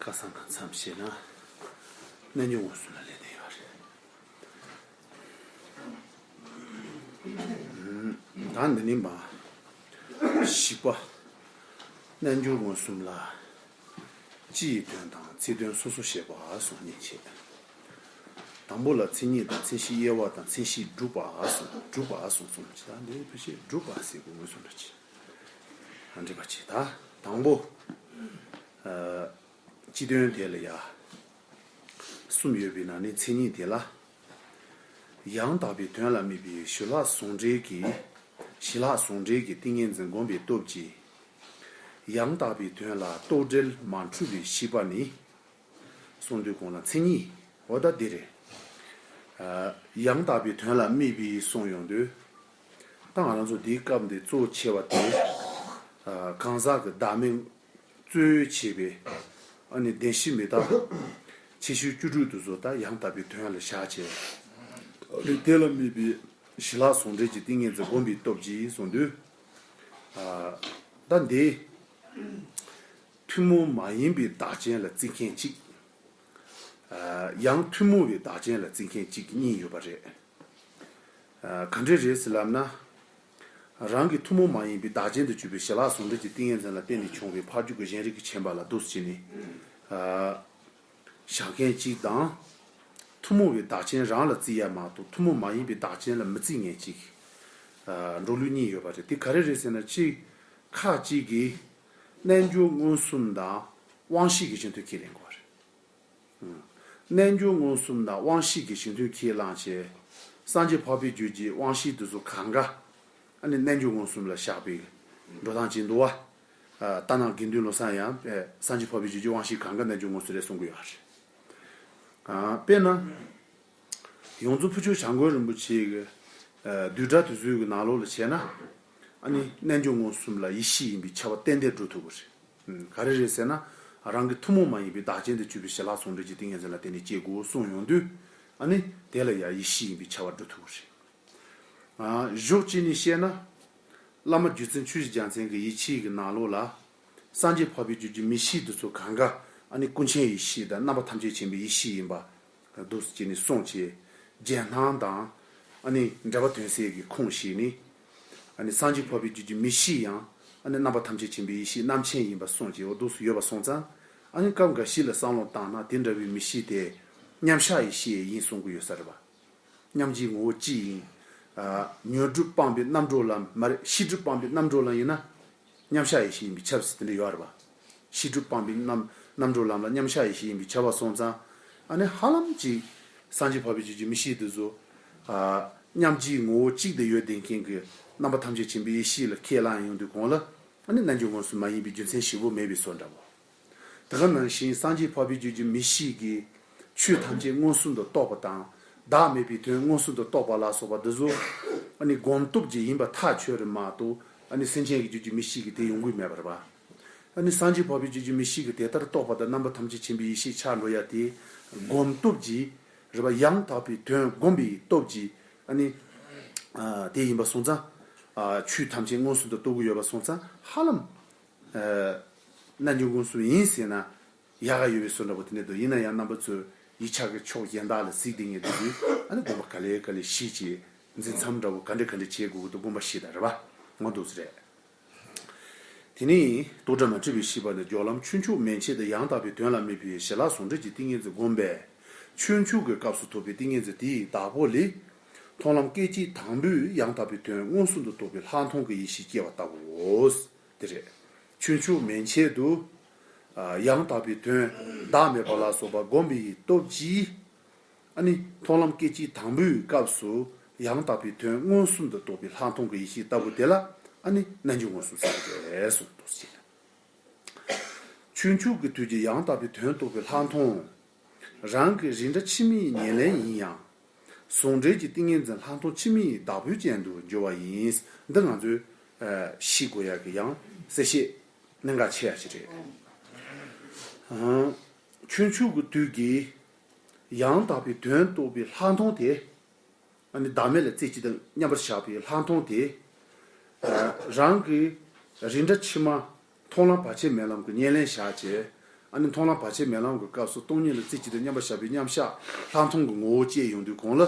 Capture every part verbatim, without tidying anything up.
ཁ་སང་གི་མཚམས་བཤད་ན་རྣལ་འབྱོར་མངོན་སུམ་ལ་ལན་འདེབས་ཡོད་རེད། ད་འདི་ནས་མར་བཞི་པ། རྣལ་འབྱོར་མངོན་སུམ་ལ་སྤྱི་ཡི་དོན་དང་ཚིག་དོན་སོ་སོ་བཤད་པ་གསུངས་ནས་བྱས། དང་པོ་ལ་མཚན་ཉིད་དང་མཚན་གཞི་དབྱེ་བ་དང་མཚན་གཞི་སྒྲུབ་པ་གསུངས། སྒྲུབ་པ་གསུངས་གསུངས་ཀྱི། ད་འདི་ཕལ་ཆེར་སྒྲུབ་པ་ཟེར་དགོས་མངོན་སུམ་རེད་ཅེས། འགྲིག་པ་ཅིག། ད་དང་པོ། ཨ། སྤྱི་དོན་དེ་ལ་ཡ། གསུམ་ཡོད་པའི་ནང་ནས་མཚན་ཉིད་དེ་ལ། ཡང་དག་པའི་དོན་ལ་དམིགས་པའི་ཞི་ལྷག་ཟུང་འབྲེལ་གྱི། ཞི་ལྷག་ཟུང་འབྲེལ་གྱི་ཏིང་ངེ་འཛིན་བསྒོམ་པའི་སྟོབས་ཀྱིས། ཡང་དག་པའི་དོན་ལ་རྟོག་བྲལ་མ་འཁྲུལ་བའི་ཤེས་པ་ནི། གསུངས་དུས་གོང་ལ་མཚན་ཉིད། འོ་ད་འདི་རེད། ཨ། ཡང་དག་པའི་དོན་ལ་དམིགས་པའི་གསུངས་ཡོང་དུས། ད་ང་རང་ཚོ་འདིའི་སྐབས་འདི་གཙོ་ཆེ་བ་དེ། ཨ། གང་ཟག་གི་བདག་མེད་རྩོད་བྱེད་པའི། ཨ་ནི་བདེན་བཞི་མི་རྟག་ཆེ་ཤོས་བཅུ་དྲུག་དེ་ཚོ་ད་ཡང་དག་པའི་དོན་ལ་བཞག་བྱས། ཨ་ནི་དེ་ལ་དམིགས་པའི་ཞི་ལྷག་ཟུང་འབྲེལ་གྱི་ཏིང་ངེ་འཛིན་བསྒོམ་པའི་སྟོབས་ཀྱིས་གསུངས་དུས། ཨ། ད་འདི། ཐུན་མོང་མ་ཡིན་པའི་བདག་རྐྱེན་ལ་བརྩི་མཁན་གཅིག། ཨ། ཡང་ཐུན་མོང་བའི་བདག་རྐྱེན་ལ་བརྩི་མཁན་གཅིག་གཉིས་ཡོད་པ་རེད། ཨ། ག་འདྲ་རེད་ཟེར་ལབ་ན། རང་གི་ཐུན་མོང་མ་ཡིན་པའི་བདག་རྐྱེན་དུ་གྱུར་པའི་ཞི་ལྷག་ཟུང་འབྲེལ་གྱི་ཏིང་ངེ་འཛིན་ལ་བརྟེན་ནས་བྱུང་བའི་ཕར་རྒྱུད་ཀྱི་གཞན་རིག་གི་མཁྱེན་པ་ལ་འདུ་བྱས་ནས། ཨ། བཞག་མཁན་གཅིག་དང་། ཐུན་མོང་བའི་བདག་རྐྱེན་རང་ལ་བརྩི་ཡ་མ་གཏོགས་ཐུན་མོང་མ་ཡིན་པའི་བདག་རྐྱེན་ལ་མི་བརྩི་མཁན་གཅིག། ཨ། འགྲོ་ལུགས་གཉིས་ཡོད་པ་རེད། དེ་ག་རེ་རེད་ཟེར་ན། གཅིག། ཁ་ཅིག་གིས་རྣལ་འབྱོར་མངོན་སུམ་དང་དབང་ཤེས་ཀྱི་གཞི་མཐུན་ཁས་ལེན་དགོས་པ་རེད། རྣལ་འབྱོར་མངོན་སུམ་དང་དབང་ཤེས་ཀྱི་གཞི་མཐུན་ཁས་བླངས་བྱས། སངས་རྒྱས་འཕགས་པའི་རྒྱུད་ཀྱི་དབང་ཤེས་དེ་ཚོ་གང་ག་ཨ་ནི་རྣལ་འབྱོར་མངོན་སུམ་ལ་བཞག་པའི་འགྲོ་སྟངས་ཅིག་འདུག་བ། ཨ། ལྟར་སྣང་དགེ་འདུན་བློ་བཟང་ཡང་། ཨ། སངས་རྒྱས་འཕགས་པའི་རྒྱུད་ཀྱི་དབང་ཤེས་གང་ག་རྣལ་འབྱོར་མངོན་སུམ་རེད་གསུང་གི་ཡོད་རེད། ཨ། དཔེར་ན། ཡོངས་རྫོགས་ཕུར་ལྕོག་བྱ་རྒོད་རིན་པོ་ཆེ་གི། ཨ། བསྡུས་གྲྭ་དེ་ཚོའི་གི་ནང་ལོགས་ལ་བྱས་ན། ཨ་ནི་རྣལ་འབྱོར་མངོན་སུམ་ལ་ཡེ་ཤེས་ཡིན་པའི་ཁྱབ་པ་ཏན་ཏན་འགྲོ་ཐུབ་ཀྱི་རེད། ཨ། ག་རེ་རེད་ཟེར་ན། རང་གི་ཐུན་མོང་མ་ཡིན་པའི་བདག་རྐྱེན་དུ་གྱུར་པའི་ཞི་ལྷག་ཟུང་འབྲེལ་གྱི་ཏིང་ངེ་འཛིན་ལ་བརྟེན་ནས་སྐྱེ་དགོས་གསུངས་ཡོང་དུས། ཨ་ནི་དེ་ལ་ཡང་ཡེ་ཤེས་ཡིན་པའི་ཁྱབ་པ་འགྲོ་ཐུབ་ཀྱི་རེད། ཨ། གཞོགས་གཅིག་ནས་བཤད་ན། བླ་མ་རྗེ་བཙུན་ཆོས་ཀྱི་རྒྱལ་མཚན་གྱི་ཡིག་ཆའི་གི་ནང་ལོགས་ལ། སངས་རྒྱས་འཕགས་པའི་རྒྱུད་ཀྱི་མིག་ཤེས་དེ་ཚོ་གང་ག་ཨ་ནི་ཀུན་མཁྱེན་ཡེ་ཤེས་དང་རྣམ་པ་ཐམས་ཅད་མཁྱེན་པའི་ཡེ་ཤེས་ཡིན་པ། འདུག་སེ་བྱས་ནས་གསུངས་བྱས། རྒྱན་སྣང་དང་། ཨ་ནི་འགྲེལ་པ་དོན་གསལ་གྱི་ཁུངས་བཤད་ནས། ཨ་ནི་སངས་རྒྱས་འཕགས་པའི་རྒྱུད་ཀྱི་མིག་ཤེས་ཡང་། ཨ་ནི་རྣམ་པ་ཐམས་ཅད་མཁྱེན་པའི་ཡེ་ཤེས་རྣམ་མཁྱེན་ཡིན་པ་གསུངས་བྱས། འོ་འདུག་སེ་ཡོད་པ་སོང་ཙང་། ཨ་ནི་སྐབས་འགའ་ཞིག་ལ་བསམ་བློ་བཏང་ན་དེ་འདྲ་བའི་མིག་ཤེས་དེ། མཉམ་གཞག་ཡེ་ཤེས་ཡིན་གསུང་གི་ཡོད་ས་རེད་པ། མཉམ་གཞག་ངོ་བོ་གཅིག་ཡིན། ཨ། ཉོན་སྒྲིབ་སྤངས་པའི་རྣམ་གྲོལ་ལམ་མ་རེད། ཤེས་སྒྲིབ་སྤངས་པའི་རྣམ་གྲོལ་ལམ་ཡིན་ན། མཉམ་གཞག་ཡེ་ཤེས་ཡིན་པའི་ཁྱབ་ཚུལ་དེ་འདྲ་ཡོད་རེད་པ། ཤེས་སྒྲིབ་སྤངས་པའི་རྣམ་རྣམ་གྲོལ་ལམ་ལ་མཉམ་གཞག་ཡེ་ཤེས་ཡིན་པའི་ཁྱབ་པ་སོང་ཙང་། ཨ་ནི་ཧ་ལམ་གཅིག། སངས་རྒྱས་འཕགས་པའི་རྒྱུད་ཀྱི་མིག་ཤེས་དེ་ཚོ། ཨ། མཉམ་གཞག་ངོ་བོ་གཅིག་ཏུ་ཡོད་བསྡད་མཁན་གྱི་རྣམ་པ་ཐམས་ཅད་མཁྱེན་པའི་ཡེ་ཤེས་ལ་ཁས་བླངས་ཡོང་དུས་གོང་ལ། ཨ་ནི་རྣལ་འབྱོར་མངོན་སུམ་མ་ཡིན་པའི་རྒྱུ་མཚན་ཞིབ་པོ་མེད་པའི་བཟོ་འདྲ་བོ། དེ་ག་ནང་བཞིན་སངས་རྒྱས་འཕགས་པའི་རྒྱུད་ཀྱི་མིག་ཤེས་ཀྱིས་ཆོས་ཐམས་ཅད་མངོན་སུམ་དུ་རྟོགས་པ་དང་། བདག་མེད་པའི་དོན་མངོན་སུམ་དུ་རྟོགས་པ་ལ་སོགས་པ་འདི་ཚོ། ཨ་ནི་སྒོམ་སྟོབས་ཀྱིས་ཡིན་པ་ཐག་ཆོད་རེད་མ་གཏོགས། ཨ་ནི་སེམས་ཅན་གྱི་རྒྱུད་ཀྱི་མིག་ཤེས་ཀྱིས་དེ་ཡོང་གི་མེད་པ་རེད་པ། ཨ་ནི་སངས་རྒྱས་འཕགས་པའི་རྒྱུད་ཀྱི་མིག་ཤེས་ཀྱིས་དེ་ལྟར་རྟོགས་པ་དང་རྣམ་པ་ཐམས་ཅད་མཁྱེན་པའི་ཡེ་ཤེས་ཆགས་འགྲོ་ཡ་དེ། སྒོམ་སྟོབས་ཀྱིས་རེད་པ། ཡང་དག་པའི་དོན་བསྒོམ་པའི་སྟོབས་ཀྱིས། ཨ་ནི། ཨ། དེ་ཡིན་པ་སོང་ཙང་། ཨ། ཆོས་ཐམས་ཅད་མངོན་སུམ་དུ་རྟོགས་ཀྱི་ཡོད་པ་སོང་ཙང་ཧ་ལམ། ཨ། རྣལ་འབྱོར་མངོན་སུམ་ཡིན་ཟེར་ན་ཡག་ག་ཡོད་པའི་བཟོ་འདྲ་པོ་དེ་འདྲ་འདུག། ཡིན་ན་ཡང་རྣམ་པ་ཚོས་ཡིག་ཆ་གི་ཕྱོགས་གཞན་དག་ལ་གཟིགས་བསྡད་མཁན་དེ་ཚོས། ཨ་ནི་དགོངས་པ་ག་ལེ་ག་ལེ་བཞེས་བྱས། འཛིན་མཚམས་འདྲ་པོ་ག་འདྲ་ག་འདྲ་བྱེད་དགོས་ཀྱི་འདུག། དགོངས་པ་བཞེས་དང་རེད་པ། ངོ་འདུག་སེ་རེད། དེ་ནས་རྟོག་བྲལ་མ་འཁྲུལ་བའི་ཤེས་པ་ནི་སྦྱོར་ལམ་ཆོས་མཆོག་མན་ཆད་དུ་ཡང་དག་པའི་དོན་ལ་དམིགས་པའི་ཞི་ལྷག་ཟུང་འབྲེལ་གྱི་ཏིང་ངེ་འཛིན་བསྒོམ་པས། ཆོས་མཆོག་གི་སྐབས་སུ་ཐོབ་པའི་ཏིང་ངེ་འཛིན་དེའི་བདག་པོ་ལས། མཐོང་ལམ་སྐད་ཅིག་དང་པོས་ཡང་དག་པའི་དོན་མངོན་སུམ་དུ་རྟོགས་པའི་ལྷག་མཐོང་གི་ཡེ་ཤེས་སྐྱེ་བ་ལྟ་བུའོ། དེ་རེད། ཆོས་མཆོག་མན་ཆད་དུ། ཨ། ཡང་དག་པའི་དོན་བདག་མེད་པ་ལ་སོགས་པ་བསྒོམ་པའི་སྟོབས་ཀྱིས། ཨ་ནི་མཐོང་ལམ་སྐད་ཅིག་དང་པོའི་སྐབས་སུ་ཡང་དག་པའི་དོན་མངོན་སུམ་དུ་རྟོགས་པའི་ལྷག་མཐོང་གི་ཡེ་ཤེས་ལྟ་བུ་དེ་ལ། ཨ་ནི་རྣལ་འབྱོར་མངོན་སུམ་ཟེར་གྱི་རེད་གསུངས་འདུག་ཟེར། ཆོས་མཆོག་གི་དུས་ཀྱི་ཡང་དག་པའི་དོན་རྟོགས་པའི་ལྷག་མཐོང་། རང་གི་རིགས་འདྲ་ཕྱི་མའི་ཉེར་ལེན་ཡིན་ཡང་། ཟུང་འབྲེལ་གྱི་ཏིང་ངེ་འཛིན་ལྷག་མཐོང་ཕྱི་མའི་བདག་པོའི་རྐྱེན་དུ་འགྱུར་བ་ཡིན། འདི་ང་ཚོས། ཨ། ཤེས་དགོས་ཡག་གི་ཡང་གསལ་བཤད་གནད་འགག་ཆེ་ཡག་ཅིག་རེད། ཨང་། ཆོས་མཆོག་གི་དུས་ཀྱི་ཡང་དག་པའི་དོན་རྟོགས་པའི་ལྷག་མཐོང་དེ། ཨ་ནི་བདག་མེད་ལ་རྩེ་གཅིག་ཏུ་མཉམ་པར་བཞག་པའི་ལྷག་མཐོང་དེ། ཨ། རང་གི་རིགས་འདྲ་ཕྱི་མ་ མཐོང་ལམ་བར་ཆད་མེད་ལམ་གྱི་ཉེར་ལེན་བཞག་བྱས། ཨ་ནི་མཐོང་ལམ་བར་ཆད་མེད་ལམ་གྱི་སྐབས་སུ་སྟོང་ཉིད་ལ་རྩེ་གཅིག་ཏུ་མཉམ་པར་བཞག་པའི་མཉམ་བཞག་ལྷག་མཐོང་གི་ངོ་བོ་སྐྱེས་ཡོང་དུས་གོང་ལ།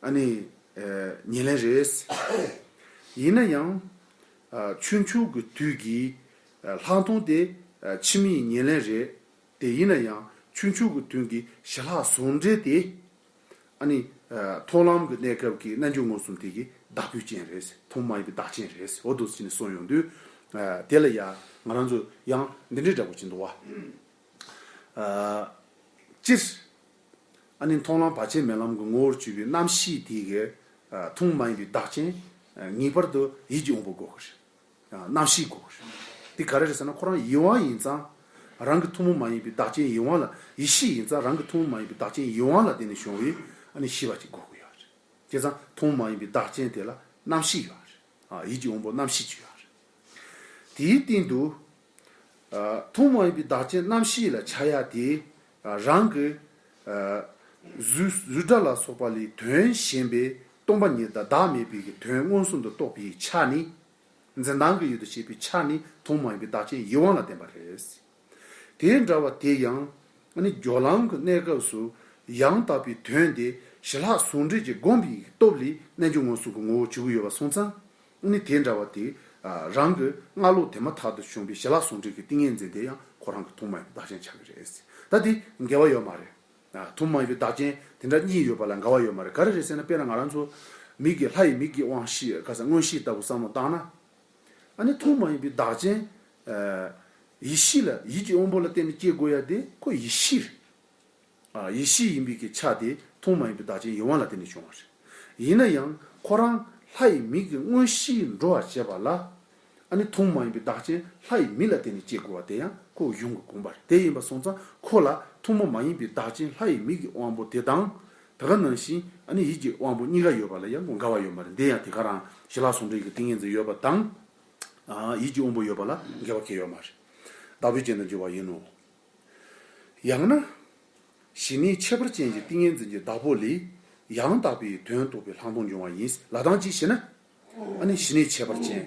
ཨ་ནི་ཉེར་ལེན་རེད། ཡིན་ན་ཡང་ཆོས་མཆོག་གི་དུས་ཀྱི་ལྷག་མཐོང་དེ་ཕྱི་མའི་ཉེར་ལེན་རེད། དེ་ཡིན་ན་ཡང་ཆོས་མཆོག་གི་དོན་གྱི་ཞི་ལྷག་ཟུང་འབྲེལ་དེ། ཨ་ནི། མཐོང་ལམ་གྱི་གནས་སྐབས་ཀྱི་རྣལ་འབྱོར་མངོན་སུམ་དེ་གི་བདག་པོའི་རྐྱེན་རེད། མཐོང་མ་ཡིན་པའི་བདག་རྐྱེན་རེད། འོ་འདུག་ཟེར་ནས་གསུངས་ཡོང་དུས། དེ་ལ་ཡང་ང་རང་ཚོ་ཡང་འདི་འདྲའི་འདྲ་པོ་ཅིག་འདུག་བ། སྤྱིར། ཨ་ནི་མཐོང་ལམ་བར་ཆད་མེད་ལམ་གྱི་ངོ་བོར་གྱུར་པའི་རྣམ་ཤེས་དེ་གི། མཐོང་མ་ཡིན་པའི་བདག་རྐྱེན། ངེས་པར་དུ་ཡིད་ཀྱི་དབང་པོ་དགོས་ཀྱི་རེད། རྣམ་ཤེས་དགོས་ཀྱི་རེད། དེ་ག་རེ་རེད་ཟེར་ན་ཁོ་རང་ཡིད་དབང་ཡིན་ཙང་། རང་གི་ཐུན་མོང་མ་ཡིན་པའི་བདག་རྐྱེན་ཡིད་དབང་ལ་ཡིད་ཤེས་ཡིན་ཙང་རང་གི་ཐུན་མོང་མ་ཡིན་པའི་བདག་རྐྱེན་ཡིད་དབང་ལ་བརྟེན་ནས་བྱུང་བའི་ཨ་ནི་ཤེས་པ་ཅིག་དགོས་ཀྱི་ཡོད་རེད། བྱས་ཙང་ཐུན་མོང་མ་ཡིན་པའི་བདག་རྐྱེན་དེ་ལ་རྣམ་ཤེས་ཡོད་རེད། ཡིད་ཀྱི་དབང་པོ་རྣམ་ཤེས་ཅིག་ཡོད་རེད། དེའི་སྟེང་དུ། ཐུན་མོང་མ་ཡིན་པའི་བདག་རྐྱེན་རྣམ་ཤེས་ལ་ཆགས་ཡ་དེ། རང་གི། གཟུགས་གཟུགས་སྒྲ་ལ་སོགས་པ་ལས་དོན་གཞན་པའི་སྟོང་པ་ཉིད་དང་བདག་མེད་པའི་གི་དོན་མངོན་སུམ་དུ་རྟོགས་པའི་ཆ་ནི། འཛིན་སྟངས་ཀྱི་ཡུལ་དུ་བྱེད་པའི་ཆ་ནི་ཐུན་མོང་མ་ཡིན་པའི་བདག་རྐྱེན་ཡིད་དབང་ལ་བརྟེན་པ་རེད། དེ་འདྲ་བ་དེ་ཡང་ཨ་ནི་སྦྱོར་ལམ་གྱི་གནས་སྐབས་སུ་ཡང་དག་པའི་དོན་དེ་ཞི་ལྷག་ཟུང་འབྲེལ་གྱི་སྒོམ་པའི་སྟོབས་ལས་རྣལ་འབྱོར་མངོན་སུམ་གྱི་ངོ་བོར་གྱུར་གྱི་ཡོད་པ་སོང་ཙང་། ཨ་ནི་དེ་འདྲ་བ་དེ་རང་གི་སྔ་ལོགས་དེ་མ་ཐག་ཏུ་བྱུང་བའི་ཞི་ལྷག་ཟུང་འབྲེལ་གྱི་ཏིང་ངེ་འཛིན་དེ་ཡང་ཁོ་རང་གི་ཐུན་མོང་མ་ཡིན་པའི་བདག་རྐྱེན་ཆགས་ཀྱི་རེད། ད་དེ་འགལ་བ་ཡོད་མ་རེད། ཐུན་མོང་མ་ཡིན་པའི་བདག་རྐྱེན་དེ་འདྲ་གཉིས་ཡོད་པ་ལ་འགལ་བ་ཡོད་མ་རེད། ག་རེ་རེད་ཟེར་ན་དཔེར་ན་ང་རང་ཚོ་མིག་གི་ལྷ་ཡི་མིག་གི་དབང་ཤེས་ག་ས་མངོན་ཤེས་ལྟ་བུ་བསམ་བློ་བཏང་ན། ཨ་ནི་ཐུན་མོང་མ་ཡིན་པའི་བདག་རྐྱེན། ཡིད་ཤེས་ལ་ཡིད་ཀྱི་དབང་པོ་ལ་བརྟེན་ནས་སྐྱེ་དགོས་ཡ་དེ་ཁོ་ཡིད་ཤེས་རེད། ཡིད་ཤེས་ཡིན་པའི་གི་ཆ་དེ་ཐུན་མོང་མ་ཡིན་པའི་བདག་རྐྱེན་ཡིད་དབང་ལ་བརྟེན་ནས་བྱུང་བ་རེད། ཡིན་ན་ཡང་ཁོ་རང་ལྷ་ཡི་མིག་གི་མངོན་ཤེས་འགྲོ་བར་བྱེད་པ་ལ། ཨ་ནི་ཐུན་མོང་མ་ཡིན་པའི་བདག་རྐྱེན་ལྷ་ཡི་མིག་ལ་བརྟེན་ནས་སྐྱེ་དགོས་པ་དེ་ཡང་ཁོ་གཞུང་གི་དགོངས་པ་རེད། དེ་ཡིན་པ་སོང་ཙང་ཁོ་ལ་ཐུན་མོང་མ་ཡིན་པའི་བདག་རྐྱེན་ལྷ་ཡི་མིག་གི་དབང་པོ་དེ་དང་། དེ་ག་ནང་བཞིན་ཨ་ནི་ཡིད་ཀྱི་དབང་པོ་གཉིས་ཀ་ཡོད་པ་ལ་ཡང་ཁོ་འགལ་བ་ཡོད་མ་རེད། འདི་ཡང་དེ་ག་རང་ཞི་ལྷག་ཟུང་འབྲེལ་གྱི་ཏིང་ངེ་འཛིན་ཡོད་པ་དང་། ཡིད་ཀྱི་དབང་པོ་ཡོད་པ་ལ་འགལ་བ་གང་ཡང་ཡོད་མ་རེད། བདག་པོའི་རྐྱེན་དུ་འགྱུར་བ་ཡིན་ནོ། ཡང་ན། ཞི་གནས་ཁྱད་པར་ཅན་གྱི་ཏིང་ངེ་འཛིན་གྱི་བདག་པོ་ལས་ཡང་དག་པའི་དོན་རྟོགས་པའི་ལྷག་མཐོང་འབྱུང་བ་ཡིན་ལ་དང་ཅིའི་ཕྱིར་ན། ཨ་ནི་ཞི་གནས་ཁྱད་པར་ཅན།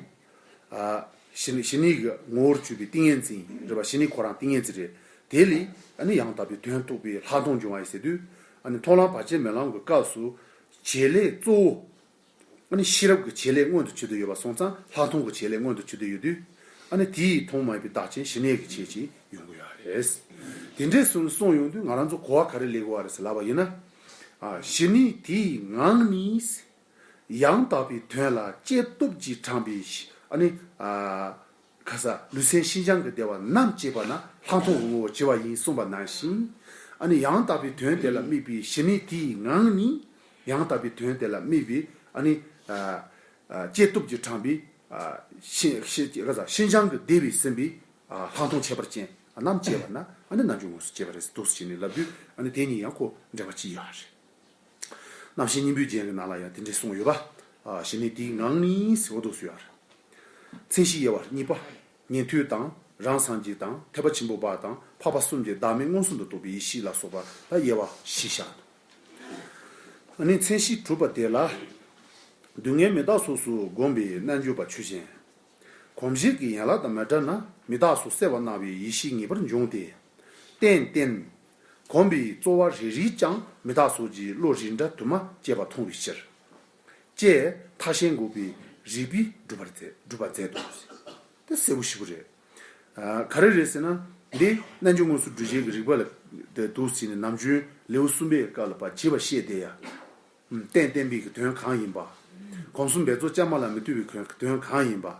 ཞི་ཞི་གནས་ཀྱི་ངོ་བོར་གྱུར་པའི་ཏིང་ངེ་འཛིན་རེད་པ། ཞི་གནས་ཁོ་རང་ཏིང་ངེ་འཛིན་རེད། དེ་ལས་ཨ་ནི་ཡང་དག་པའི་དོན་རྟོགས་པའི་ལྷག་མཐོང་འབྱུང་བ་ཡིན་ཟེར་དུས། ཨ་ནི་མཐོང་ལམ་བར་ཆད་མེད་ལམ་གྱི་སྐབས་སུ་བྱེད་ལས་གཙོ་བོ། ཨ་ནི་ཤེས་རབ་ཀྱི་བྱེད་ལས་མངོན་དུ་གྱུར་ཏེ་ཡོད་པ་སོང་ཙང་ལྷག་མཐོང་གི་བྱེད་ལས་མངོན་དུ་གྱུར་ཏེ་ཡོད་དུས། ཨ་ནི་དེ་ཡིས་མཐོང་མ་ཡིན་པའི་བདག་རྐྱེན་ཞི་གནས་ཀྱི་བྱེད་ཅིང་ཡོང་གི་ཡོད་རེད། དེ་འདྲའི་གསུང་གསུང་ཡོང་དུས་ང་རང་ཚོ་གོ་བ་ག་རེ་ལེན་དགོས་པ་རེད་ཟེར་ལབ་པ་ཡིན་ན། ཞི་གནས་དེའི་ངང་ནས་ཡང་དག་པའི་དོན་ལ་བསྐྱེད་སྟོབས་ཀྱིས་དྲངས་པའི་ཨ་ནི། ཁ་ས་ལུས་སེམས་ཤིན་སྦྱངས་ཀྱི་བདེ་བ་རྣམ་བསྐྱེད་པ་ན་ལྷག་མཐོང་གི་ངོ་བོ་བྱེ་བ་ཡིན་གསུངས་པ་ནང་བཞིན། ཨ་ནི་ཡང་དག་པའི་དོན་དེ་ལ་དམིགས་པའི་ཞི་གནས་དེའི་ངང་ནས་ཡང་དག་པའི་དོན་དེ་ལ་དམིགས་པའི་ཨ་ནི། བསྐྱེད་སྟོབས་ཀྱིས་དྲངས་པའི་ཤིན་ཤིན་ཁ་ས་ཤིན་སྦྱངས་ཀྱི་བདེ་བས་ཟིན་པའི་ལྷག་མཐོང་ཁྱད་པར་ཅན་རྣམ་བསྐྱེད་པ་ན་ཨ་ནི་རྣལ་འབྱོར་མངོན་སུམ་སྐྱེ་བ་རེད་ཟེར་འདུག་ཟེར་ནས་ལབ་དུས། ཨ་ནི་དེ་གཉིས་ཡང་ཁོ་འབྲེལ་བ་ཅིག་ཡོད་རེད། རྣམ་བཤད་སྙིང་པོའི་རྒྱན་གྱི་ནང་ལ་ཡང་དེ་འདྲས་གསུངས་ཡོད་པ། ཞི་གནས་དེའི་ངང་ནས་ཟེར་བ་འདུག་ཟེར་ཡ་རེད། མཚན་གཞི་དབྱེ་བ་གཉིས་པ། ཉན་ཐོས་དང་རང་སངས་རྒྱས་དང་ཐེག་པ་ཆེན་པོ་པ་དང་འཕགས་པ་གསུམ་གྱི་བདག་མེད་མངོན་སུམ་དུ་རྟོགས་པའི་ཡེ་ཤེས་ལ་སོགས་པ་ལ་དབྱེ་བ་བཞི་བཞག་འདུག་ཨ་ནི་མཚན་གཞི་དྲུག་པ་དེ་ལ། སྡུག་བསྔལ་མི་རྟག་སོགས་སུ་བསྒོམས་པའི་རྣལ་འབྱོར་པ་ཆོས་ཅན། གོམས་གཤིས་ཀྱི་ཡན་ལག་དང་མི་འདྲ་ན་མི་རྟག་སོགས་གསལ་བར་སྣང་བའི་ཡེ་ཤེས་ངེས་པར་འབྱུང་སྟེ། རྟེན་བརྟེན། གོམས་པའི་རྩོལ་བ་རེ་རེས་ཀྱང་མི་རྟག་སོགས་ཀྱི་བློ་རིགས་འདྲ་དུ་མ་སྐྱེས་པ་མཐོང་བའི་ཕྱིར། ཅེས་ཐ་ཤལ་འགོག་པའི་རིགས་པས་སྒྲུབ་པར་མཛད་སྒྲུབ་པར་མཛད་དོ། དེ་གསལ་པོ་ཞེ་པོ་རེད། ག་རེ་རེད་ཟེར་ན། འདི་རྣལ་འབྱོར་མངོན་སུམ་སྒྲུབ་བྱེད་ཀྱི་རིགས་པ་ལ་དེ་འདུག་ཟེར་ནས་ནམ་རྒྱུན་ལེའུ་གསུམ་པའི་སྐབས་ལ་ཕར་བྱས་པ་བཤད་བསྡད་ཡ། རྟེན་བརྟེན་པའི་གི་དོན་གང་ཡིན་པ། གོམས་གསུམ་འབད་རྩོལ་ཅན་མ་ལ་མི་ལྟོས་པའི་གི་དོན་གང་ཡིན་པ།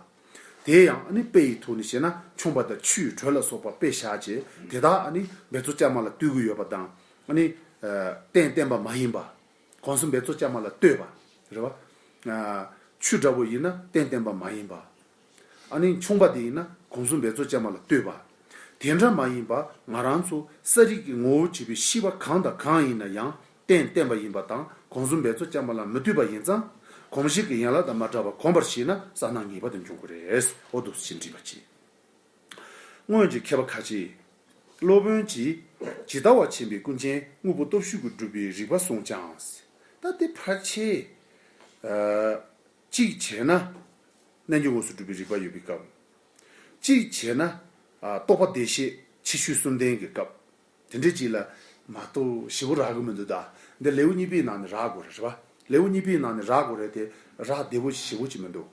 དེ་ཡང་ཨ་ནི་དཔེ་ཡི་ཐོག་ནས་བཤད་ན་མཆོང་བ་དང་ཆུའི་དྲོད་ལ་སོགས་པ་དཔེ་བཞག་བྱས་དེ་དག་ཨ་ནི་འབད་རྩོལ་ཅན་མ་ལ་ལྟོས་ཀྱི་ཡོད་པ་དང་། ཨ་ནི། རྟེན་བརྟེན་པ་མ་ཡིན་པ། གོམས་གསུམ་འབད་རྩོལ་ཅན་མ་ལ་ལྟོས་པ། རེད་བ། ཆུ་འདྲ་བོ་ཡིན་ན་རྟེན་བརྟེན་པ་མ་ཡིན་པ། ཨ་ནི་མཆོང་བ་དེ་ཡིན་ན་གོམས་གསུམ་འབད་རྩོལ་ཅན་མ་ལ་ལྟོས་པ། དེ་འདྲ་མ་ཡིན་པ་ང་རང་ཚོ་གསལ་རིག་གི་ངོ་བོར་གྱུར་པའི་ཤེས་པ་གང་དང་གང་ཡིན་ན་ཡང་རྟེན་བརྟེན་པ་ཡིན་པ་དང་གོམས་གསུམ་འབད་རྩོལ་ཅན་མ་ལ་མི་ལྟོས་པ་ཡིན་ཙང་། གོམས་གཤིས་ཀྱི་ཡན་ལག་དང་མ་བྲལ་བར་གོམས་པར་བྱས་ན་གསལ་སྣང་ངེས་པར་དུ་འབྱུང་གི་རེད། འོ་འདུག་སེ་འདྲིས་པ་གཅིག་སྔོན་གྱི་མཁས་པ་ཁ་ཅིག་སློབ་དཔོན་གྱིས་ཇི་ལྟ་བ་ཆེན་པོའི་ཀུན་མཁྱེན་དངོས་པོ་སྟོབས་བཅུ་གིས་སྒྲུབ་པའི་རིགས་པ་གསུངས་ཀྱང་། ད་དེ་ཕལ་ཆེར། གཅིག་བྱས་ན། རྣལ་འབྱོར་དངོས་སུ་སྒྲུབ་པའི་རིགས་པ་ཡོད་པའི་སྐབས། གཅིག་བྱས་ན། ཨ། རྟོག་པ་བདེ་གཤེགས་ཕྱི་ཤུལ་གསུམ་ལྡན་གྱི་སྐབས། དེ་འདྲའི་ཅིག་ལ་མ་གཏོགས་ཞིབ་པོ་རག་གི་མི་འདུག་ད་འདི་ལེའུ་གཉིས་པའི་ནང་ནས་རག་དགོས་རེད། རེད་པ། ལེའུ་གཉིས་པའི་ནང་ནས་རག་དགོས་རེད་དེ། རག་བདེ་པོ་ཞིབ་པོ་ཅིག་མི་འདུག་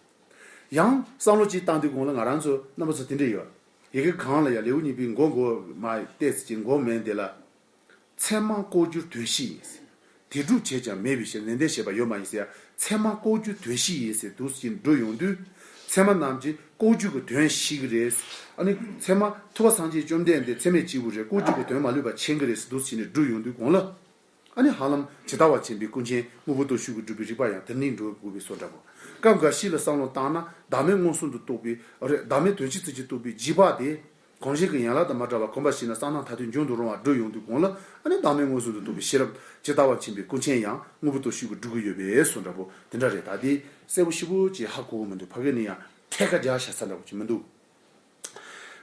ཡང་བསམ་བློ་ཅིག་བཏང་དུས་གོང་ལ་ང་རང་ཚོ་རྣམ་པ་ཚོ་དེ་འདྲ་ཡོད། ཡི་གེ་གང་ལ་ཡང་ལེའུ་གཉིས་པའི་མགོ་མགོ་མ་ཏོག་ཙམ་ཅིག་མགོ་མེད་འདི་ལ། ཚད་མ་ལྐོག་གྱུར་དོན་ཤེས་ཡིན། དེ་སྒྲུབ་བྱས་ཀྱང་མེད་པའི་ཕྱིར། ནན་ཏན་བྱས་པ་ཡོད་མ་ཡིན་ཟེར་ཡ། ཚད་མ་ལྐོག་གྱུར་དོན་ཤེས་ཡིན་ཟེར་འདུག་ཅིང་འགྲོ་ཡོང་དུས། ཚད་མ་རྣམས་ཀྱིས་ལྐོག་གྱུར་གྱི་དོན་ཤེས་ཀྱི་རེད། ཨ་ནི་ཚད་མ་ཐུབ་པ་སངས་རྒྱས་བཅོམ་ལྡན་འདས་ཚད་མས་སྐྱེས་བུ་རེད། ལྐོག་གྱུར་གྱི་དོན་མ་ལུས་པ་མཁྱེན་གྱི་རེད་ཟེར་འདུག་ཅིང་འགྲོ་ཡོང་དུས་གོང་ལ། ཨ་ནི་ཧ་ལམ་ཇི་ལྟ་བ་མཁྱེན་པའི་ཀུན་མཁྱེན་དངོས་པོ་སྟོབས་ཞུགས་ཀྱི་སྒྲུབ་པའི་རིགས་པ་ཡང་དེར་གནས་འགྲོ་དགོས་པའི་བཟོ་འདྲ་པོ། སྐབས་འགའ་ཞིག་ལ་བསམ་བློ་བཏང་ན་བདག་མེད་མངོན་སུམ་དུ་རྟོགས་པའི་རེད། བདག་མེད་དོན་སྤྱི་ཚུལ་གྱིས་རྟོགས་པའི་འཇིགས་པ་དེ། གོང་བཞིན་གྱི་ཡན་ལག་དང་མ་བྲལ་བར་གོམས་པར་བྱས་ན་བསམ་སྣང་མཐར་ཐུག་འབྱོངས་དུ་རུང་བར་འགྲོ་ཡོང་དུས་གོང་ལ། ཨ་ནི་བདག་མེད་མངོན་སུམ་དུ་རྟོགས་པའི་ཤེས་རབ་ཇི་ལྟ་བ་མཁྱེན་པའི་ཀུན་མཁྱེན་ཡང་དངོས་པོ་སྟོབས་ཞུགས་ཀྱིས་སྒྲུབ་ཀྱི་ཡོད་པའི་བཟོ་འདྲ་པོ་དེ་འདྲ་རེད། ད་དེ་གསལ་པོ་ཞིབ་པོ་ཅིག་ཧ་གོ་གི་མི་འདུག་ཕ་གི་ནས་ཡང་ཐད་ཀར་རྒྱག་བཞག་ས་འདྲ་པོ་ཅིག་མི་འདུག་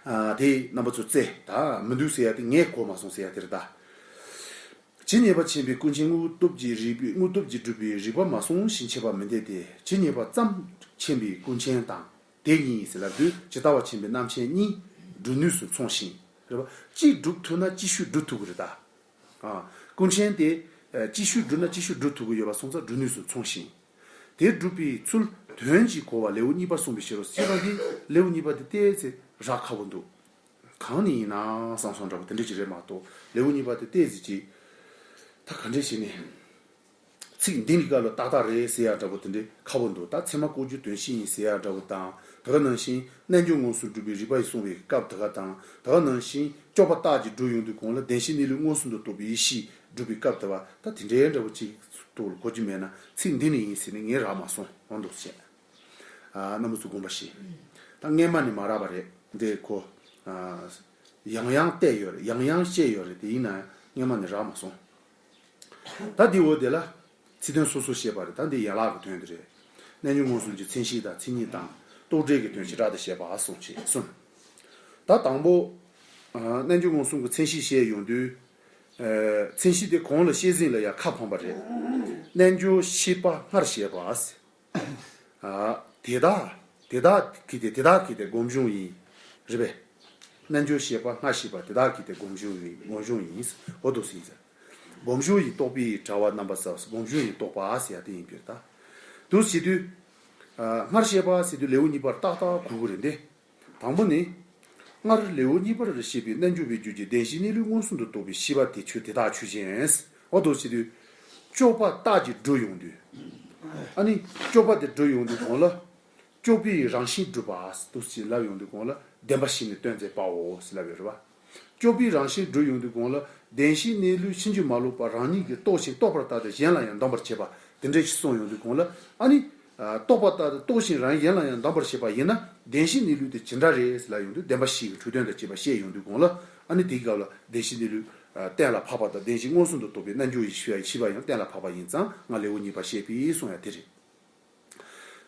ཨ། དེ་རྣམ་པ་ཚོ་བཙལ་ད་མི་འདུག་ཟེར་ཡ་དེ་ངས་གོ་མ་སོང་ཟེར་ཡ་དེ་རེད་ད། ཇི་སྙེད་པ་མཁྱེན་པའི་ཀུན་མཁྱེན་དངོས་སྟོབས་ཀྱིས་རིག་པའི་དངོས་སྟོབས་ཀྱིས་སྒྲུབ་པའི་རིགས་པ་མ་སོང་ཞིང་འཆད་པ་མི་འདོད་དེ། ཇི་སྙེད་པ་ཙམ་མཁྱེན་པའི་ཀུན་མཁྱེན་དང་དེ་ཉིད་ཡིན་ཟེར་ལབ་དུས་ཇི་ལྟ་བ་མཁྱེན་པའི་རྣམ་མཁྱེན་གཉིས་སྒྲུབ་ནུས་སུ་མཚུངས་ཤིང་། རེད་པ། གཅིག་སྒྲུབ་ཐུབ་ན་གཅིག་ཤུགས་སྒྲུབ་ཐུབ་ཀྱི་རེད་ད། ཨ། ཀུན་མཁྱེན་དེ་ཨ་གཅིག་ཤུགས་སྒྲུབ་ན་གཅིག་ཤུགས་སྒྲུབ་ཐུབ་ཀྱི་ཡོད་པ་སོང་ཙང་སྒྲུབ་ནུས་སུ་མཚུངས་ཤིང་། དེ་སྒྲུབ་པའི་ཚུལ་དོན་གྱིས་གོ་བ་ལེའུ་གཉིས་པར་གསུངས་པའི་ཕྱིར་རོ། སྤྱིར་བཏང་འདི་ལེའུ་གཉིས་པ་དེ་ཏོག་ཙམ་རག་ཁག་པོ་འདུག་གང་ནས་ཡིན་ན་བསམ་སོང་འདྲ་པོ་དེ་འདྲ་ཅིག་རེད་མ་གཏོགས་ལེའུ་གཉིས་པ་དེ་ཏོག་ཙམ་ཅིག་ད་ག་འདྲས་བྱས་ནས། ཚིག་འདི་འདི་ག་ལ་ཏག་ཏག་རེད་ཟེར་ཡ་འདྲ་པོ་དེ་འདྲའི་ཁག་པོ་འདུག་ད་ཚད་མ་ལྐོག་གྱུར་དོན་ཤེས་ཡིན་ཟེར་ཡ་འདྲ་པོ་དང་། ད་ག་ནང་བཞིན་རྣལ་འབྱོར་མངོན་སུམ་སྒྲུབ་པའི་རིགས་པ་ཡིས་གསུངས་པའི་སྐབས་ད་ག་དང་། ད་ག་ནང་བཞིན་སྐྱོབ་པ་རྟགས་ཀྱིས་སྒྲུབ་ཡོང་དུས་གོང་ལ་བདེན་བཞིའི་གནས་ལུགས་མངོན་སུམ་དུ་རྟོགས་པའི་ཡེ་ཤེས་སྒྲུབ་པའི་སྐབས་ད་བ་ད་དེ་འདྲའི་འདྲ་པོ་ཅིག་ཐུགས་ལ་གོ་རྒྱུ་མེད་ན་ཚིག་འདི་ནས་ཡིན་ཟེར་ནས་ངས་རག་མ་སོང་འོ་འདུག་བཤད། ཨ། རྣམ་པ་ཚོ་དགོངས་པ་བཞེས། ད་སྔས་མ་ནས་མ་རག་པ་རེད་འདི་ཁོ། ཨ། ཡང་ཡང་བལྟས་ཡོད་རེད། ཡང་ཡང་བཤད་ཡོད་རེད། དེ་ཡིན་ན་ཡང་སྔས་མ་ནས་རག་མ་སོང་། ད་འདི་འོ་དེ་ལ་ཚིག་དོན་སོ་སོ་བཤད་པ་རེད། ད་འདི་ཡན་ལག་གི་དོན་དེ་རེད། རྣལ་འབྱོར་མངོན་སུམ་གྱི་མཚན་གཞི་དང་མཚན་ཉིད་དང་རྟོག་བྲལ་གྱི་དོན་བྱེ་བྲག་ཏུ་བཤད་པ་གསུངས་བྱས་གསུམ། ད་དང་པོ། ཨ། རྣལ་འབྱོར་མངོན་སུམ་གྱི་མཚན་གཞི་བཤད་ཡོང་དུས། ཨ། མཚན་གཞི་དེ་གོང་ལ་བཤད་ཟིན་ལ་ཡང་ཁ་འཕངས་པ་རེད། རྣལ་འབྱོར་ཤེས་པ་སྔར་བཤད་པ། ཨ། དེ་དག་དེ་དག་གིས་ཏེ། དེ་དག་གིས་ཏེ་སྒོམ་བྱུང་ཡིན། རེད་པས། རྣལ་འབྱོར་ཤེས་པ་སྔར་བཤད་པ་དེ་དག་གིས་ཏེ་སྒོམ་བྱུང་ཡིན། སྒོམ་བྱུང་ཡིན། འོ་དོ་ཟེར་ཡིན་ཟེར། སྒོམ་བྱུང་ཡི་རྟོག་པའི་དྲ་བ་རྣམ་པ་གསལ། སྒོམ་བྱུང་ཡི་རྟོག་པ་ཟེར་ཡ་དེ་ཡིན་པས་ད། དུ་ཟེར་དུས། ཨ། སྔར་བཤད་པ་ཟེར་དུས་ལེའུ་གཉིས་པར་ཏག་ཏག་གོ་གི་རེད་འདི། དང་པོ་ནི། སྔར་ལེའུ་གཉིས་པར་བཤད་པའི་རྣལ་འབྱོར་པའི་རྒྱུད་ཀྱི་བདེན་བཞིའི་གནས་ལུགས་མངོན་སུམ་དུ་རྟོགས་པའི་ཤེས་པ་དེ་ཆོས་དེ་དག་ཆོས་ཅན། འོ་དོ་ཟེར་དུས། སྐྱོབ་པ་རྟགས་ཀྱིས་སྒྲུབ་ཡོང་དུས། ཨ་ནི་སྐྱོབ་པ་དེ་སྒྲུབ་ཡོང་དུས་གོང་ལ། སྐྱོབ་པའི་རང་བཞིན་སྒྲུབ་པ་དུ་ཞེས་ལབ་ཡོང་དུས་གོང་ལ་བདེན་པ་བཞི་ནི་སྟོན་མཛད་པའོ་ཞེས་ལབ་ཡོད་རེད་བ། སྐྱོབ་པའི་རང་བཞིན་སྒྲུབ་ཡོང་དུས་གོང་ལ་བདེན་བཞིའི་གནས་ལུགས་ཕྱིན་ཅི་མ་ལོག་པ་རང་ཉིད་ཀྱིས་རྟོགས་ཤིང་རྟོགས་པར་ལྟ་སྟེ་གཞན་ལ་ཡང་འདོམས་པར་བྱེད་པ་དེ་འདྲ་ཞིག་གསུངས་ཡོང་དུས་གོང་ལ་ཨ་ནི། རྟོགས་པར་ལྟ་སྟེ་རྟོགས་ཤིང་རང་གཞན་ལ་ཡང་འདོམས་པར་བྱེད་པ་ཡིན་ན་བདེན་བཞིའི་གནས་ལུགས་དེ་ཇི་འདྲ་རེད་ཟེར་ལབ་ཡོང་དུས་བདེན་པ་བཞི་གི་འཁྲུལ་དོན་དང་བཅས་པ་བཤད་ཡོང་དུས་གོང་ལ་ཨ་ནི་དེའི་སྐབས་ལ་བདེན་བཞིའི་གནས་ལུགས་གཏན་ལ་ཕབ་པ་དང་བདེན་བཞི་མངོན་སུམ་དུ་རྟོགས་པའི་རྣལ་འབྱོར་ཡི་ཤེས་པ་ཡང་གཏན་ལ་ཕབ་པ་ཡིན་ཙང་ང་ལེའུ་གཉིས་པ་བཤད་པས་གསུངས་ཡ་དེ་རེད།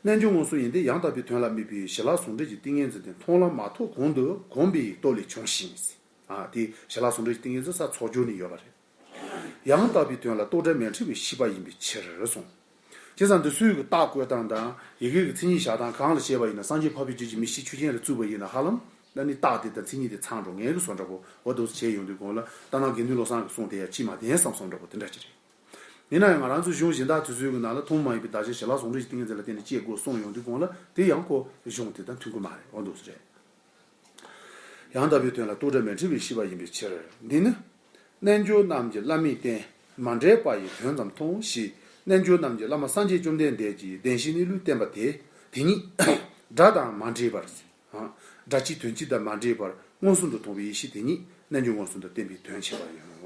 རྣལ་འབྱོར་མངོན་སུམ་ཡིན་ཏེ་ཡང་དག་པའི་དོན་ལ་དམིགས་པའི་ཞི་ལྷག་ཟུང་འབྲེལ་གྱི་ཏིང་ངེ་འཛིན་དེ་མཐོང་ལམ་མ་ཐོབ་གོང་དུ་གོམས་པའི་སྟོབས་ལས་བྱུང་ཞིང་། ཨ། དེ་ཞི་ལྷག་ཟུང་འབྲེལ་གྱི་ཏིང་ངེ་འཛིན་ས་ཚོགས་སྦྱོར་ནས་ཡོད་པ་རེད། ཡང་དག་པའི་དོན་ལ་རྟོག་བྲལ་མལ་ཁྲིད་པའི་ཤེས་པ་ཡིན་པའི་ཕྱིར་གསུངས། བྱས་ཙང་འདི་སུས་ཀྱི་རྟགས་བཀོད་སྟངས་དང་ཡི་གེ་གི་མཚན་ཉིད་བཞག་སྟངས་གང་ལ་བཤད་པ་ཡིན་ན་སངས་རྒྱས་འཕགས་པའི་རྒྱུད་ཀྱི་མི་ཤེས་ཆོས་ཅན་ལ་བཙུགས་པ་ཡིན་ན་ཧ་ལམ་ད་ནི་རྟགས་དེ་དང་མཚན་ཉིད་དེ་ཚང་འགྲོ་ངེས་ཀྱི་བཟོ་འདྲ་པོ་འོ་འདུག་བྱས་ཡོང་དུས་གོང་ལ་ལྟར་སྣང་དགེ་འདུན་བློ་བཟང་གི་གསུང་དེ་ཡང་ཅི་མ་བདེན་བསམ་སོང་འདྲ་པོ་དེ་འདྲ་ཅིག་རེད། ཡིན་ན་ཡང་ང་རང་ཚོ་གཞུང་གཞན་དག་དེ་ཚོའི་གི་ནང་ལ་ཐུན་མོང་མ་ཡིན་པའི་བདག་གཞན་ཞི་ལྷག་ཟུང་འབྲེལ་གྱི་ཏིང་ངེ་འཛིན་ལ་བརྟེན་ནས་སྐྱེ་དགོས་གསུངས་ཡོང་དུས་གོང་ལ་དེ་ཡང་ཁོ་གཞུང་དེ་དང་མཐུན་གི་མ་རེད་འོ་འདུག་ཟེར་རེད། ཡང་དག་པའི་དོན་ལ་རྟོག་བྲལ་མལ་ཁྲིད་པའི་ཤེས་པ་ཡིན་པའི་ཕྱིར། འདི་ནི། རྣལ་འབྱོར་རྣམས་ཀྱིས་བླ་མའི་བསྟན་མ་འདྲེས་པ་ཡི་དོན་ཙམ་མཐོང་ཞིང་། རྣལ་འབྱོར་རྣམས་ཀྱིས་བླ་མ་སངས་རྒྱས་བཅོམ་ལྡན་འདས་ཀྱིས་བདེན་བཞིའི་གནས་ལུགས་བསྟན་པ་དེ་དེ་ཉིད་སྒྲ་དང་མ་འདྲེས་པར། སྒྲ་སྤྱི་དོན་སྤྱི་དང་མ་འདྲེས་པར་མངོན་སུམ་དུ་མཐོང་བའི་ཡེ་ཤེས་དེ་ཉིད་རྣལ་འབྱོར་མངོན་སུམ་དུ་བསྟན་པའི་དོན་བྱེད་པ་ཡིན་ནོ།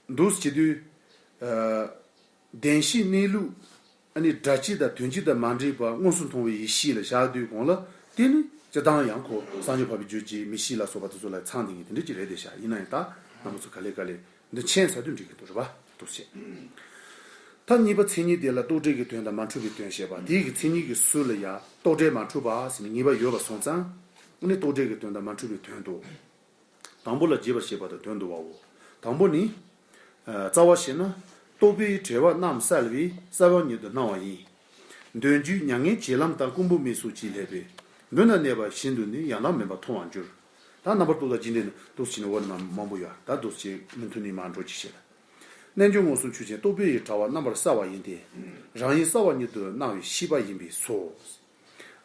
འདུག་བྱེད་དུས། བདེན་བཞིའི་གནས་ལུགས། ཨ་ནི་སྒྲ་སྤྱི་དང་དོན་སྤྱི་དང་མ་འདྲེས་པ་མངོན་སུམ་མཐོང་བའི་ཡེ་ཤེས་ལ་བཞག་དུས་གོང་ལ་དེ་ནི་སྤྱིར་བཏང་ཡང་ཁོ་སངས་རྒྱས་འཕགས་པའི་རྒྱུད་ཀྱི་མི་གཤིས་ལ་སོགས་པ་དེ་ཚོ་ལ་ཚང་དེ་ངེས་དེ་འདྲ་ཅིག་རེད་དེ་ཤག་ཡིན་ན་ཡང་ད་རྣམ་པ་ཚོ་ག་ལེ་ག་ལེ་འདི་མཁྱེན་ཚར་དུས་འགྲིག་གི་འདུག་རེད་པ་འདུག་ཅེས། ད་གཉིས་པ་མཚན་ཉིད་དེ་ལ་རྟོག་བྲལ་གྱི་དོན་དང་མ་འཁྲུལ་བའི་དོན་བཤད་པ་དེའི་གི་མཚན་ཉིད་ཀྱི་ཚུལ་ལ་ཡང་རྟོག་བྲལ་མ་འཁྲུལ་བ་ཟེར་ནས་ངེས་པ་ཡོད་པ་སོང་ཙང་ཨ་ནི་རྟོག་བྲལ་གྱི་དོན་དང་མ་འཁྲུལ་བའི་དོན་དུ། དང་པོ་ལ་རྒྱས་པར་བཤད་པ་དང་དོན་བསྡུ་བའོ། དང་པོ་ནི། ཨ། རྩ་བ་བཤད་ན། རྟོག་པའི་བྲལ་བ་རྣམས་བསལ་བའི་རྩ་བ་ཉིད་དུ་སྣང་བ་ཡིན། དོན་བརྒྱུད་མྱ་ངན་བྱེད་ལམ་དང་། རྐུན་པོ་མིག་སོགས་ཅི་སླད་པས། མདུན་ན་གནས་པ་བཞིན་དུ་ནི། ཡང་དག་མིན་པར་མཐོང་བར་འགྱུར། ད་རྣམ་པར་རྟོག་དང་རྒྱུད་འགྲེལ་ནི་འདུག་སེ་བྱས་ནས་འོག་ནས་མང་པོ་ཡོད། ད་འདུག་སེ་མུ་མཐུད་ནས་མར་འགྲོ་གི་ཞེས། རྣལ་འབྱོར་མངོན་སུམ་ཆོས་ཅན། རྟོག་པའི་ཡུལ་བྲལ་བ་རྣམ་པར་གསལ་བ་ཡིན་ཏེ། རང་ཡུལ་གསལ་བ་ཉིད་དུ་སྣང་བའི་ཤེས་པ་ཡིན་པས་སོ།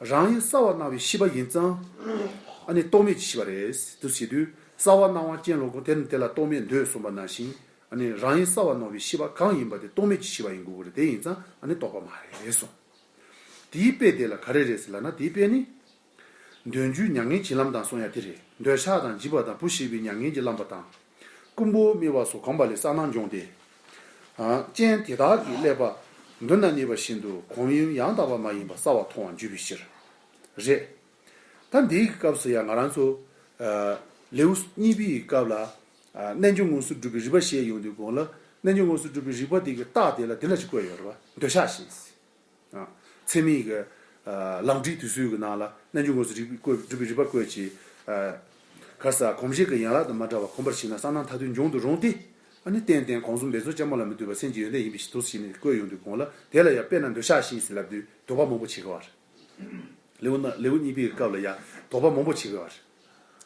རང་ཡུལ་གསལ་བར་སྣང་བའི་ཤེས་པ་ཡིན་ཙང་། ཨ་ནི་རྟོག་མེད་ཀྱི་ཤེས་པ་རེད། འདུག་སེ་བྱེད་དུས་གསལ་བར་སྣང་བ་ཅན་ལ་གོ། དེ་ནི་དེ་ལ་རྟོག་མེད་འདོད་གསུངས་པ་ནང་བཞིན། ཨ་ནི་རང་ཡུལ་གསལ་བར་སྣང་བའི་ཤེས་པ་གང་ཡིན་པ་དེ་རྟོག་མེད་ཀྱི་ཤེས་པ་ཡིན་དགོས་ཀྱི་རེད། དེ་ཡིན་ཙང་ཨ་ནི་རྟོག་པ་མ་རེད་གསུངས། དེའི་དཔེ་དེ་ལ་ག་རེ་རེད་ཟེར་ལབ་ན། དེའི་དཔེ་ནི། དོན་བརྒྱུད་མྱ་ངན་བྱེད་ལམ་དང་གསུངས་ཡ་དེ་རེད། འདོད་ཆགས་དང་འཇིགས་པ་དང་བུ་ཤི་བའི་མྱ་ངན་གྱིས་བརླམས་པ་དང་། རྐུན་པོ་རྨི་བ་སོགས་གོམས་པ་ལས་གསལ་སྣང་འབྱུང་སྟེ། ཨ། རྐྱེན་དེ་དག་གི་སླད་པ་མདུན་ན་གནས་པ་བཞིན་དུ་གོམས་ཡུལ་ཡང་དག་པ་མ་ཡིན་པ་གསལ་བར་མཐོང་བར་འགྱུར་བའི་ཕྱིར། རེད། ད་འདིའི་སྐབས་སུ་ཡང་ང་རང་ཚོ། ཨ། ལེའུ་གཉིས་པའི་སྐབས་ལ། ཨ། རྣལ་འབྱོར་མངོན་སུམ་སྒྲུབ་པའི་རིགས་པ་བཤད་ཡོང་དུས་གོང་ལ། རྣལ་འབྱོར་མངོན་སུམ་སྒྲུབ་པའི་རིགས་པ་དེ་གི་རྟགས་དེ་ལ་དེ་འདྲ་ཞིག་བཀོད་ཡོད་རེད་པ། འདོད་ཆགས་ཤིང་། ཨ། ཚད་མའི་གི། ཨ། ལམ་འབྲས་དུས་ཚོད་ཀྱི་ནང་ལ་རྣལ་འབྱོར་མངོན་སུམ་རིགས་པའི་བཀོད། སྒྲུབ་པའི་རིགས་པ་བཀོད་ཅིང་། ཨ། ག་ས་གོམས་གཤིས་ཀྱི་ཡན་ལག་དང་མ་བྲལ་བར་གོམས་པར་བྱས་ན་གསལ་སྣང་མཐར་ཐུག་འབྱུང་དུ་རུང་སྟེ། ཨ་ནི་རྟེན་རྟེན་གང་གསུམ་འབད་རྩོལ་སྐྱབས་མ་ལ་མི་ལྟོས་པ་སེམས་ཀྱི་ཡོན་ཏན་ཡིན་པའི་ཕྱིར་དུ་ཞེས་ནས་བཀོད་ཡོང་དུས་གོང་ལ། དེ་ལ་ཡང་དཔེར་ན་འདོད་ཆགས་ཤིང་ཟེར་ལབ་དུས་དོགས་པ་མང་པོ་བྱེད་ཀྱི་ཡོད་རེད། ལེའུ་ན། ལེའུ་གཉིས་པའི་སྐབས་ལ་ཡང་དོགས་པ་མང་པོ་བྱེད་ཀྱི་ཡོད་རེད།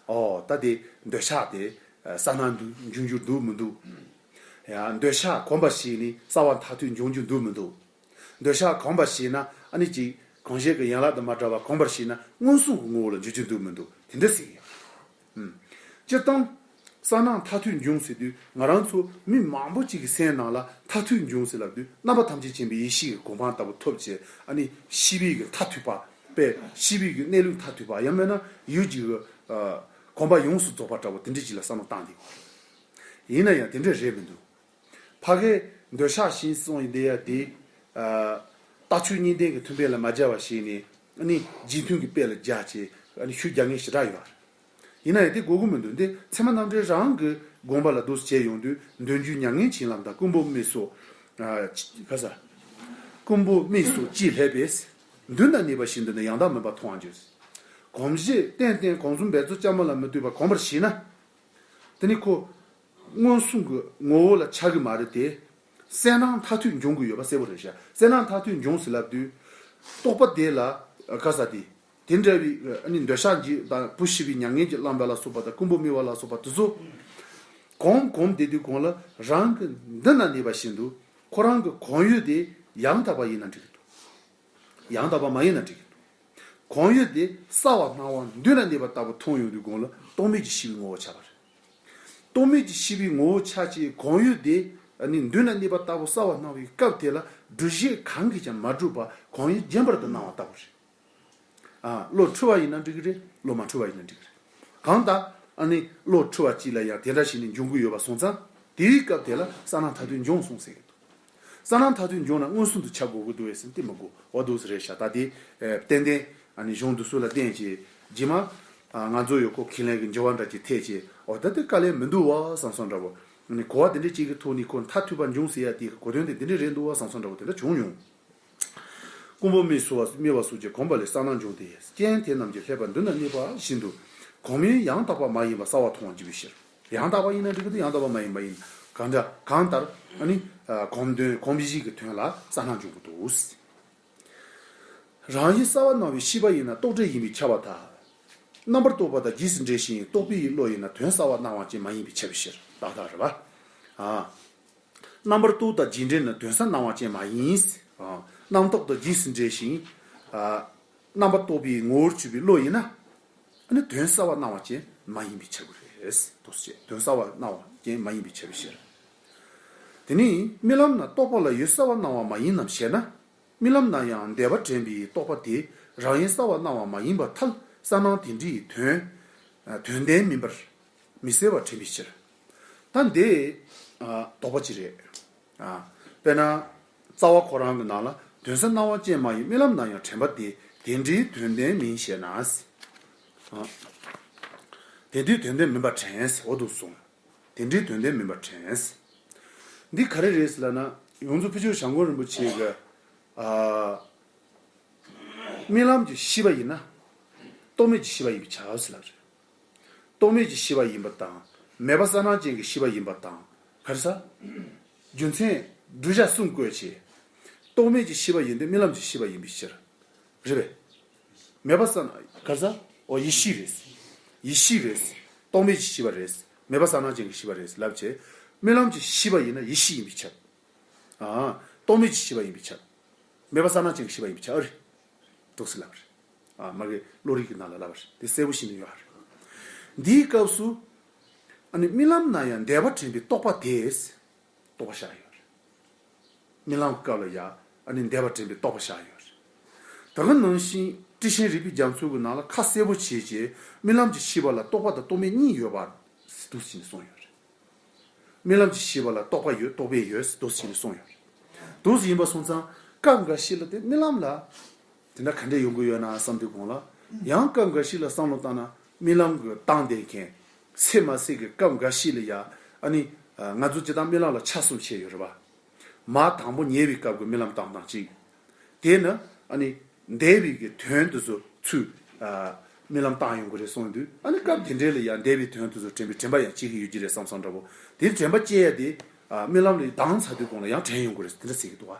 ཨོ། ད་དེ་འདོད་ཆགས་དེ་གསལ་སྣང་འབྱུང་རྒྱུ་འདུག་མི་འདུག་ཡང་འདོད་ཆགས་གོམས་པ་བྱས་ནས་གསལ་བ་མཐར་ཐུག་འབྱུང་རྒྱུ་འདུག་མི་འདུག་འདོད་ཆགས་གོམས་པ་བྱས་ན་ཨ་ནི་ཅིག་གང་ཞིག་གི་ཡན་ལག་དང་མ་བྲལ་བར་གོམས་པར་བྱས་ན་མངོན་སུམ་གྱི་ངོ་བོ་ལ་འགྱུར་རྒྱུ་འདུག་མི་འདུག་དེ་འདྲ་ཟེར་གྱི་ཡོད། ཨུམ། སྤྱིར་བཏང་། གསལ་སྣང་མཐར་ཐུག་འབྱུང་ཟེར་དུས་ང་རང་ཚོ་མི་མང་པོ་ཅིག་གི་སེམས་ནང་ལ་མཐར་ཐུག་འབྱུང་ཟེར་ལབ་དུས་རྣམ་པ་ཐམས་ཅད་མཁྱེན་པའི་ཡེ་ཤེས་ཀྱི་གོ་འཕང་ལྟ་བུ་ཐོབ་བྱས། ཨ་ནི་ཤེས་པའི་གི་མཐར་ཐུག་པ། དཔེ་ཤེས་པའི་གི་གནས་ལུགས་མཐར་ཐུག་པ། ཡང་མིན་ན་ཡུལ་གྱི་གི། ཨ། གོམས་པ་ཡོངས་སུ་རྫོགས་པ་འདྲ་བོ་དེ་འདྲ་ཅིག་ལ་བསམ་བློ་བཏང་བསྡད་ཡོད། ཡིན་ན་ཡང་དེ་འདྲ་རེད་མི་འདུག་ཕ་གིའི་འདོད་ཆགས་ཤིང་གསུངས་ཡིན་བསྡད་ཡ་དེ། ཨ། རྟགས་ཆོས་གཉིས་ལྡན་གྱི་མཐུན་དཔེ་ལ་མ་སྦྱར་བ་བྱས་ནས། ཨ་ནི་རྗེས་མཐུན་གྱི་དཔེ་ལ་སྦྱར་བྱས། ཨ་ནི་ཤུགས་རྒྱག་མཁན་ཞེ་དྲག་ཡོད་རེད། ཡིན་ན་ཡང་དེ་དགོས་ཀྱི་མི་འདུག་འདི་ཚད་མ་རྣམ་འགྲེལ་རང་གི་དགོངས་པ་ལ་འདུག་སེ་བྱས་ཡོང་དུས་དོན་བརྒྱུད་མྱ་ངན་བྱེད་ལམ་དང་། རྐུན་པོ་རྨིག་སོགས། ཨ། ག་ས། རྐུན་པོ་རྨིག་སོགས་ཅི་སླད་པས། མདུན་ན་གནས་པ་བཞིན་དུ་ནི། ཡང་དག་མིན་པར་མཐོང་བར་འགྱུར། གོམས་གཤིས་རྟེན་རྟེན་གང་གསུམ་འབད་རྩོལ་སྐྱབས་མ་ལ་མི་ལྟོས་པར་གོམས་པར་བྱས་ན། དེ་ནི་ཁོ་མངོན་སུམ་གྱི་ངོ་བོ་ལ་ཆགས་ཀྱི་མ་རེད་དེ། གསལ་སྣང་མཐར་ཐུག་འབྱུང་གི་ཡོད་པ་གསལ་པོ་རེད་ཤག་གསལ་སྣང་མཐར་ཐུག་འབྱུང་ཟེར་ལབ་དུས། རྟོག་པ་དེ་ལ་ག་ས་དེ། དེ་འདྲ་བའི་ཨ་ནི་འདོད་ཆགས་འཇིགས་དང་བུ་ཤི་བའི་མྱ་ངན་གྱིས་བརླམས་པ་ལ་སོགས་པ་དང་། རྐུན་པོ་རྨིག་པ་ལ་སོགས་པ་དེ་ཚོ་གོམས་གོམས་བསྡད་དུས་གོང་ལ་རང་གི་མདུན་ན་གནས་པ་བཞིན་དུ་ཁོ་རང་གི་གོམས་ཡུལ་དེ་ཡང་དག་པ་ཡིན་ན་འགྲིག་གི་འདུག་ཡང་དག་པ་མ་ཡིན་ན་འགྲིག་གི་འདུག་གོམས་ཡུལ་དེ་གསལ་བ་སྣང་བ་མདུན་ན་གནས་པ་ལྟ་བུ་མཐོང་ཡོང་དུས་གོང་ལ་རྟོག་མེད་ཀྱི་ཤེས་པའི་ངོ་བོ་ཆགས་པ་རེད། རྟོག་མེད་ཀྱི་ཤེས་པའི་ངོ་བོ་ཆགས་ཅིང་གོམས་ཡུལ་དེ་ནི་མདུན་ན་གནས་པ་ལྟ་བུ་གསལ་བར་སྣང་བའི་སྐབས་དེ་ལ་སྒྲུབ་བྱེད་གང་གིས་ཀྱང་མ་གྲུབ་པ་གོམས་ཡུལ་རྗེན་པར་དུ་སྣང་བ་ལྟ་བུ་རེད། ཨ། བློ་འཁྲུལ་བ་ཡིན་ན་འགྲིག་གི་རེད། བློ་མ་འཁྲུལ་བ་ཡིན་ན་འགྲིག་གི་རེད། གང་ལྟར་ཨ་ནི་བློ་འཁྲུལ་བ་གཅིག་ལ་ཡང་དེ་འདྲ་ཞིག་ནི་འབྱུང་གི་ཡོད་པ་སོང་ཙང་། དེའི་སྐབས་དེ་ལ་གསལ་སྣང་མཐར་ཐུག་འབྱུང་གསུངས་ཟེར་གི་འདུག་གསལ་སྣང་མཐར་ཐུག་འབྱུང་ན་མངོན་སུམ་དུ་ཆགས་དགོས་ཀྱི་འདུག་བས་ཟེར་ཏེ་མི་དགོས། འོ་འདུག་སེ་རེད་ཤག་ད་དེ། ཨེ། ཏན་ཏན་ཨ་ནི་གཞུང་འདི་ཚོ་ལ་བརྟེན་བྱས་རྗེས་མ། ཨ། ང་ཚོ་ཡོད་ཁོ་ཁས་ལེན་གྱི་འགྱུར་བ་འདྲ་ཅིག་ཐེབས་བྱས། འོ་ད་དེ་དཀའ་ལས་མི་འདུག་བ་བསམ་སོང་འདྲ་བོ། ཨ་ནི་གོ་བ་དེ་འདྲ་ཅིག་གི་ཐོག་ནས་ཁོ་མཐར་ཐུག་པ་འབྱུང་ཟེར་ཡ་དེ་གོ་དོན་དེ་དེ་འདྲ་རེད་འདུག་བ་བསམ་སོང་འདྲ་བོ་དེ་འདྲ་བྱུང་མྱོང་། རྐུན་པོ་རྨིག་སོགས་པ་རྨིག་པ་སོགས་ཀྱིས་གོམས་པ་ལས་གསལ་སྣང་འབྱུང་སྟེ། རྐྱེན་དེ་རྣམས་ཀྱི་སླད་པ་མདུན་ན་གནས་པ་བཞིན་དུ་གོམས་ཡུལ་ཡང་དག་པ་མ་ཡིན་པ་གསལ་བར་མཐོང་བར་འགྱུར་བའི་ཕྱིར། ཡང་དག་པ་ཡིན་ན་འགྲིག་གི་འདུག་ཡང་དག་པ་མ་ཡིན་པ་ཡིན། གང་འདྲ་གང་ལྟར་ཨ་ནི། ཨ། གོམས་དོན་གོམས་གཤིས་ཀྱི་དོན་ལ་གསལ་སྣང་འབྱུང་གི་འདུག་རང་ཡུལ་གསལ་བར་སྣང་བའི་ཤེས་པ་ཡིན་ན་རྟོག་བྲལ་ཡིན་པས་ཁྱབ་པར་ཐལ། རྣམ་པར་རྟོག་པ་དང་རྗེས་སུ་འབྲེལ་ཞིང་། རྟོག་པའི་བློ་ཡིན་ན་དོན་གསལ་བར་སྣང་བ་ཅན་མ་ཡིན་པས་ཁྱབ་པའི་ཕྱིར། ཏག་ཏག་རེད་པ། ཨ། རྣམ་པར་རྟོག་དང་རྗེས་འབྲེལ་ནི་དོན་གསལ་སྣང་བ་ཅན་མ་ཡིན། ཨ། རྣམ་རྟོག་དང་རྗེས་སུ་འབྲེལ་ཞིང་། ཨ། རྣམ་པར་རྟོག་པའི་ངོ་བོར་གྱུར་པའི་བློ་ཡིན་ན། ཨ་ནི་དོན་གསལ་བར་སྣང་བ་ཅན་མ་ཡིན་པས་ཁྱབ་ཀྱི་རེད། དོ་ཅེས་དོན་གསལ་བར་སྣང་བ་ཅན་མ་ཡིན་པས་ཁྱབ་པའི་ཕྱིར། དེ་ནི་རྨི་ལམ་ན་རྟོག་པ་ལ་ཡུལ་གསལ་བར་སྣང་བ་མ་ཡིན་ནམ་ཞེ་ན། རྨི་ལམ་ན་ཡང་འདས་པ་དྲན་པའི་རྟོག་པ་དེ་རང་ཡུལ་གསལ་བར་སྣང་བ་མ་ཡིན་པར་ཐལ། གསལ་སྣང་དེ་འདྲའི་དོན། དོན་ལྡན་མིན་པར་མི་གསལ་བར་དྲན་པའི་ཕྱིར། ད་འདི་ཨ་དོགས་པ་ཅིག་རེད། ཨ། དཔེར་ན། རྩ་བ་ཁོ་རང་གི་ནང་ལ་དོན་གསལ་སྣང་བ་ཅན་མ་ཡིན། རྨི་ལམ་ན་ཡང་དྲན་པ་དེ་དེ་འདྲའི་དོན་ལྡན་མིན་ཞེ་ན། ཨ། དེ་འདྲའི་དོན་ལྡན་མིན་པར་དྲན། འོ་འདུག་གསུངས། དེ་འདྲའི་དོན་ལྡན་མིན་པར་དྲན། འདི་ག་རེ་རེད་ཟེར་ལབ་ན། ཡོངས་འཛིན་ཕུར་ལྕོག་བྱམས་མགོན་རིན་པོ་ཆེ་གི། ཨ། རྨི་ལམ་གྱི་ཤེས་པ་ཡིན་ན། རྟོག་མེད་ཀྱི་ཤེས་པ་ཡིན་པས་ཁྱབ་ཟེར་ལབ་རེད། རྟོག་མེད་ཀྱི་ཤེས་པ་ཡིན་པ་དང་། མེད་པ་གསལ་སྣང་ཅན་གྱི་ཤེས་པ་ཡིན་པ་དང་། ག་རེ་ཟ། རྒྱུ་མཚན་བསྒྲུབ་བྱ་གསུམ་བཀོད་བྱས། རྟོག་མེད་ཀྱི་ཤེས་པ་ཡིན་དུས་རྨི་ལམ་གྱི་ཤེས་པ་ཡིན་པའི་ཕྱིར། རེད་པས། མེད་པ་ས་ན་ག་རེ་ཟ། འོ་ཡེ་ཤེས་རེད། ཡེ་ཤེས་རེད། རྟོག་མེད་ཀྱི་ཤེས་པ་རེད། མེད་པ་གསལ་སྣང་ཅན་གྱི་ཤེས་པ་རེད་ལབ་བྱས། རྨི་ལམ་གྱི་ཤེས་པ་ཡིན་ན་ཡེ་ཤེས་ཡིན་པའི་ཕྱིར། ཨ། རྟོག་མེད་ཀྱི་ཤེས་པ་ཡིན་པའི་ཕྱིར། མེད་པ་གསལ་སྣང་ཅན་གྱི་ཤེས་པ་ཡིན་པའི་ཕྱིར་ཨ་རེད། འདུག་སེ་ལབ་པ་རེད། ཨ། མ་གི་བློ་རིག་གི་ནང་ལ་ལབ་པ་རེད། དེ་གསལ་པོ་ཞིག་ནི་ཡོད་རེད། འདིའི་སྐབས་སུ། ཨ་ནི་རྨི་ལམ་ན་ཡང་འདས་པ་དྲན་པའི་རྟོག་པ་དེས། རྟོག་པ་བཞག་ཡོད་རེད། རྨི་ལམ་གྱི་སྐབས་ལ་ཡང་ཨ་ནི་འདས་པ་དྲན་པའི་རྟོག་པ་བཞག་ཡོད་རེད། ད་ག་ནང་བཞིན་ཊཱིཀ་ཆེན་རིག་པའི་རྒྱ་མཚོ་གི་ནང་ལ་ཁ་གསལ་པོ་བྱས་རྗེས་རྨི་ལམ་གྱི་ཤེས་པ་ལ་རྟོག་པ་དང་རྟོག་མེད་གཉིས་ཡོད་པ་འདུག་སེ་གསུངས་ཡོད་རེད། རྨི་ལམ་གྱི་ཤེས་པ་ལ་རྟོག་པ་ཡོད་རྟོག་མེད་ཡོད་འདུག་སེ་གསུངས་ཡོད་རེད། འདུག་སེ་ཡིན་པ་སོང་ཙང་སྐབས་འགའ་ཞིག་ལ་དེ་རྨི་ལམ་ལ། དེ་འདྲ་ག་འདྲས་ཡོང་གི་ཡོད་ན་བསམ་དུས་གོང་ལ། ཡང་སྐབས་འགའ་ཞིག་ལ་བསམ་བློ་བཏང་ན་རྨི་ལམ་གྱི་སྟངས་དེ་མཁན། གསལ་མ་གསལ་གྱི་སྐབས་འགའ་ཞིག་ལ་ཡ། ཨ་ནི། ང་ཚོ་སྤྱིར་བཏང་རྨི་ལམ་ལ་ཆ་གསུམ་ཕྱེ་ཡོད་རེད་པ། མ་དང་པོ་ཉལ་བའི་སྐབས་ཀྱི་རྨི་ལམ་བཏང་སྟངས་གཅིག་དེ་ནི་ཨ་ནི་འདས་པའི་གི་དོན་དེ་ཚོ་ཚུར་ཨ་རྨི་ལམ་བཏང་ཡོང་གི་རེད་གསུངས་དུས། ཨ་ནི་སྐབས་དེ་འདྲའི་ལ་ཡང་འདས་པའི་དོན་དེ་ཚོ་དྲན་པའི་དྲན་པ་ཡང་སྐྱེ་གི་ཡོད་ཀྱི་རེད་བསམ་བསམ་འདྲ་པོ། དེ་དྲན་པ་སྐྱེ་ཡ་དེ་ཨ་རྨི་ལམ་ལ་ལྡང་ཚར་དུས་གོང་ལ་ཡང་དྲན་ཡོང་གི་རེད་དེ་འདྲ་ཟེར་གི་འདུག་ཨ།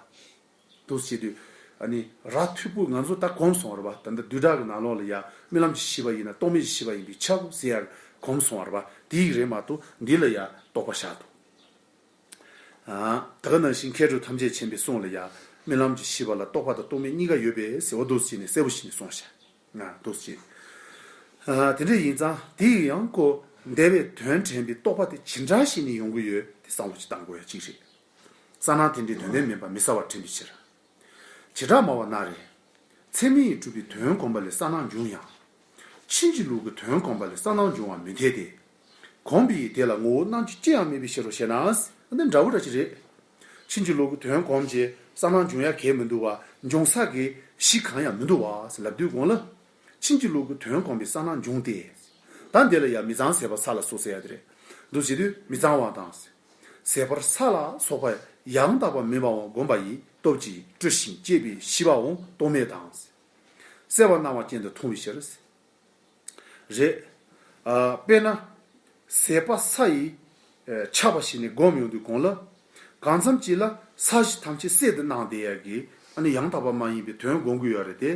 འདུག་སེ་བྱེད་དུས། ཨ་ནི་ར་འཐུས་པོ་ང་ཚོ་ད་གོམས་སོང་བ་རེད་པ། ད་ལྟ་བསྡུས་གྲྭ་གི་ནང་ལོགས་ལ་ཡང་རྨི་ལམ་གྱི་ཤེས་པ་ཡིན་ན་རྟོག་མེད་ཀྱི་ཤེས་པ་ཡིན་པས་ཁྱབ་ཟེར་ཡ་གོམས་སོང་བ་རེད་པ། དེ་ཡིག་རེད་མ་གཏོགས་འདི་ལ་ཡང་རྟོག་པ་བཞག་འདུག་ཨ། ད་ག་ནང་བཞིན་མཁས་གྲུབ་ཐམས་ཅད་མཁྱེན་པའི་གསུང་ལ་ཡང་རྨི་ལམ་གྱི་ཤེས་པ་ལ་རྟོག་པ་དང་རྟོག་མེད་གཉིས་ཀ་ཡོད་པས་ཟེར་བ་འདུག་སེ་བྱས་ནས་གསལ་པོ་བྱས་ནས་གསུངས་ཤག་ང་འདུག་སེ་བྱས། ཨ། དེ་འདྲ་ཡིན་ཙང་དེ་ཡིས་ཡང་ཁོ་འདས་པའི་དོན་དྲན་པའི་རྟོག་པ་དེ་ཇི་འདྲ་ཞིག་ནས་ཡོང་གི་ཡོད་དེ་བསམ་བློ་ཅིག་བཏང་དགོས་ཡ་གཅིག་རེད། གསལ་སྣང་དེ་འདྲའི་དོན་ལྡན་མིན་པ་མི་གསལ་བར་དྲན་པའི་ཕྱིར། བྱེ་བྲག་སྨྲ་བ་ན་རེ། ཚད་མས་གྲུབ་པའི་དོན་གོམས་པ་ལས་གསལ་སྣང་འབྱུང་ཡང་། ཕྱིན་ཅི་ལོག་གི་དོན་གོམས་པ་ལས་གསལ་སྣང་འབྱུང་བ་མི་འཐད་དེ། གོམས་པས་དེ་ལ་ངོ་བོ་རྣམ་འགྱུར་ཅི་ཡང་མེད་པའི་ཕྱིར་རོ་ཞེ་ན། འདི་འདྲ་བོ་འདྲ་ཅིག་རེད། ཕྱིན་ཅི་ལོག་གི་དོན་གོམས་བྱས་གསལ་སྣང་འབྱུང་ཡ་གང་ཡང་མི་འདུག་པ། འབྱུང་ས་གི་གཞི་གང་ཡང་མི་འདུག་པ་ལབ་དུས་གོང་ལ། ཕྱིན་ཅི་ལོག་གི་དོན་གོམས་པས་གསལ་སྣང་འབྱུང་སྟེ། ད་འདི་ལ་ཡང་མི་གཙང་ཟད་པར་འཚལ་ལ་སོགས་ཟེར་ཡ་དེ་རེད། འདུག་སེ་བྱེད་དུས་མི་གཙང་བ་དང་། ཟད་པར་འཚལ་ལ་སོགས་པ་ཡང་དག་པ་མིན་པའང་གོམས་པ་ཡི་སྟོབས་ཀྱིས་སྤྲུལ་ཞིང་བསྐྱེད་པས་ཞི་བའང་རྟོག་མེད་དང་། གསལ་བར་སྣང་བ་ཅན་དུ་མཐོང་བའི་ཕྱིར། རེད། ཨ། དཔེར་ན། ཟད་པ་ས་ཡི་ཨ་ཆགས་པ་ཞིག་ནས་བསྒོམས་ཡོང་དུས་གོང་ལ། གང་འཚམ་ཅིག་ལ་ས་གཞི་ཐམས་ཅད་གསལ་དུ་སྣང་བསྡད་ཡ་གི་ཨ་ནི་ཡང་དག་པ་མ་ཡིན་པའི་དོན་སྒོམ་གྱི་ཡོད་རེད་དེ།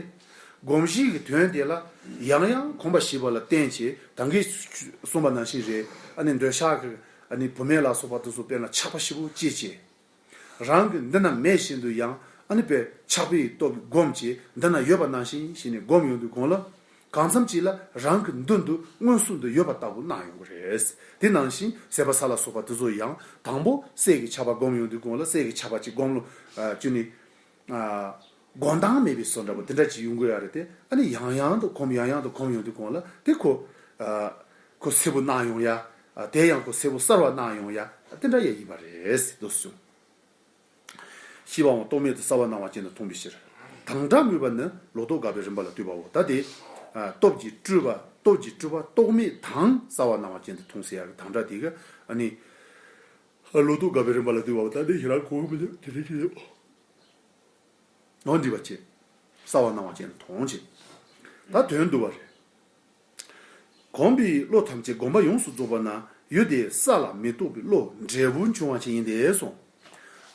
སྒོམ་གཞི་གི་དོན་དེ་ལ་ཡང་ཡང་གོམས་པ་བྱེད་པ་ལ་བརྟེན་བྱས་ད་གིན་གསུངས་པ་ནང་བཞིན་རེད། ཨ་ནི་འདོད་ཆགས་ཀྱི་ཨ་ནི་བུད་མེད་ལ་སོགས་པ་དེ་ཚོ་དཔེར་ན་ཆགས་པ་ཞེ་པོ་སྐྱེས་བྱས། རང་གི་འདི་ན་མེད་བཞིན་དུ་ཡང་ཨ་ནི་པའི་ཆགས་པའི་སྟོབས་བསྒོམས་བྱས་འདི་ན་ཡོད་པ་ནང་བཞིན་བྱས་ནས་བསྒོམས་ཡོང་དུས་གོང་ལ། གང་འཚམ་ཅིག་ལ་རང་གི་མདུན་དུ་མངོན་སུམ་དུ་ཡོད་པ་ལྟ་བུ་སྣང་ཡོང་གི་རེད། དེ་ནང་བཞིན་ཟད་པ་འཚལ་ལ་སོགས་པ་དེ་ཚོ་ཡང་དང་པོ་སད་ཀྱི་ཆགས་པ་བསྒོམས་ཡོང་དུས་གོང་ལ་སད་ཀྱི་ཆགས་པ་ཅིག་བསྒོམས་ལ་ཨ་བཅུག་ནས། ཨ། བསྒོམ་སྟངས་མེད་པའི་བཟོ་འདྲ་པོ་དེ་འདྲ་ཅིག་ཡོང་གི་ཡོད་རེད་དེ། ཨ་ནི་ཡང་ཡང་དུ་གོམས་ཡང་ཡང་དུ་གོམས་ཡོང་དུས་གོང་ལ་དེ་ཁོ། ཨ། ཁོ་གསལ་པོ་སྣང་ཡོང་ཡ། ཨ། དེ་ཡང་ཁོ་གསལ་པོ་གསལ་བར་སྣང་ཡོང་ཡ། དེ་འདྲ་ཡ་ཡིན་པ་རེད་ཟེར་དུ་གསུངས། ཤེས་པའང་རྟོག་མེད་དུ་གསལ་བར་སྣང་བ་ཅན་དུ་མཐོང་བའི་ཕྱིར། དང་སྒྲ་སྨོས་པ་ནི་ལོག་རྟོག་དགག་པའི་རིམ་པ་ལ་ལྟོས་པའོ། ད་དེ། ཨ། སྟོབས་ཀྱིས་སྤྲུལ་པ་སྟོབས་ཀྱིས་སྤྲུལ་པ་རྟོག་མེད་དང་གསལ་བར་སྣང་བ་ཅན་དུ་མཐོང་ཟེར་ཡ་གི་དང་སྒྲ་དེ་ག་ཨ་ནི། ལོག་རྟོག་དགག་པའི་རིམ་པ་ལ་ལྟོས་པའོ། ད་དེ་ཞེ་དྲག་གོ་གི་མི་འདུག་དེ་འདྲ་ཞིག་ཡོད། ངོ་འདྲིས་པ་བྱེད། གསལ་བར་སྣང་བ་ཅན་དུ་མཐོང་བྱེད། ད་དོན་བསྡུ་བ་རེད། གོམས་པའི་བློ་ཐམས་ཅད་སྒོམ་པ་ཡོངས་སུ་རྫོགས་པ་ན་ཡུལ་དེ་གསལ་ལ་མི་རྟོག་པའི་བློ་འབྲས་བུ་འབྱུང་བ་ཅན་ཡིན་ཏེ་གསུངས།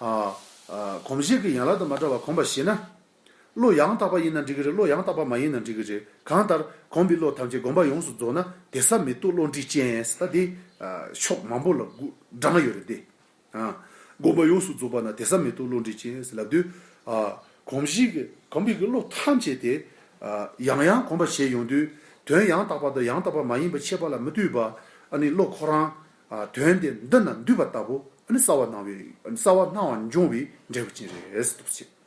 ཨ། ཨ། གོམས་གཤིས་ཀྱི་ཡན་ལག་དང་མ་བྲལ་བར་གོམས་པར་བྱེད་ན། བློ་ཡང་དག་པ་ཡིན་ན་འགྲིག་གི་རེད། བློ་ཡང་དག་པ་མ་ཡིན་ན་འགྲིག་གི་རེད། གང་ལྟར་གོམས་པའི་བློ་ཐམས་ཅད་སྒོམ་པ་ཡོངས་སུ་རྫོགས་ན་དེ་གསལ་མི་རྟོག་བློ་འདྲིས་ཅན་ཟེར་ད་དེ། ཨ། ཕྱོགས་མང་པོ་ལ་དགོངས་ཡོད་རེད་དེ། ཨ། སྒོམ་པ་ཡོངས་སུ་རྫོགས་པ་ན་དེ་གསལ་མི་རྟོག་བློ་འདྲིས་ཅན་ཟེར་ལབ་དུས། ཨ། གོམས་གཤིས་ཀྱི་གོམས་པའི་གི་བློ་ཐམས་ཅད་དེ། ཨ། ཡང་ཡང་གོམས་པ་བྱས་ཡོང་དུས་དོན་ཡང་དག་པ་དང་ཡང་དག་པ་མ་ཡིན་པ་ཕྱེ་བ་ལ་མི་ལྟོས་པ། ཨ་ནི་བློ་ཁོ་རང་། ཨ། དོན་དེ་འདི་ན་འདུས་པ་ལྟ་བུ་ཨ་ནི་གསལ་བར་སྣང་བའི་གསལ་བར་སྣང་བ་འབྱུང་བའི་འབྲས་བུ་ཅན་རེད་ཟེར་འདུག་ཟེར།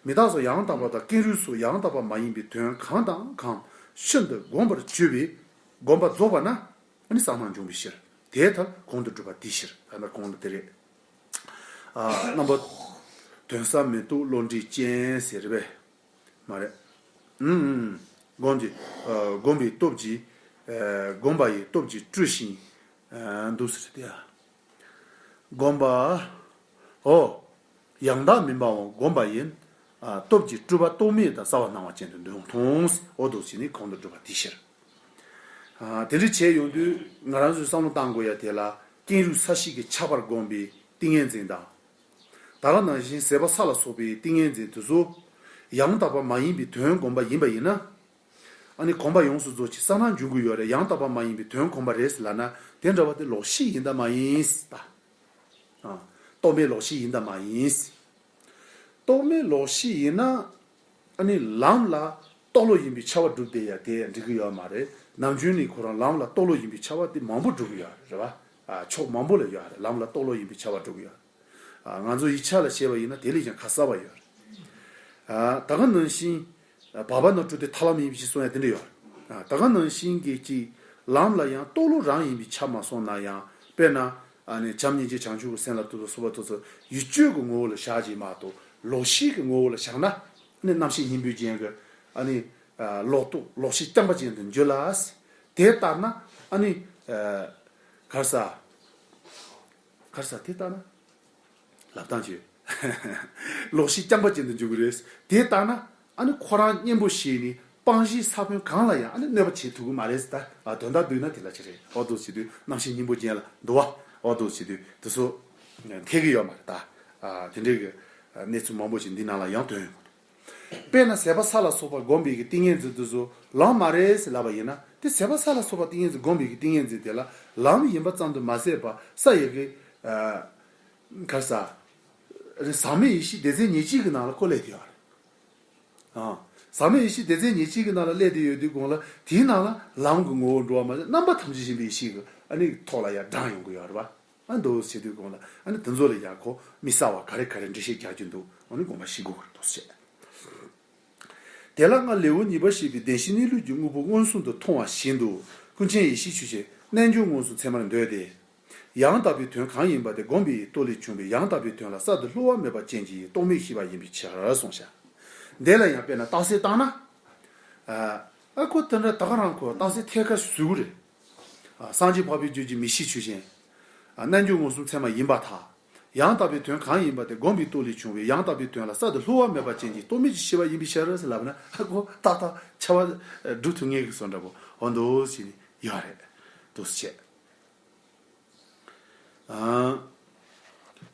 མི་རྟག་སོགས་ཡང་དག་པ་དང་ཀེང་རུས་སོགས་ཡང་དག་པ་མ་ཡིན་པའི་དོན་གང་དང་གང་ཤིན་ཏུ་བསྒོམ་པར་བྱེད་པའི་སྒོམ་པ་རྫོགས་པ་ན། ཨ་ནི་གསལ་སྣང་འབྱུང་བའི་ཕྱིར། དེ་ལྟར་གོང་དུ་བསྒྲུབས་པ་དེའི་ཕྱིར། ད་ལྟ་གོང་དུ་དེ་རེད། ཨ། རྣམ་པ། དོན་གསལ་མི་རྟོག་བློ་འདྲིས་ཅན་ཟེར་རེད་པས། མ་རེད། ཨུམ་ཨུམ། སྒོམ་གྱི། ཨ། སྒོམ་པའི་སྟོབས་ཀྱིས། ཨ། སྒོམ་པ་ཡི་སྟོབས་ཀྱིས་སྤྲུལ་ཞིང་། ཨ། འདུག་ཟེར་ཏེ། སྒོམ་པ། ཨོ། ཡང་དག་མིན་པའང་སྒོམ་པ་ཡིན། ཨ། སྟོབས་ཀྱིས་སྤྲུལ་པ་རྟོག་མེད་དང་གསལ་བར་སྣང་བ་ཅན་དུ་འདུག་མཐོང་། འོ་འདུག་བྱས་ནས་གོང་དུ་བསྒྲུབས་པ་དེའི་ཕྱིར། ཨ། དེ་འདྲ་བྱས་ཡོང་དུས་ང་རང་ཚོས་བསམ་བློ་བཏང་དགོས་ཡ་དེ་ལ་ཀེང་རུས་ས་གཞི་གི་ཁྱབ་པར་བསྒོམས་པའི་ཏིང་ངེ་འཛིན་དང་། ད་ག་ནང་བཞིན་ཟད་པ་ས་ལ་སོགས་པའི་ཏིང་ངེ་འཛིན་དེ་ཚོ་ཡང་དག་པ་མ་ཡིན་པའི་དོན་བསྒོམ་པ་ཡིན་པ་ཡིན་ན། ཨ་ནི་གོམས་པ་ཡོངས་སུ་རྫོགས་ཀྱི་ས་ན་འབྱུང་གི་ཡོད་རེད། ཡང་དག་པ་མ་ཡིན་པའི་དོན་གོམས་པ་རེད་ཟེར་ལབ་ན། དེ་འདྲ་བ་དེ་ལོག་ཤེས་ཡིན་ད་མ་ཡིན་ད། ཨ། རྟོག་མེད་ལོག་ཤེས་ཡིན་ད་མ་ཡིན། རྟོག་མེད་ལོག་ཤེས་ཡིན་ན། ཨ་ནི་ལམ་ལ་རྟོག་བློ་ཡིན་པའི་ཆ་བ་སྒྲུབ་བསྡད་ཡ་དེ་འགྲིག་གི་ཡོད་མ་རེད། ནམ་རྒྱུན་ནས་ཁོ་རང་ལམ་ལ་རྟོག་བློ་ཡིན་པའི་ཆ་བ་དེ་མང་པོ་སྒྲུབ་གི་ཡོད་རེད་བ། ཨ། ཕྱོགས་མང་པོ་ལ་ཡོད་རེད། ལམ་ལ་རྟོག་བློ་ཡིན་པའི་ཆ་བ་སྒྲུབ་གི་ཡོད་རེད། ཨ། ང་ཚོ་ཡིག་ཆ་ལ་བྱས་པ་ཡིན་ན་དེ་ལས་ཀྱང་ཁ་གསལ་བ་ཡོད་རེད། ཨ། ད་ག་ནང་བཞིན། བར་པ་ན་སྤྲོས་ཏེ་ཐར་ལམ་ཡིན་པའི་ཕྱིར་གསུང་ཡ་དེ་འདྲ་ཡོད་རེད། ཨ། ད་ག་ནང་བཞིན་གྱི་ཅིག་ལམ་ལ་ཡང་རྟོག་བློ་རང་ཡིན་པའི་ཆ་མ་སོང་ན་ཡང་། དཔེར་ན། ཨ་ནི་བྱམས་སྙིང་རྗེ་བྱང་ཆུབ་ཀྱི་སེམས་ལ་ལྟོས་དང་སོགས་པ་དེ་ཚོ་ཡིད་དཔྱོད་ཀྱི་ངོ་བོ་ལ་བཞག་ཅིག་མ་གཏོགས་ལོག་ཤེས་ཀྱི་ངོ་བོ་ལ་བཞག་ན། ཨ་ནི་རྣམ་ཤེས་སྙིང་པོའི་རྒྱན་གྱི། ཨ་ནི། ཨ། ལོག་རྟོག་ལོག་ཤེས་རྐྱང་པ་ཅན་དུ་འགྱུར་ལ། དེ་ལྟར་ན། ཨ་ནི། ཨ། ག་རེ་ཟ། ག་རེ་ཟ། དེ་ལྟར་ན། ལབ་སྟངས་བྱོས། ལོག་ཤེས་རྐྱང་པ་ཅན་དུ་འགྱུར་གྱི་རེད། དེ་ལྟར་ན། ཨ་ནི་ཁོ་རང་གཉེན་པོ་བྱས་ནས་སྤང་བྱའི་ས་བོན་གང་ལ་ཡང་ཨ་ནི་གནོད་པ་བྱེད་ཐུབ་ཀྱི་མ་རེད་ཟེར་ད། ཨ། དོན་དག་བསྡུས་ན་དེ་ལ་ཅི་རེད། འོ་འདུག་བྱེད་དུས་རྣམ་ཤེས་སྙིང་པོ་ཅན་ལ་འདུ་བ། འོ་འདུག་བྱེད་དུས་དེ་ཚོ་འཐད་ཀྱི་ཡོད་མ་རེད་ད། ཨ། དེ་འདྲའི་གི་གནས་ཚུལ་མང་པོ་ཞིག་འདི་ནང་ལ་ཡང་ཐོན་ཡོང་གི་འདུག་དཔེར་ན་ཟད་པ་ས་ལ་སོགས་པ་བསྒོམས་པའི་གི་ཏིང་ངེ་འཛིན་དེ་ཚོ་ལམ་མ་རེད་ཟེར་ལབ་པ་ཡིན་ན། དེ་ཟད་པ་ས་ལ་སོགས་པ་ཏིང་ངེ་འཛིན་བསྒོམས་པའི་གི་ཏིང་ངེ་འཛིན་དེ་ལ་ལམ་ཡིན་པ་ཙམ་དུ་མ་ཟད་པ་ས་ཡི་གི། ཨ། ག་རེ་ཟ། ཟག་མེད་ཡེ་ཤེས་སྡེ་ཚན་ཉེར་གཅིག་གི་ནང་ལ་ཁོ་སླེབས་བསྡད་ཡོད་རེད། ཨ། ཟག་མེད་ཡེ་ཤེས་སྡེ་ཚན་ཉེར་གཅིག་གི་ནང་ལ་སླེབས་བསྡད་ཡོད་དུས་གོང་ལ་དེའི་ནང་ལ་ལམ་གྱི་ངོ་བོ་འགྲོ་བ་མ་ཟད་རྣམ་པ་ཐམས་ཅད་མཁྱེན་པའི་ཡེ་ཤེས་ཀྱི་ཨ་ནི་ཐོག་ལ་ཡར་བགྲངས་ཡོང་གི་ཡོད་རེད་བ། ཨ། འདུག་བྱེད་དུས་གོང་ལ་ཨ་ནི་དེ་ཚོ་ལ་ཡང་ཁོ་མི་གསལ་བ་ག་རེ་ག་རེ་འགྲེལ་བཤད་རྒྱག་རྒྱུ་འདུག་ཨ་ནི་དགོངས་པ་བཞེས་དགོས་ཀྱི་རེད་འདུག་ཟེར། དེ་ལ་སྔར་ལེའུ་གཉིས་པ་བཤད་པའི་བདེན་བཞིའི་གནས་ལུགས་ཀྱི་དངོས་པོ་མངོན་སུམ་དུ་མཐོང་བ་བཞིན་དུ་ཀུན་མཁྱེན་ཡེ་ཤེས་ཆོས་ཅན་རྣལ་འབྱོར་མངོན་སུམ་ཚད་མར་འདོད་དེ། ཡང་དག་པའི་དོན་གང་ཡིན་པ་དེ་བསྒོམས་པའི་སྟོབས་ལས་བྱུང་བའི་ཡང་དག་པའི་དོན་ལ་གསར་དུ་བསླུ་བ་མེད་པ་ཅན་གྱི་རྟོག་མེད་ཤེས་པ་ཡིན་པའི་ཕྱིར་གསུངས་ཤག་འདི་ལ་ཡང་དཔེར་ན་རྟགས་གསལ་བཏང་ན། ཨ། ཨ་ཁོ་དེ་འདྲ་ད་ག་རང་ཁོ་རྟགས་གསལ་ཐད་ཀར་ཞུ་གི་རེད། ཨ། སངས་རྒྱས་འཕགས་པའི་རྒྱུད་ཀྱི་མི་ཤེས་ཆོས་ཅན། ཨ། རྣལ་འབྱོར་མངོན་སུམ་ཚད་མ་ཡིན་པར་ཐལ། ཡང་དག་པའི་དོན་གང་ཡིན་པ་དེ་བསྒོམས་པའི་སྟོབས་ལས་བྱུང་བའི་ཡང་དག་པའི་དོན་ལ་གསར་དུ་བསླུ་བ་མེད་པ་ཅན་གྱི་རྟོག་མེད་ཀྱི་ཤེས་པ་ཡིན་པའི་ཕྱིར་ཟེར་ལབ་ན། ཨ་ཁོ་ཏག་ཏག་ཆ་བ་སྒྲུབ་ཐུབ་ངེས་ཀྱི་བཟོ་འདྲ་པོ་འོ་འདུག་ཟེར་ནས་ཡོད་རེད། འདུག་སེ་བྱས། ཨ།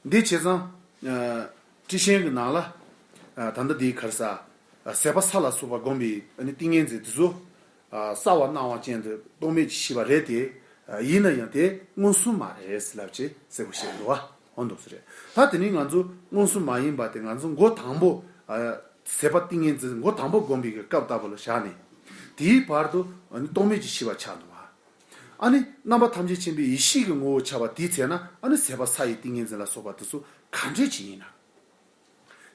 འདི་བྱས་ཙང་། ཨ། ཊཱིཀ་ཆེན་གྱི་ནང་ལ། ཨ། ད་ལྟ་འདིའི་ག་རེ་ཟ། ཨ། ཟད་པ་ས་ལ་སོགས་པ་བསྒོམས་པའི་ཨ་ནི་ཏིང་ངེ་འཛིན་དེ་ཚོ། ཨ། གསལ་བར་སྣང་བ་ཅན་དུ་རྟོག་མེད་ཀྱི་ཤེས་པ་རེད་དེ། ཨ། ཡིན་ན་ཡང་དེ་མངོན་སུམ་མ་རེད་ཟེར་ལབ་བྱས་གསལ་པོ་བཤད་འདུག་བ། འོ་འདུག་སེ་རེད། ད་དེ་ནི་ང་ཚོ་མངོན་སུམ་མ་ཡིན་པ་དེ་ང་ཚོ་མགོ་དང་པོ། ཨ། ཟད་པ་ཏིང་ངེ་འཛིན་མགོ་དང་པོ་བསྒོམས་པའི་གི་སྐབས་ལྟ་བུ་ལ་བཞག་ནས། དེའི་བར་དུ་ཨ་ནི་རྟོག་མེད་ཀྱི་ཤེས་པ་ཆགས་འདུག་བ། ཨ་ནི་རྣམ་པ་ཐམས་ཅད་མཁྱེན་པའི་ཡེ་ཤེས་ཀྱི་ངོ་བོ་ཆགས་པ་དེའི་ཚེ་ན་ཨ་ནི་ཟད་པ་ས་ཡི་ཏིང་ངེ་འཛིན་ལ་སོགས་པ་དེ་ཚོ་ག་འདྲས་ཅིག་ཡིན་ན།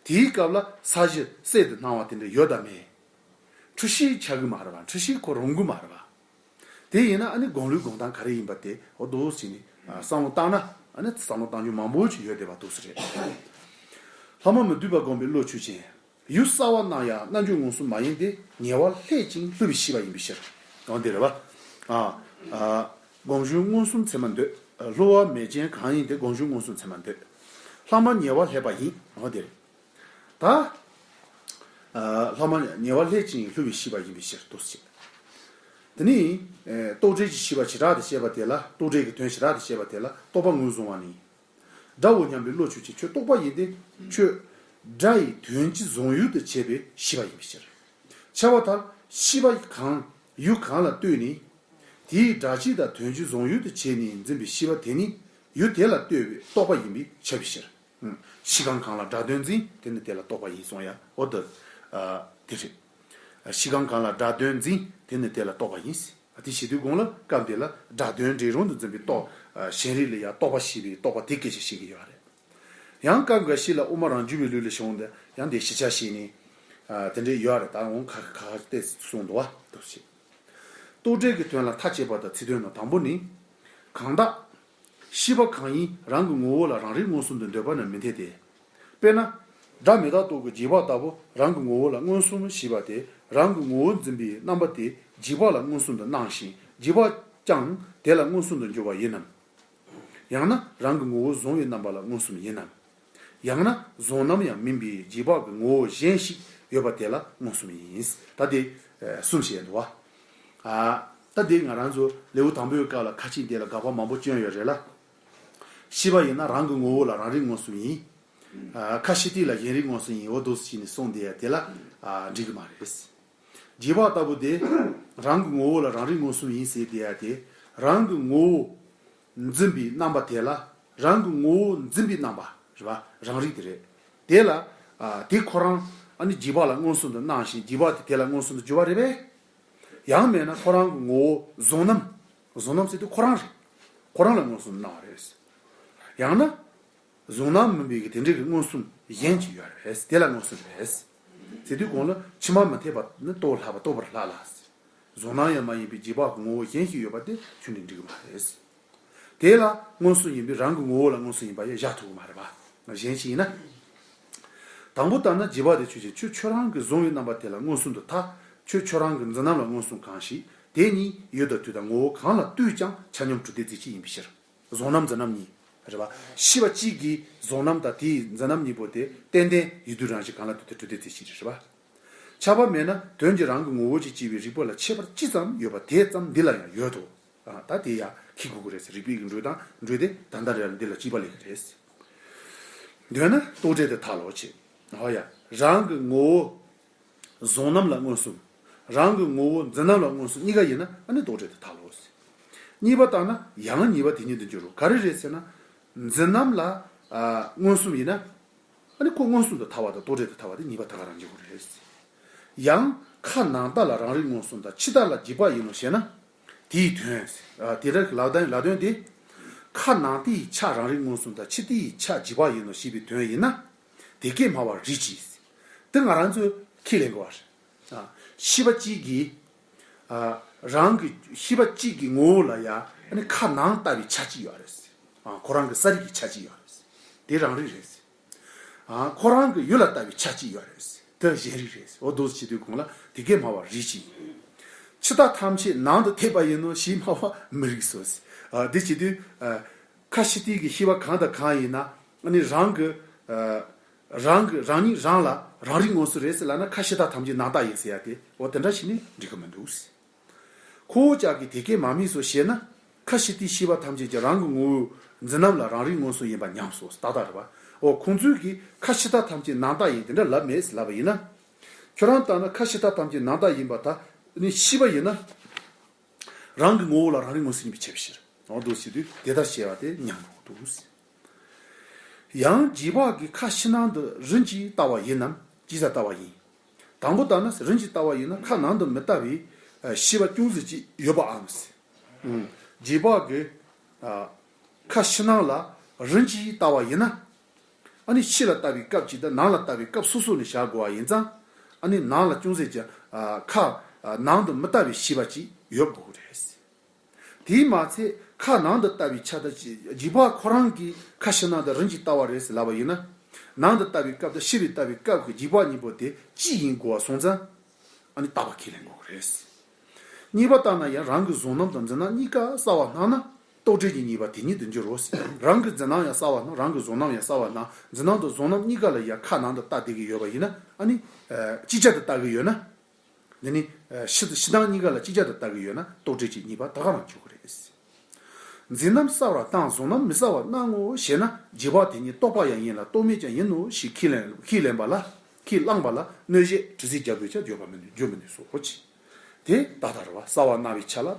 དེའི་སྐབས་ལ་ས་གཞི་གསལ་དུ་སྣང་བ་དེ་འདྲ་ཡོད་དམ་མེད། འཁྲུལ་ཤེས་ཆགས་ཀྱི་མ་རེད་བ། འཁྲུལ་ཤེས་ཁོ་རུང་གི་མ་རེད་བ། དེ་ཡིན་ན་ཨ་ནི་སྒོམ་ལུགས་སྒོམ་སྟངས་ག་རེ་ཡིན་པ་དེ་འོ་འདུག་སེ་ནི་བསམ་བློ་བཏང་ན། ཨ་ནི་བསམ་བློ་བཏང་རྒྱུ་མང་པོ་ཅིག་ཡོད་བསྡད་པ་འདུག་སེ་རེད། ལྷག་མ་མི་སྡུག་པ་བསྒོམས་པའི་བློ་ཆོས་ཅན། ཡུལ་གསལ་བར་སྣང་ཡང་རྣལ་འབྱོར་མངོན་སུམ་མ་ཡིན་ཏེ། ཉེ་བར་སླད་ཅིང་བསླུ་བའི་ཤེས་པ་ཡིན་པའི་ཕྱིར། དོན་འདི་རེད་བ། ཨ། ཨ། སྒོམ་བྱུང་མངོན་སུམ་ཚད་མར་འདོད། བསླུ་བ་མེད་ཅན་གང་ཡིན་ཏེ། སྒོམ་བྱུང་མངོན་སུམ་ཚད་མར་འདོད། ལྷག་མ་ཉེ་བར་སླད་པ་ཡིན། འོ་དེ་རེད། ད། ཨ། ལྷག་མ་ཉེ་བར་སླད་ཅིང་བསླུ་བའི་ཤེས་པ་ཡིན་པའི་ཕྱིར་དུ་ཟེར། དེ་ནི། ཨེ། རྟོག་བྲལ་གྱི་ཤེས་པ་བྱེ་བྲག་ཏུ་བཤད་པ་དེ་ལ། རྟོག་བྲལ་གྱི་དོན་བྱེ་བྲག་ཏུ་བཤད་པ་དེ་ལ་རྟོག་པ་ངོས་བཟུང་བ་ནི། སྒྲའོ་སྙམ་པའི་བློ་ཆོས་ཅན། ཁྱོད་རྟོག་པ་ཡིན་ཏེ། ཁྱོད་སྒྲ་ཡི་དོན་སྤྱི་བཟུང་ཡུལ་དུ་བྱས་པའི་ཤེས་པ་ཡིན་པའི་ཕྱིར། འཆལ་བ་ལྟར་ཤེས་པ་གང་ཡུལ་གང་ལ་ལྟོས་ནས། དེའི་སྒྲ་སྤྱི་དང་དོན་སྤྱི་བཟུང་ཡུལ་དུ་བྱས་ནས་འཛིན་པའི་ཤེས་པ་དེ་ནི་ཡུལ་དེ་ལ་ལྟོས་པའི་རྟོག་པ་ཡིན་པས་ཁྱབ་པའི་ཕྱིར། ཤེས་གང་གང་ལ་སྒྲ་དོན་འཛིན། དེ་ནི་དེ་ལ་རྟོག་པ་ཡིན་གསུངས་ཡ། འོ་ད། ཨ། དེ་རེད། ཤེས་གང་གང་ལ་སྒྲ་དོན་འཛིན། དེ་ནི་དེ་ལ་རྟོག་པ་ཡིན། དེ་བྱེད་དུས་གོང་ལ་སྐབས་དེ་ལ་སྒྲ་དོན་འབྲས་རང་དུ་འཛིན་པའི་རྟོག་ཨ། ཞེན་རིག་ལ་ཡང་རྟོག་པ་ཞེས་པའི་རྟོག་པ་དེ་སྐད་ཆ་བཤད་ཀྱི་ཡོད་རེད། ཡང་སྐབས་འགའ་ཞིག་ལ་དབུ་མ་རང་རྒྱུད་པའི་ལུགས་ལ་བྱུང་སྟེ་ཡང་དེ་ཞིབ་ཆ་བཤད་ནས། ཨ། དེ་འདྲས་ཡོད་རེད། ད་འོང་ཁ་ཁ་ཏོག་ཙམ་གསུངས་འདུག་བ། འདུག་སེ། རྟོག་བྲལ་གྱི་དོན་ལ་མཐའ་དཔྱད་པ་དང་ཚིག་དོན་ནི། དང་པོ་ནི། གང་དག་ཤེས་པ་གང་ཡིན་རང་གི་ངོ་བོ་ལ་རང་རིག་མངོན་སུམ་དུ་འདོད་པ་ནི་མི་འཐད་དེ། དཔེར་ན། སྒྲ་མི་རྟག་རྟོགས་ཀྱི་འཇིགས་པ་ལྟ་བུ་རང་གི་ངོ་བོ་ལ་མངོན་སུམ་ཞེས་པ་དེ་རང་གི་ངོ་བོ་འཛིན་པའི་རྣམ་པ་དེ་འཇིགས་པ་ལ་མངོན་སུམ་དུ་སྣང་ཞིང་འཇིགས་པ་ཀྱང་དེ་ལ་མངོན་སུམ་དུ་འགྱུར་བ་ཡིན་ནམ། ཡང་ན་རང་གི་ངོ་བོ་གཟུང་བའི་རྣམ་པ་ལ་མངོན་སུམ་ཡིན་ནམ། ཡང་ན་གཟུང་རྣམ་ཡང་མིན་པའི་འཇིགས་པ་གི་ངོ་བོ་གཞན་ཞིག་ཡོད་པ་དེ་ལ་མངོན་སུམ་ཡིན། ད་དེ་གསུམ་བཤད་འདུག་བ། ཨ། ད་དེ་ང་རང་ཚོ་ལེའུ་དང་པོའི་སྐབས་ལ་ཁ་ཅིག་དེ་ལ་དགག་པ་མང་པོ་བསྐྱོན་ཡོད་རེད་ལ། ཤེས་པ་ཡིན་ན་རང་གི་ངོ་བོ་ལ་རང་རིག་མངོན་སུམ་ཡིན། ཨ། ཁ་ཕྱི་བལྟས་ལ་གཞན་རིག་མངོན་སུམ་ཡིན། འོ་འདུག་སེ་བྱས་ནས་གསུངས་བསྡད་ཡ་དེ་ལ། ཨ། འགྲིག་གི་མ་རེད། རྗེས་དཔག་ལྟ་བུ་དེ། རང་གི་ངོ་བོ་ལ་རང་རིག་མངོན་སུམ་ཡིན་ཟེར་བསྡད་ཡ་དེ། རང་གི་ངོ་བོ་འཛིན་པའི་རྣམ་པ་དེ་ལ། རང་གི་ངོ་བོ་འཛིན་པའི་རྣམ་པ་རེད་པ། རང་རིག་དེ་རེད། དེ་ལ། ཨ། དེ་ཁོ་རང་ཨ་ནི་རྗེས་དཔག་ལ་མངོན་སུམ་དུ་སྣང་ཞིང་། རྗེས་དཔག་དེ་དེ་ལ་མངོན་སུམ་དུ་གྱུར་པ་རེད་པས། ཡང་མིན་ན་ཁོ་རང་གི་ངོ་བོ་གཟུང་རྣམ། གཟུང་རྣམ་ཟེར་དུས་ཁོ་རང་རེད། ཁོ་རང་ལ་མངོན་སུམ་དུ་སྣང་བ་རེད། ཡང་ན། གཟུང་རྣམ་མིན་པའི་གི་དེ་འདྲའི་གི་མངོན་སུམ་གཞན་ཅིག་ཡོད་རེད། དེ་ལ་མངོན་སུམ་རེད། ཟེར་དུས་གོང་ལ་ཕྱི་མ་མི་འཐད་པ་ནི་རྟོགས་སླ་བ་རྟོགས་པར་སླ་ལ། གཟུང་རྣམ་ཡང་མ་ཡིན་པའི་རྗེས་དཔག་གི་ངོ་བོ་གཞན་ཞིག་ཡོད་པ་དེ་ཁྱོན་ནས་འགྲིག་གི་མ་རེད། དེ་ལ་མངོན་སུམ་ཡིན་པས་རང་གི་ངོ་བོ་ལ་མངོན་སུམ་ཡིན་པ་ཡང་བཞག་ཐུབ་ཀྱི་མ་རེད་པ། གཞན་ཞིག་ཡིན་ན། དང་པོ་ལྟར་ན་རྗེས་དཔག་དེ་ཆོས་ཅན། ཁྱོད་ཁྱོད་རང་གིས་གཟུང་བའི་རྣམ་པ་དེ་ལ་མངོན་སུམ་དུ་ཐལ། ཁྱོད་ཁྱོད་རང་གི་འཛིན་རྣམ་ལ་མངོན་སུམ་གང་ཞིག་དེ་གཉིས་ཡུལ་དང་དུས་དང་ངོ་བོ་གང་ལ་ལྟོས་ཀྱང་ཆ་མཉམ་གྲུབ་བདེ་རྫས་གཅིག་ཡིན་པའི་ཕྱིར། གཟུང་རྣམ་འཛིན་རྣམ་གཉིས། རེད་པ། ཤེས་པ་གཅིག་གིས་གཟུང་རྣམ་དང་དེའི་འཛིན་རྣམ་གཉིས་པོ་དེ་ཏན་ཏན་ཡུལ་དུས་རང་བཞིན་གང་ལ་ལྟོས་ཏེ་གྲུབ་བདེ་རྫས་གཅིག་རེད་པ། ཁྱབ་པ་མེད་ན་དོན་གྱི་རང་གི་ངོ་བོ་ཅིག་སྐྱེ་བའི་རིགས་པ་ལ་ཁྱད་པར་ཅི་ཙམ་ཡོད་པ་དེ་ཙམ་འདི་ལ་ཡང་ཡོད་དོ། ཨ། ད་དེ་ཡང་ཁེ་གོ་གི་རེད་ཟེར། རིགས་པའི་གི་འགྲོས་དང་འགྲོས་དེ་ད་ལྟ་རེ་ལ་འདི་ལ་གཅིག་པ་ལས་ཀྱི་རེད། འདོད་ན་རྟོག་བྲལ་དེ་ཐལ་ལོ་ཅེས། ཨོ་ཡ། རང་གི་ངོ་བོ་གཟུང་རྣམ་ལ་མངོན་སུམ། རང་གི་ངོ་བོ་འཛིན་རྣམ་ལ་མངོན་སུམ་གཉིས་ཀ་ཡིན་ན་ཨ་ནི་རྟོག་བྲལ་དེ་ཐལ་ལོ་ཟེར། གཉིས་པ་ལྟར་ན་ཡང་གཉིས་པ་དེ་ཉིད་དུ་འགྱུར་རོ། ག་རེ་རེད་ཟེར་ན། འཛིན་རྣམ་ལ། ཨ། མངོན་སུམ་ཡིན་ན། ཨ་ནི་ཁོ་མངོན་སུམ་དུ་ཐལ་བ་དང་རྟོག་བྲལ་དུ་ཐལ་བ་དེ་གཉིས་པ་ད་ག་རང་འཇོག་གི་རེད། ཡང་ཁ་ནང་ལྟ་ལ་རང་རིག་མངོན་སུམ་དང་ཕྱི་ལྟ་ལ་རྗེས་དཔག་ཡིན་ནོ་ཞེ་ན། དེའི་དོན། ཨ། དེ་རིང་གི་ལབ་དོན་ལབ་དོན་དེ། ཁ་ནང་ལྟའི་ཆ་རང་རིག་མངོན་སུམ་དང་ཕྱི་ལྟའི་ཆ་རྗེས་དཔག་ཡིན་ནོ་ཞེས་པའི་དོན་ཡིན་ན། དེ་སྐད་སྨྲ་བ་རིགས་ཀྱིས། དེ་ང་རང་ཚོས་ཁས་ལེན་དགོས་པ་རེད། ཨ། ཤེས་པ་གཅིག་གིས། ཨ། རང་གི་ཤེས་པ་གཅིག་གི་ངོ་བོ་ལ་ཡང་ཨ་ནི་ཁ་ནང་ལྟ་བའི་ཆ་གཅིག་ཡོད་རེད། ཨ། ཁོ་རང་གི་གསལ་རིག་གི་ཆ་གཅིག་ཡོད་རེད། དེ་རང་རིག་རེད། ཨ། ཁོ་རང་གི་ཡུལ་ལ་ལྟ་བའི་ཆ་གཅིག་ཡོད་རེད། དེ་གཞན་རིག་རེད། འོ་འདུག་སེ་བྱེད་དུས་གོང་ལ་དེ་སྐད་སྨྲ་བ་རིགས་ཀྱིས། ཕྱི་ལྟ་ཐམས་ཅད་ནང་དུ་ཐེབས་པ་ཡིན་ནོ་ཞེས་སྨྲ་བ་མི་རིགས་སོ། ཨ། དེ་བྱེད་དུས། ཨ། ཁ་ཕྱི་བལྟས་ཀྱི་ཤེས་པ་གང་དང་གང་ཡིན་ན་ཨ་ནི་རང་གི། ཨ། རང་གི་རང་ཉིད་རང་ལ་རང་རིག་མངོན་སུམ་རེད་ཟེར་ལབ་ན་ཁ་ཕྱི་ལྟ་ཐམས་ཅད་ནང་ལྟ་ཡིན་ཟེར་ཡ་དེ། འོ་དེ་འདྲ་བྱས་ནས་འགྲིག་གི་མི་འདུག། ཁོ་བོ་ཅག་གིས་དེ་སྐད་མ་སྨྲས་སོ་ཞེ་ན། ཁ་ཕྱི་བལྟས་ཤེས་པ་ཐམས་ཅད་ཀྱང་རང་གི་ངོ་བོའི་འཛིན་རྣམ་ལ་རང་རིག་མངོན་སུམ་ཡིན་པ་ཉམས་སོ། ཏག་ཏག་རེད་པ། འོ་ཁོང་ཚོས་ཀྱིས་ཁ་ཕྱི་ལྟ་ཐམས་ཅད་ནང་ལྟ་ཡིན་དེ་འདྲ་ལབ་མེད་ལབ་པ་ཡིན་ན། ཁྱོད་རང་ལྟར་ན་ཁ་ཕྱི་ལྟ་ཐམས་ཅད་ནང་ལྟ་ཡིན་པ་ད་ནི་ཤེས་པ་ཡིན་ན། རང་གི་ངོ་བོ་ལ་རང་རིག་མངོན་སུམ་ཡིན་པའི་ཕྱིར་ཕྱིར། འོ་འདུག་སེ་བྱེད་དུས་དེ་ལྟར་བཤད་པ་དེ་ཉམས་འགྲོ་འདུག། ཡང་རྗེས་དཔག་གིས་ཁ་ཕྱི་ནང་དུ་རིམ་གྱིས་ལྟ་བ་ཡིན་ནམ། ཅི་ཙམ་ལྟ་བ་ཡིན། དང་པོ་ལྟར་ན་རིམ་གྱིས་ལྟ་བ་ཡིན་ན་ཁ་ནང་དུ་མི་ལྟ་བའི་ཤེས་པ་ཅུང་ཟད་ཅིག་ཡོད་པའམ། རྗེས་དཔག་གིས་ཁ་ཕྱི་ནང་ལ་རིམ་གྱིས་ལྟ་བ་ཡིན་ན། ཨ་ནི་ཕྱི་ལ་ལྟ་བའི་སྐབས་གཅིག་དང་ནང་ལ་ལྟ་བའི་སྐབས་སོ་སོ་ནས་བཞག་དགོས་པ་ཡིན་ཙང་། ཨ་ནི་ནང་ལ་ཅུང་ཟད་ཀྱང་ཁ་ནང་དུ་མི་ལྟ་བའི་ཤེས་པ་ཅིག་ཡོད་དགོས་ཀྱི་རེད། དེས་མ་ཚད་ཁ་ནང་དུ་ལྟ་བའི་ཆ་དང་། རྗེས་དཔག་ཁོ་རང་གིས་ཁ་ཕྱི་ནང་དུ་རིམ་གྱིས་ལྟ་བ་རེད་ཟེར་ལབ་པ་ཡིན་ན། ནང་དུ་ལྟ་བའི་སྐབས་དང་ཕྱི་ལ་ལྟ་བའི་སྐབས་ཀྱི་རྗེས་དཔག་གཉིས་པོ་དེ་གཅིག་ཡིན་དགོས་པ་སོང་ཙང་། ཨ་ནི་རྟག་པ་ཁས་ལེན་དགོས་ཀྱི་རེད། གཉིས་པ་ལྟར་ན་ཡང་རང་གི་གཟུང་རྣམ་དང་འཛིན་རྣམ་གཉིས་ཀ་གསལ་བར་སྣང་ན། རྟོག་བྲལ་གྱི་ཉེས་པ་དེ་ཉིད་དུ་འགྱུར་རོ། རང་གི་འཛིན་རྣམ་ཡང་གསལ་བར་སྣང་། རང་གི་གཟུང་རྣམ་ཡང་གསལ་བར་སྣང་། འཛིན་རྣམ་དང་གཟུང་རྣམ་གཉིས་ཀ་ལ་ཡང་ཁ་ནང་དུ་ལྟ་བསྡད་ཀྱི་ཡོད་པ་ཡིན་ན། ཨ་ནི་ཅིག་ཅར་དུ་ལྟ་གི་ཡོད་ན། འདི་ནི་ཕྱི་ཕྱི་ནང་གཉིས་ཀ་ལ་ཅིག་ཅར་དུ་ལྟ་གི་ཡོད་ན་རྟོག་བྲལ་གྱི་ཉེས་པ་ད་ག་རང་འགྱུར་གྱི་རེད། འཛིན་རྣམ་གསལ་བར་སྣང་གཟུང་རྣམ་མི་གསལ་བར་སྣང་ངོ་ཞེ་ན། རྗེས་དཔག་དེ་ཉིད་རྟོག་པ་ཡང་ཡིན་ལ་རྟོག་མེད་ཀྱང་ཡིན་ནོ་ཞེས་ཁས་ལེན་ཁས་ལེན་པ་ལ། ཁས་བླངས་པ་ལ་གནོད་བྱེད་དྲི་ཟའི་རྒྱལ་པོས་ཀྱང་བརྗོད་པ་མི་ནུས། བརྗོད་མི་ནུས་སོ་ཅི། དེ་ཏག་ཏག་རེད་པ། གསལ་བར་སྣང་བའི་ཆ་ལ།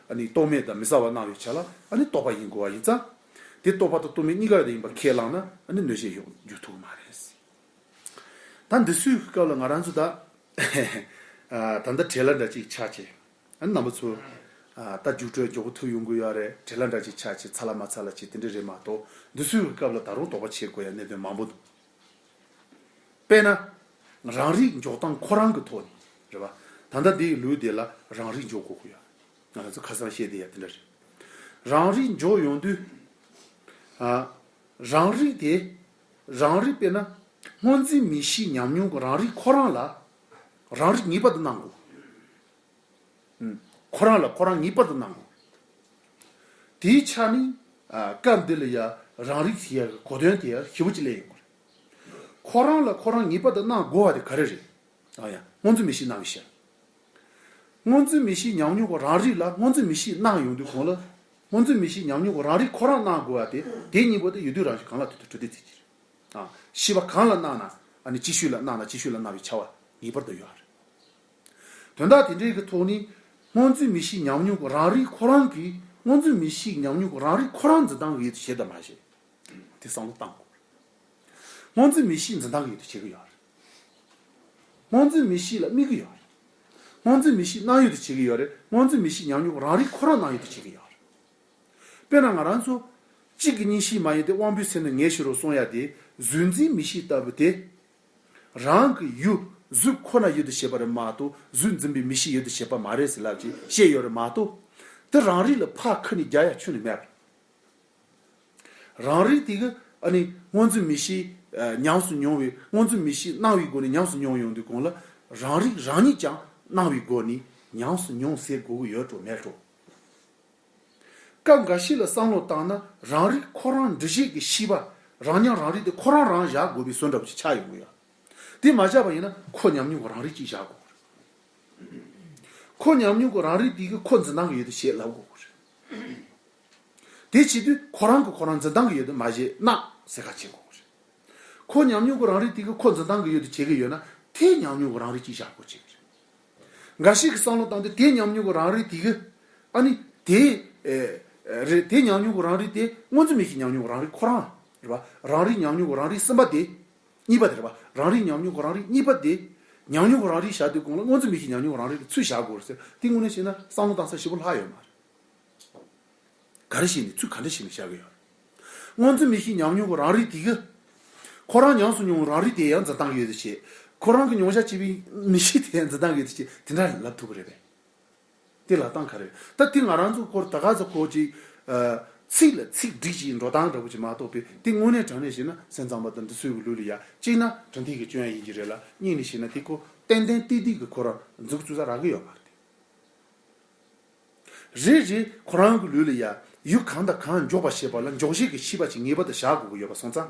ཨ་ནི་རྟོག་མེད་དང་མི་གསལ་བར་སྣང་བའི་ཆ་ལ་ཨ་ནི་རྟོག་པ་ཡིན་དགོས་པ་ཡིན་ཙང་། དེ་རྟོག་པ་དང་རྟོག་མེད་གཉིས་ཀ་ཡིན་པ་ཁས་བླངས་ན་ཨ་ནི་གནོད་བྱེད་ཡོང་འགྱུར་ཐུབ་ཀྱི་མ་རེད། ད་འདི་ཚོའི་སྐབས་ལ་ང་རང་ཚོ་ད། ཨ། ད་ལྟ་བྲེལ་བ་འདྲ་ཅིག་ཆགས་བྱས། ཨ། རྣམ་པ་ཚོ། ཨ། ད་རྒྱུགས་སྤྲོད་མགྱོགས་པོ་ཐུབ་ཡོང་གི་ཡོད་རེད། བྲེལ་བ་འདྲ་ཅིག་ཆགས་བྱས་ཚ་ལ་མ་ཚ་ལ་བྱས་དེ་འདྲ་རེད་མ་གཏོགས། འདི་ཚོའི་སྐབས་ལ་ད་རུང་དོགས་པ་བྱེད་དགོས་ཡ་གནད་དོན་མང་པོ་འདུག། དཔེར་ན། རང་རིག་འཇོག་སྟངས་ཁོ་རང་གི་ཐོག་ནས་རེད་པ། ད་ལྟ་འདིའི་ལུགས་དེ་ལ་རང་རིག་འཇོག་དགོས་ཀྱི་ཡོད། ང་རང་ཚོ་ཁ་སང་བཤད་བསྡད་ཡ་དེ་འདྲ་རེད། རང་རིག་འཇོག་ཡོང་དུས། ཨ། རང་རིག་དེ། རང་རིག་དཔེར་ན། སྔོ་འཛིན་མིག་ཤེས་ཉམས་མྱོང་གི་རང་རིག་ཁོ་རང་ལ། རང་རིག་ངེས་པར་དུ་སྣང་དགོས། ཨུམ། ཁོ་རང་ལ་ཁོ་རང་ངེས་པར་དུ་སྣང་དགོས། དེའི་ཆ་ནས། ཨ། སྐབས་འདི་ལ་ཡ་རང་རིག་ཟེར་ཡ་གི་གོ་དོན་དེ་ཡ་ཞེ་པོ་ཅིག་སླེབས་ཡོང་གི་རེད། ཁོ་རང་ལ་ཁོ་རང་ངེས་པར་དུ་སྣང་དགོས་པ་དེ་ག་རེ་རེད། ཨ་ཡ། སྔོ་འཛིན་མིག་ཤེས་སྣང་བའི་ཕྱིར། སྔོ་འཛིན་མིག་ཤེས་ཉམས་མྱོང་གི་རང་རིག་ལ་སྔོ་འཛིན་མིག་ཤེས་སྣང་ཡོང་དུས་གོང་ལ། སྔོ་འཛིན་མིག་ཤེས་ཉམས་མྱོང་གི་རང་རིག་ཁོ་རང་སྣང་དགོས་པ་དེ། དེ་གཉིས་པོ་དེ་ཡུལ་དུས་རང་བཞིན་གང་ལ་ལྟོས་ཏེ་གྲུབ་བདེ་རྫས་གཅིག་རེད། དང་། ཤེས་པ་གང་ལ་སྣང་ན་ཨ་ནི་ཅིག་ཤོས་ལ་སྣང་ན་ཅིག་ཤོས་ལ་སྣང་བའི་བྱ་བ་ངེས་པར་དུ་ཡོད་རེད། དོན་དག་དེ་འདྲའི་གི་ཐོག་ནས་སྔོ་འཛིན་མིག་ཤེས་ཉམས་མྱོང་གི་རང་རིག་ཁོ་རང་གིས་སྔོ་འཛིན་མིག་ཤེས་ཉམས་མྱོང་གི་རང་རིག་ཁོ་རང་འཛིན་སྟངས་ཀྱི་ཡུལ་དུ་བྱེད་དམ་མ་བྱེད། དེ་བསམ་བློ་བཏང་དགོས། སྔོ་འཛིན་མིག་ཤེས་འཛིན་སྟངས་ཀྱི་ཡུལ་དུ་བྱེད་ཀྱི་ཡོད་རེད། སྔོ་འཛིན་མིག་ཤེས་ལ་དམིགས་ཀྱི་ཡོད་རེད། སྔོ་འཛིན་མིག་ཤེས་སྣང་ཡུལ་དུ་བྱེད་ཀྱི་ཡོད་རེད། སྔོ་འཛིན་མིག་ཤེས་ཉམས་མྱོང་གི་རང་རིག་ཁོ་རང་སྣང་ཡུལ་དུ་བྱེད་ཀྱི་ཡོད་རེད། དཔེར་ན་ང་རང་ཚོ་གཅིག་གི་གཉིས་ཤེས་མ་ཡིན་ཏེ་དབང་པོའི་སེམས་ནི་ངེས་ཤེས་རོ་གསུང་ཡ་དེ་གཟུགས་འཛིན་མིག་ཤེས་ལྟ་བུ་དེ། རང་གི་ཡུལ་གཟུགས་ཁོ་ན་ཡུལ་དུ་བྱེད་པ་རེད་མ་གཏོགས་གཟུགས་འཛིན་པའི་མིག་ཤེས་ཡུལ་དུ་བྱེད་པ་མ་རེད་ཟེར་ལབ་ཅིག་བཤད་ཡོད་རེད་མ་གཏོགས། དེ་རང་རིག་ལ་ཕར་ཁུར་ནས་རྒྱག་ཡ་ཁྱོན་ནས་མེད་པ་རེད། རང་རིག་དེ་གི་ཨ་ནི་སྔོ་འཛིན་མིག་ཤེས་ཨ་ཉམས་སུ་མྱོང་བའི་སྔོ་འཛིན་མིག་ཤེས་སྣང་བའི་སྒོ་ནས་ཉམས་སུ་མྱོང་ཡོང་དུས་གོང་ལ་རང་རིག་རང་ཉིད་ཀྱང་སྣང་བའི་སྒོ་ནས་ཉམས་སུ་མྱོང་ཟེར་དགོས་ཀྱི་ཡོད་འགྲོ་མེད་འགྲོ། སྐབས་འགའ་ཞིག་ལ་བསམ་བློ་བཏང་ན་རང་རིག་ཁོ་རང་འདུ་ཤེས་ཀྱི་ཤེས་པ་རང་མཉམ་རང་རིག་དེ་ཁོ་རང་རང་བཞག་དགོས་པའི་བཟོ་འདྲ་པོ་ཅིག་ཆགས་ཡོང་གི་ཡོད། དེ་མ་བཞག་པ་ཡིན་ན་ཁོ་ཉམས་མྱོང་གི་རང་རིག་ཅིག་བཞག་དགོས་རེད། ཁོ་ཉམས་མྱོང་གི་རང་རིག་དེ་གི་ཁོ་འཛིན་སྟངས་ཀྱི་ཡུལ་དུ་བྱེད་ལབ་དགོས་རེད། དེ་བྱེད་དུས་ཁོ་རང་གི་ཁོ་རང་འཛིན་སྟངས་ཀྱི་ཡུལ་དུ་མ་བྱེད་ན་ཟེར་ཁ་བྱེད་དགོས་རེད། ཁོ་ཉམས་མྱོང་གི་རང་རིག་དེ་གི་ཁོ་འཛིན་སྟངས་ཀྱི་ཡུལ་དུ་བྱེད་ཀྱི་ཡོད་ན་དེ་ཉམས་མྱོང་གི་རང་རིག་ཅིག་བཞག་དགོས་བྱེད་ཀྱི་རེད། འགའ་ཞིག་གིས་བསམ་བློ་བཏང་སྟེ་དེ་ཉམས་མྱོང་གི་རང་རིག་དེ་གི་ཨ་ནི་དེ་ཨེ་རེད། དེ་ཉམས་མྱོང་གི་རང་རིག་དེ་སྔོ་འཛིན་མིག་ཤེས་ཉམས་མྱོང་གི་རང་རིག་ཁོ་རང་རེད་པ། རང་རིག་ཉམས་མྱོང་གི་རང་རིག་གསུམ་པ་དེ་གཉིས་པ་དེ་རེད་པ། རང་རིག་ཉམས་མྱོང་གི་རང་རིག་གཉིས་པ་དེ་ཉམས་མྱོང་གི་རང་རིག་བཞག་དུས་གོང་ལ་སྔོ་འཛིན་མིག་ཤེས་ཉམས་མྱོང་གི་རང་རིག་གི་ཚུལ་བཞག་དགོས་རེད་ཟེར། དེ་དངོས་གནས་བཤད་ན་བསམ་བློ་བཏང་ས་ཞེ་པོ་ལྷག་ཡོད་མ་རེད། ག་རེ་བྱས་ནས་ཚུལ་ག་འདྲ་བྱས་ནས་བཞག་གི་ཡོད་རེད། སྔོ་འཛིན་མིག་ཤེས་ཉམས་མྱོང་གི་རང་རིག་དེ་གི་ཁོ་རང་ཉམས་སུ་མྱོང་བའི་རང་རིག་དེ་ཡང་འཛིན་སྟངས་ཀྱི་ཡུལ་དུ་བྱེད། ཁོ་རང་གི་མྱོང་བྱ་བྱེད་པའི་མིག་ཤེས་དེ་ཡང་འཛིན་སྟངས་ཀྱི་ཡུལ་དུ་བྱེད། དེ་འདྲ་ལབ་ཐུབ་ཀྱི་རེད་པས། དེ་ལབ་སྟངས་ག་རེ་རེད། ད་དེ་ང་རང་ཚོ་སྐོར་ད་ག་ཚོད་སྐོར་ཅིག་ཨ་ཚིག་ལ་ཚིག་བསྒྲིགས་ཅིག་འགྲོ་སྟངས་འདྲ་པོ་ཅིག་མ་གཏོགས་པའི་དེ་དངོས་གནས་དྲང་གནས་བྱས་ན་སེམས་ཙམ་པ་དང་འདི་ཚོའི་གི་ལུགས་ལ་ཡ་གཅིག་ན་དྲང་ཐིག་གི་སྐྱོན་ཡིན་གྱི་རེད་ལ་གཉིས་ནས་བྱས་ན་དེ་ཁོ་ཏན་ཏན་ཏིག་ཏིག་གི་ཁོ་རང་འཛུགས་བཅུག་ས་རག་གི་ཡོད་མ་རེད། རེད་རེད། ཁོ་རང་གི་ལུགས་ལ་ཡ་ཡུལ་གང་དང་གང་འཇོག་པ་ཞེས་པ་ལ་འཇོག་བྱེད་ཀྱི་ཤེས་པ་ཅིག་ངེས་པར་དུ་བཞག་དགོས་ཀྱི་ཡོད་པ་སོང་ཙང་།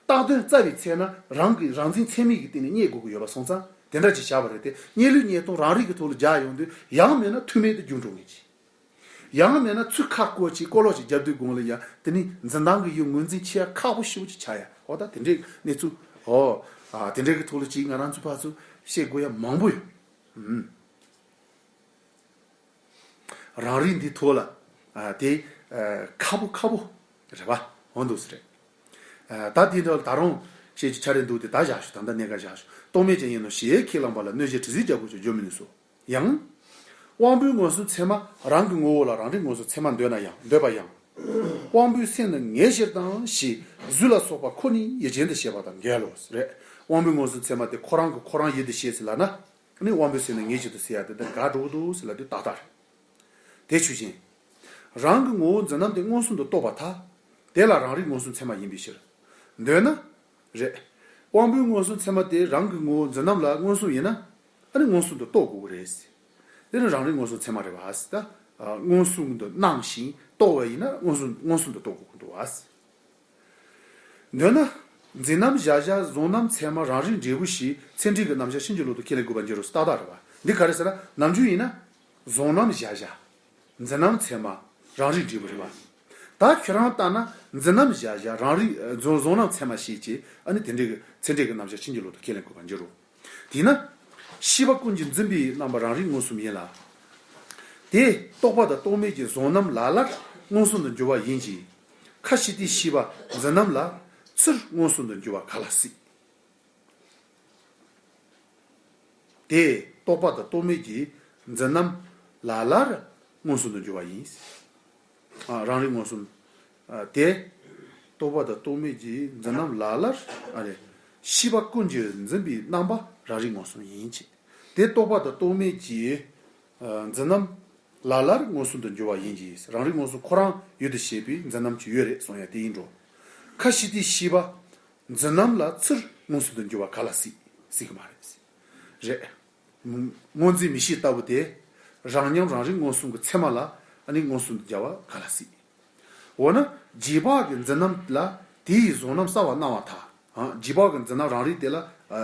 བཏགས་དོན་རྩ་བའི་ཚད་ན་རང་གི་རང་འཛིན་ཚད་མིན་གྱི་སྟེང་ནས་རྙེད་དགོས་ཀྱི་ཡོད་པ་སོང་ཙང་དེ་འདྲ་ཅིག་བཞག་པ་རེད་དེ། རྙེད་ལུགས་རྙེད་སྟངས་རང་རིག་གི་ཐོག་ལ་སྦྱར་ཡོང་དུས་ཡང་མིན་ན་ཐུག་མེད་དུ་འགྱུར་འགྲོ་ངེས་ཀྱི། ཡང་མིན་ན་ཚུར་ཁ་བཀོད་ཅིག་ཀོ་ལོག་ཅིག་རྒྱབ་དུས་གོང་ལ་ཡ་དེ་ནི་འཛིན་སྟངས་ཀྱི་ཡུལ་ངོས་འཛིན་བྱེད་ཡ་ཁག་པོ་ཞེ་པོ་ཅིག་ཆགས་ཡ། འོ་ད་དེ་འདྲའི་གནས་ཚུལ་འོ་ཨ་དེ་འདྲའི་གི་ཐོག་ལ་ཅིག་ང་རང་ཚོ་ཕར་ཚུར་བཤད་དགོས་ཡ་མང་པོ་ཡོད། ཨུམ། རང་རིག་འདི་ཐོག་ལ་ཨ་དེ་ཨ་ཁག་པོ་ཁག་པོ་རེད་པ། འོ་འདུག་སེ་རེད། ཨ་ད་དེ་འདྲ་ད་རུང་བཤད་རྒྱུ་ཆ་རེ་འདུག་སྟེ་ད་བཞག་ཞུ། ད་ལྟ་གནད་འགག་བཞག་ཞུ། རྟོག་མེད་ཅན་ཡིན་ནོ་ཞེས་ཁས་བླངས་པ་ལ་གནོད་བྱེད་དྲི་ཟའི་རྒྱལ་པོ་ཆོས་བརྗོད་མི་ནུས་སོ། ཡང་། དབང་པོའི་མངོན་སུམ་ཚད་མ་རང་གི་ངོ་བོ་ལ་རང་རིག་མངོན་སུམ་ཚད་མར་འདོད་ན་ཡང་འདོད་པ་ཡང་། དབང་པོའི་སེམས་ནི་ངེས་ཕྱིར་དང་ཞེས་གཟུགས་ལ་སོགས་པ་ཁོ་ནི་ཡིད་ཅན་དུ་བྱེད་པ་དང་འགལ་ལོ། རེད། དབང་པོའི་མངོན་སུམ་ཚད་མ་དེ་ཁོ་རང་གི་ཁོ་རང་ཡིད་དུ་བྱེད་ཟེར་ལབ་ན། ནི་དབང་པོའི་སེམས་ནི་ངེས་ཅན་དུ་ཟེར་ཡ་དེ་འདི་དགག་འགྲོ་གི་འདུག་ཟེར་ལབ་དུས་ཏག་ཏག་རེད། དེ་ཆོས་ཅན། རང་གི་ངོ་བོ་འཛིན་རྣམ་དེ་མངོན་སུམ་དུ་རྟོགས་པར་ཐལ། དེ་ལ་རང་རིག་མངོན་སུམ་ཚད་མ་ཡིན་པའི་ཕྱིར། འདོད་ན། རེད། དབང་པོའི་མངོན་སུམ་ཚད་མ་དེ་རང་གི་ངོ་བོ་འཛིན་རྣམ་ལ་མངོན་སུམ་ཡིན་ན། ཨ་ནི་མངོན་སུམ་དུ་རྟོགས་དགོས་ཀྱི་རེད། དེ་ནི་རང་རིག་མངོན་སུམ་ཚད་མ་རེད་བ། ད་མངོན་སུམ་དུ་སྣང་ཞིང་རྟོགས་པ་ཡིན་ན་མངོན་སུམ་མངོན་སུམ་དུ་རྟོགས་དགོས་ཀྱི་འདུག་བ། འདོད་ན། འཛིན་རྣམ་གཞལ་བྱ་བཟུང་རྣམ་ཚད་མ་རང་རིག་འབྲས་བུ་ཞེས་ཚད་འབྲས་ཀྱི་རྣམ་གཞག་ཕྱིན་ཅི་ལོག་ཏུ་ཁས་ལེན་དགོས་པར་འགྱུར་རོ། ཏག་ཏག་རེད་བ། འདི་ག་རེ་ཟེར་ན་ནམ་རྒྱུན་ཡིན་ན། བཟུང་རྣམ་གཞལ་བྱ། འཛིན་རྣམ་ཚད་མ། རང་རིག་འབྲས་བུ་རེད་བ། ད་ཁྱོད་རང་ལྟར་ན་འཛིན་རྣམ་གཞལ་བྱ་རང་རིག་བཟུང་བཟུང་རྣམ་ཚད་མ་ཞེས་བྱས་ཨ་ནི་དེ་འདྲའི་གི་ཚད་འབྲས་ཀྱི་རྣམ་གཞག་ཕྱིན་ཅི་ལོག་ཏུ་ཁས་ལེན་དགོས་པར་འགྱུར་རོ། དེས་ན། ཤེས་པ་ཀུན་གྱི་འཛིན་པའི་རྣམ་པ་རང་རིག་མངོན་སུམ་ཡིན་ལ། དེ་རྟོག་པ་དང་རྟོག་མེད་ཀྱི་བཟུང་རྣམ་ལ་ལར་མངོན་སུམ་དུ་འགྱུར་བ་ཡིན་གྱི། ཁ་ཕྱི་དེའི་ཤེས་པ་འཛིན་རྣམ་ལ་ཚུར་མངོན་སུམ་དུ་འགྱུར་བ་ག་ལ་སྲིད། དེ་རྟོག་པ་དང་རྟོག་མེད་ཀྱི་འཛིན་རྣམ་ལ་ལར་མངོན་སུམ་དུ་འགྱུར་བ་ཡིན། ཨ་རང་རིག་མངོན་སུམ། ཨ་དེ། རྟོག་པ་དང་རྟོག་མེད་ཀྱི་འཛིན་རྣམ་ལ་ལར་ཨ་རེ། ཤེས་པ་ཀུན་གྱི་འཛིན་པའི་རྣམ་པ་རང་རིག་མངོན་སུམ་ཡིན་གྱི། དེ་རྟོག་པ་དང་རྟོག་མེད་ཀྱི་ཨ་འཛིན་རྣམ་ལ་ལར་མངོན་སུམ་དུ་འགྱུར་བ་ཡིན་གྱི། རང་རིག་མངོན་སུམ་ཁོ་རང་ཡུལ་དུ་བྱེད་པའི་འཛིན་རྣམ་ཅིག་ཡོད་རེད་གསུང་ཡ་དེ་ཡིན་འགྲོ། ཁ་ཕྱི་དེའི་ཤེས་པ་འཛིན་རྣམ་ལ་ཚུར་མངོན་སུམ་དུ་འགྱུར་བ་ག་ལ་སྲིད། སྲིད་ཀྱི་མ་རེད། རེད། སྔོ་འཛིན་མིག་ཤེས་ལྟ་བུ་དེ། རང་མཉམ་རང་རིག་མངོན་སུམ་གྱི་ཚད་མ་ལ་ཨ་ནི་མངོན་སུམ་དུ་སྦྱར་བ་ག་ལ་སྲིད། འོ་ན་རྗེས་དཔག་གི་འཛིན་རྣམ་ལ་དེ་ཡི་བཟུང་རྣམ་གསལ་བར་སྣང་བར་ཐལ། ཨ་རྗེས་དཔག་གི་འཛིན་རྣམ་རང་རིག་དེ་ལ་ཨ་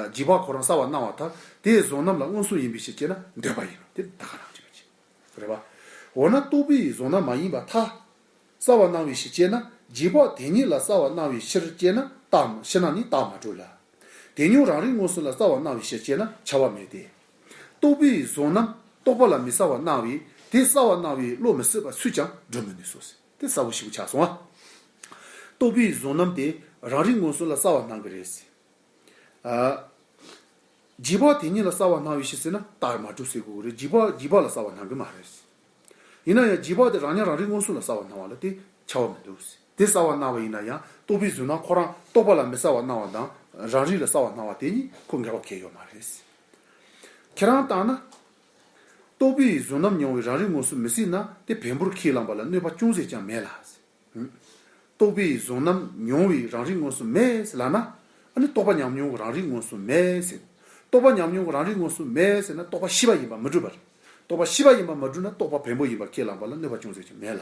རྗེས་དཔག་ཁོ་རང་གསལ་བར་སྣང་བར་ཐལ། དེ་ཡི་བཟུང་རྣམ་ལ་མངོན་སུམ་ཡིན་པའི་ཕྱིར་ཅེ་ན་འདོད་པ་ཡིན་ནོ། དེ་ད་ག་རང་བྱེད་པ་ཅིག་རེད་པ། འོ་ན་རྟོག་པའི་བཟུང་རྣམ་མ་ཡིན་པར་ཐལ། གསལ་བར་སྣང་བའི་ཕྱིར་ཅེ་ན་རྗེས་དཔག་དེ་ཉིད་ལ་གསལ་བར་སྣང་བའི་ཕྱིར་ཅེ་ན། རྟགས་ཕྱིར་ན་ནི་རྟགས་མ་གྲུབ་ལ། དེ་མྱོང་རང་རིག་མངོན་སུམ་ལ་གསལ་བར་སྣང་བའི་ཕྱིར་ཅེ་ན་བྱ་བ་མེད་དེ། རྟོག་པའི་གཟུང་རྣམ་རྟོག་པ་ལ་མི་གསལ་བར་སྣང་བས་དེ་གསལ་བར་སྣང་བའི་བློ་མི་སྲིད་པ་སུས་ཀྱང་སྒྲུབ་མི་ནུས་སོ། དེ་གསལ་བོ་ཞིག་ཆགས་སོང་ཨ། རྟོག་པའི་གཟུང་རྣམ་དེ་རང་རིག་མངོན་སུམ་ལ་གསལ་བར་སྣང་གི་རེད། ཨ། རྗེས་དཔག་དེ་ཉིད་ལ་གསལ་བར་སྣང་བའི་ཕྱིར་ཟེར་ན་རྟགས་མ་གྲུབ་ཟེར་དགོས་ཀྱི་རེད། རྗེས་དཔག་རྗེས་དཔག་ལ་གསལ་བར་སྣང་གི་མ་རེད། ཡིན་ན་ཡང་རྗེས་དཔག་དེ་རང་ཉིད་རང་རིག་མངོན་སུམ་ལ་གསལ་བར་སྣང་བ་ལ་དེ་བྱ་བ་མི་འདུག་དེ་གསལ་བར་སྣང་བ་ཡིན་ན་ཡང་རྟོག་པའི་གཟུང་རྣམ་ཁོ་རང་རྟོག་པ་ལ་མི་གསལ་བར་སྣང་བ་དང་རང་རིག་ལ་གསལ་བར་སྣང་བ་དེ་གཉིས་ཁོ་འགལ་བ་གང་ཡང་ཡོད་མ་རེད། ཁྱེད་རང་ལྟར་ན། རྟོག་པའི་གཟུང་རྣམ་མྱོང་བའི་རང་རིག་མངོན་སུམ་མི་སྲིད་ན་དེ་བེམ་པོར་ཁས་བླངས་པ་ལ་གནོད་པ་ཅུང་ཟད་ཀྱང་མེད་ལ། རྟོག་པའི་གཟུང་རྣམ་མྱོང་བའི་རང་རིག་མངོན་སུམ་མེད་ལབ་ན། ཨ་ནི་རྟོག་པ་ཉམས་མྱོང་གི་རང་རིག་མངོན་སུམ་མེད་ཟེར། རྟོག་པ་ཉམས་མྱོང་གི་རང་རིག་མངོན་སུམ་མེད་ཟེར་ན་རྟོག་པ་ཤེས་པ་ཡིན་པ་མི་འགྲུབ་པར། རྟོག་པ་ཤེས་པ་ཡིན་པ་མ་གྲུབ་ན་རྟོག་པ་བེམ་པོ་ཡིན་པ་ཁས་བླངས་པ་ལ་གནོད་པ་ཅུང་ཟད་ཀྱང་མེད་ལ།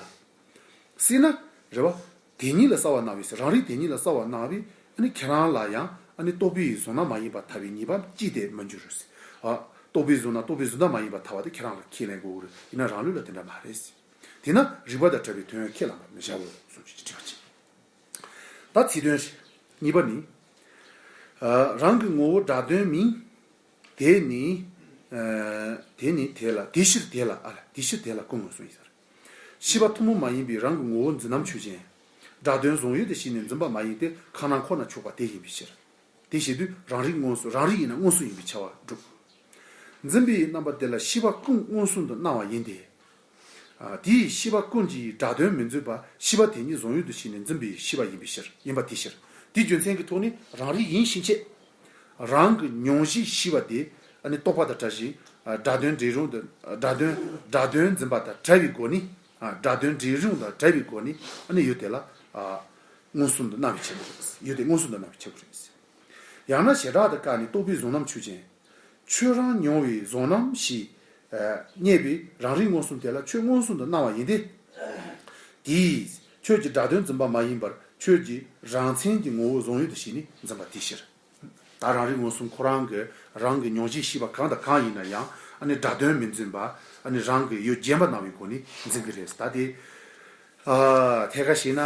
སྲིད་ན། རེད་བ། དེ་ཉིད་ལ་གསལ་བར་སྣང་བས་རང་རིག་དེ་ཉིད་ལ་གསལ་བར་སྣང་བས་ཨ་ནི་ཁྱེད་རང་ལ་ཡང་ཨ་ནི་རྟོག་པའི་གཟུང་རྣམ་མ་ཡིན་པར་ཐལ་བའི་ཉེས་པ་ཅི་སྟེ་མི་འགྱུར་རོ། ཨ། རྟོག་པའི་གཟུང་རྣམ་རྟོག་པའི་གཟུང་རྣམ་མ་ཡིན་པར་ཐལ་བ་དེ་ཁྱེད་རང་ལ་ཁས་ལེན་དགོས་ཀྱི་རེད། ཡིན་ན་རང་ལུགས་ལ་དེ་འདྲ་མ་རེད། དེས་ན་རིགས་པ་དང་བྲལ་བའི་དོན་ཁས་བླངས་པར་མི་བྱའོ་གསུངས་ཀྱི་དྲི་བ་ཅན། ད་ཚིག་དོན་གཉིས་པ་ནི། ཨ། རང་གི་ངོ་བོ་སྒྲ་དོན་མིན། དེ་ནི། ཨ། དེ་ནི་དེ་ལ་དེ་ཕྱིར་དེ་ལ་ཨ་ལ་དེ་ཕྱིར་དེ་ལ་ཀུན་ངོ་སོང་ཡིན་ཟེར། ཤེས་པ་ཐུན་མོང་མ་ཡིན་པའི་རང་གི་ངོ་བོ་འཛིན་རྣམ་ཆོས་ཅན། སྒྲ་དོན་གཟུང་ཡུལ་དུ་བྱས་ནས་འཛིན་པ་མ་ཡིན་ཏེ་ཁ་ནང་ཁོ་ན་ཕྱོགས་པ་དེ་ཡིན་པའི་ཕྱིར། དེ་བྱེད་དུས་རང་རིག་མངོན་སུམ་རང་རིག་ཡིན་ན་མངོན་སུམ་ཡིན་པའི་ཁྱབ་པ་འགྲུབ། འཛིན་པའི་རྣམ་པ་དེ་ལ་ཤེས་པ་ཀུན་མངོན་སུམ་དུ་སྣང་བ་ཡིན་ཏེ། ཨ། དེའི་ཤེས་པ་ཀུན་གྱིས་སྒྲ་དོན་མི་འཛིན་པ་ཤེས་པ་དེ་ཉིད་གཟུང་ཡུལ་དུ་བྱས་ནས་འཛིན་པའི་ཤེས་པ་ཡིན་པའི་ཕྱིར་ཡིན་པ་དེའི་ཕྱིར། དེའི་རྒྱུ་མཚན་གྱི་ཐོག་ནས་རང་རིག་ཡིན་ཕྱིན་ཆད། རང་གི་མྱོང་བྱའི་ཤེས་པ་དེ་ཨ་ནི་རྟོག་པ་དང་བྲལ་ཞིང་། ཨ། སྒྲ་དོན་འབྲས་རུང་དུ་སྒྲ་དོན་སྒྲ་དོན་འཛིན་པ་དང་བྲལ་བའི་སྒོ་ནས། ཨ། སྒྲ་དོན་འབྲས་རུང་དང་བྲལ་བའི་སྒོ་ནས་ཨ་ནི་ཡུལ་དེ་ལ། ཨ། མངོན་སུམ་དུ་སྣང་བའི་ཕྱིར་རོ། ཡུལ་དེ་མངོན་སུམ་དུ་སྣང་བའི་ཕྱིར་རོ། ཡང་ན་བྱེ་བྲག་ཏུ་བཀར་ནས་རྟོག་པའི་གཟུང་རྣམ་ཆོས་ཅན། ཁྱོད་རང་མྱོང་བའི་གཟུང་རྣམ་ཞེས། ཨ། བསྙད་པའི་རང་རིག་མངོན་སུམ་དེ་ལ་ཁྱོད་མངོན་སུམ་དུ་སྣང་བ་ཡིན་ཏེ། དེས་ཁྱོད་ཀྱི་སྒྲ་དོན་འཛིན་པ་མ་ཡིན་པར་ཁྱོད་ཀྱི་རང་མཚན་གྱི་ངོ་བོ་གཟུང་ཡུལ་དུ་བྱས་ནས་འཛིན་པ་དེའི་ཕྱིར། ད་རང་རིག་མངོན་སུམ་ཁོ་རང་གི་རང་གི་མྱོང་བྱའི་ཤེས་པ་གང་དང་གང་ཡིན་ན་ཡང་ཨ་ནི་སྒྲ་དོན་མི་འཛིན་པ། ཨ་ནི་རང་གི་ཡུལ་རྗེན་པ་སྣང་བའི་སྒོ་ནས་འཛིན་གྱི་རེད། ད་དེ། ཨ། ཐད་ཀར་བཤད་ན།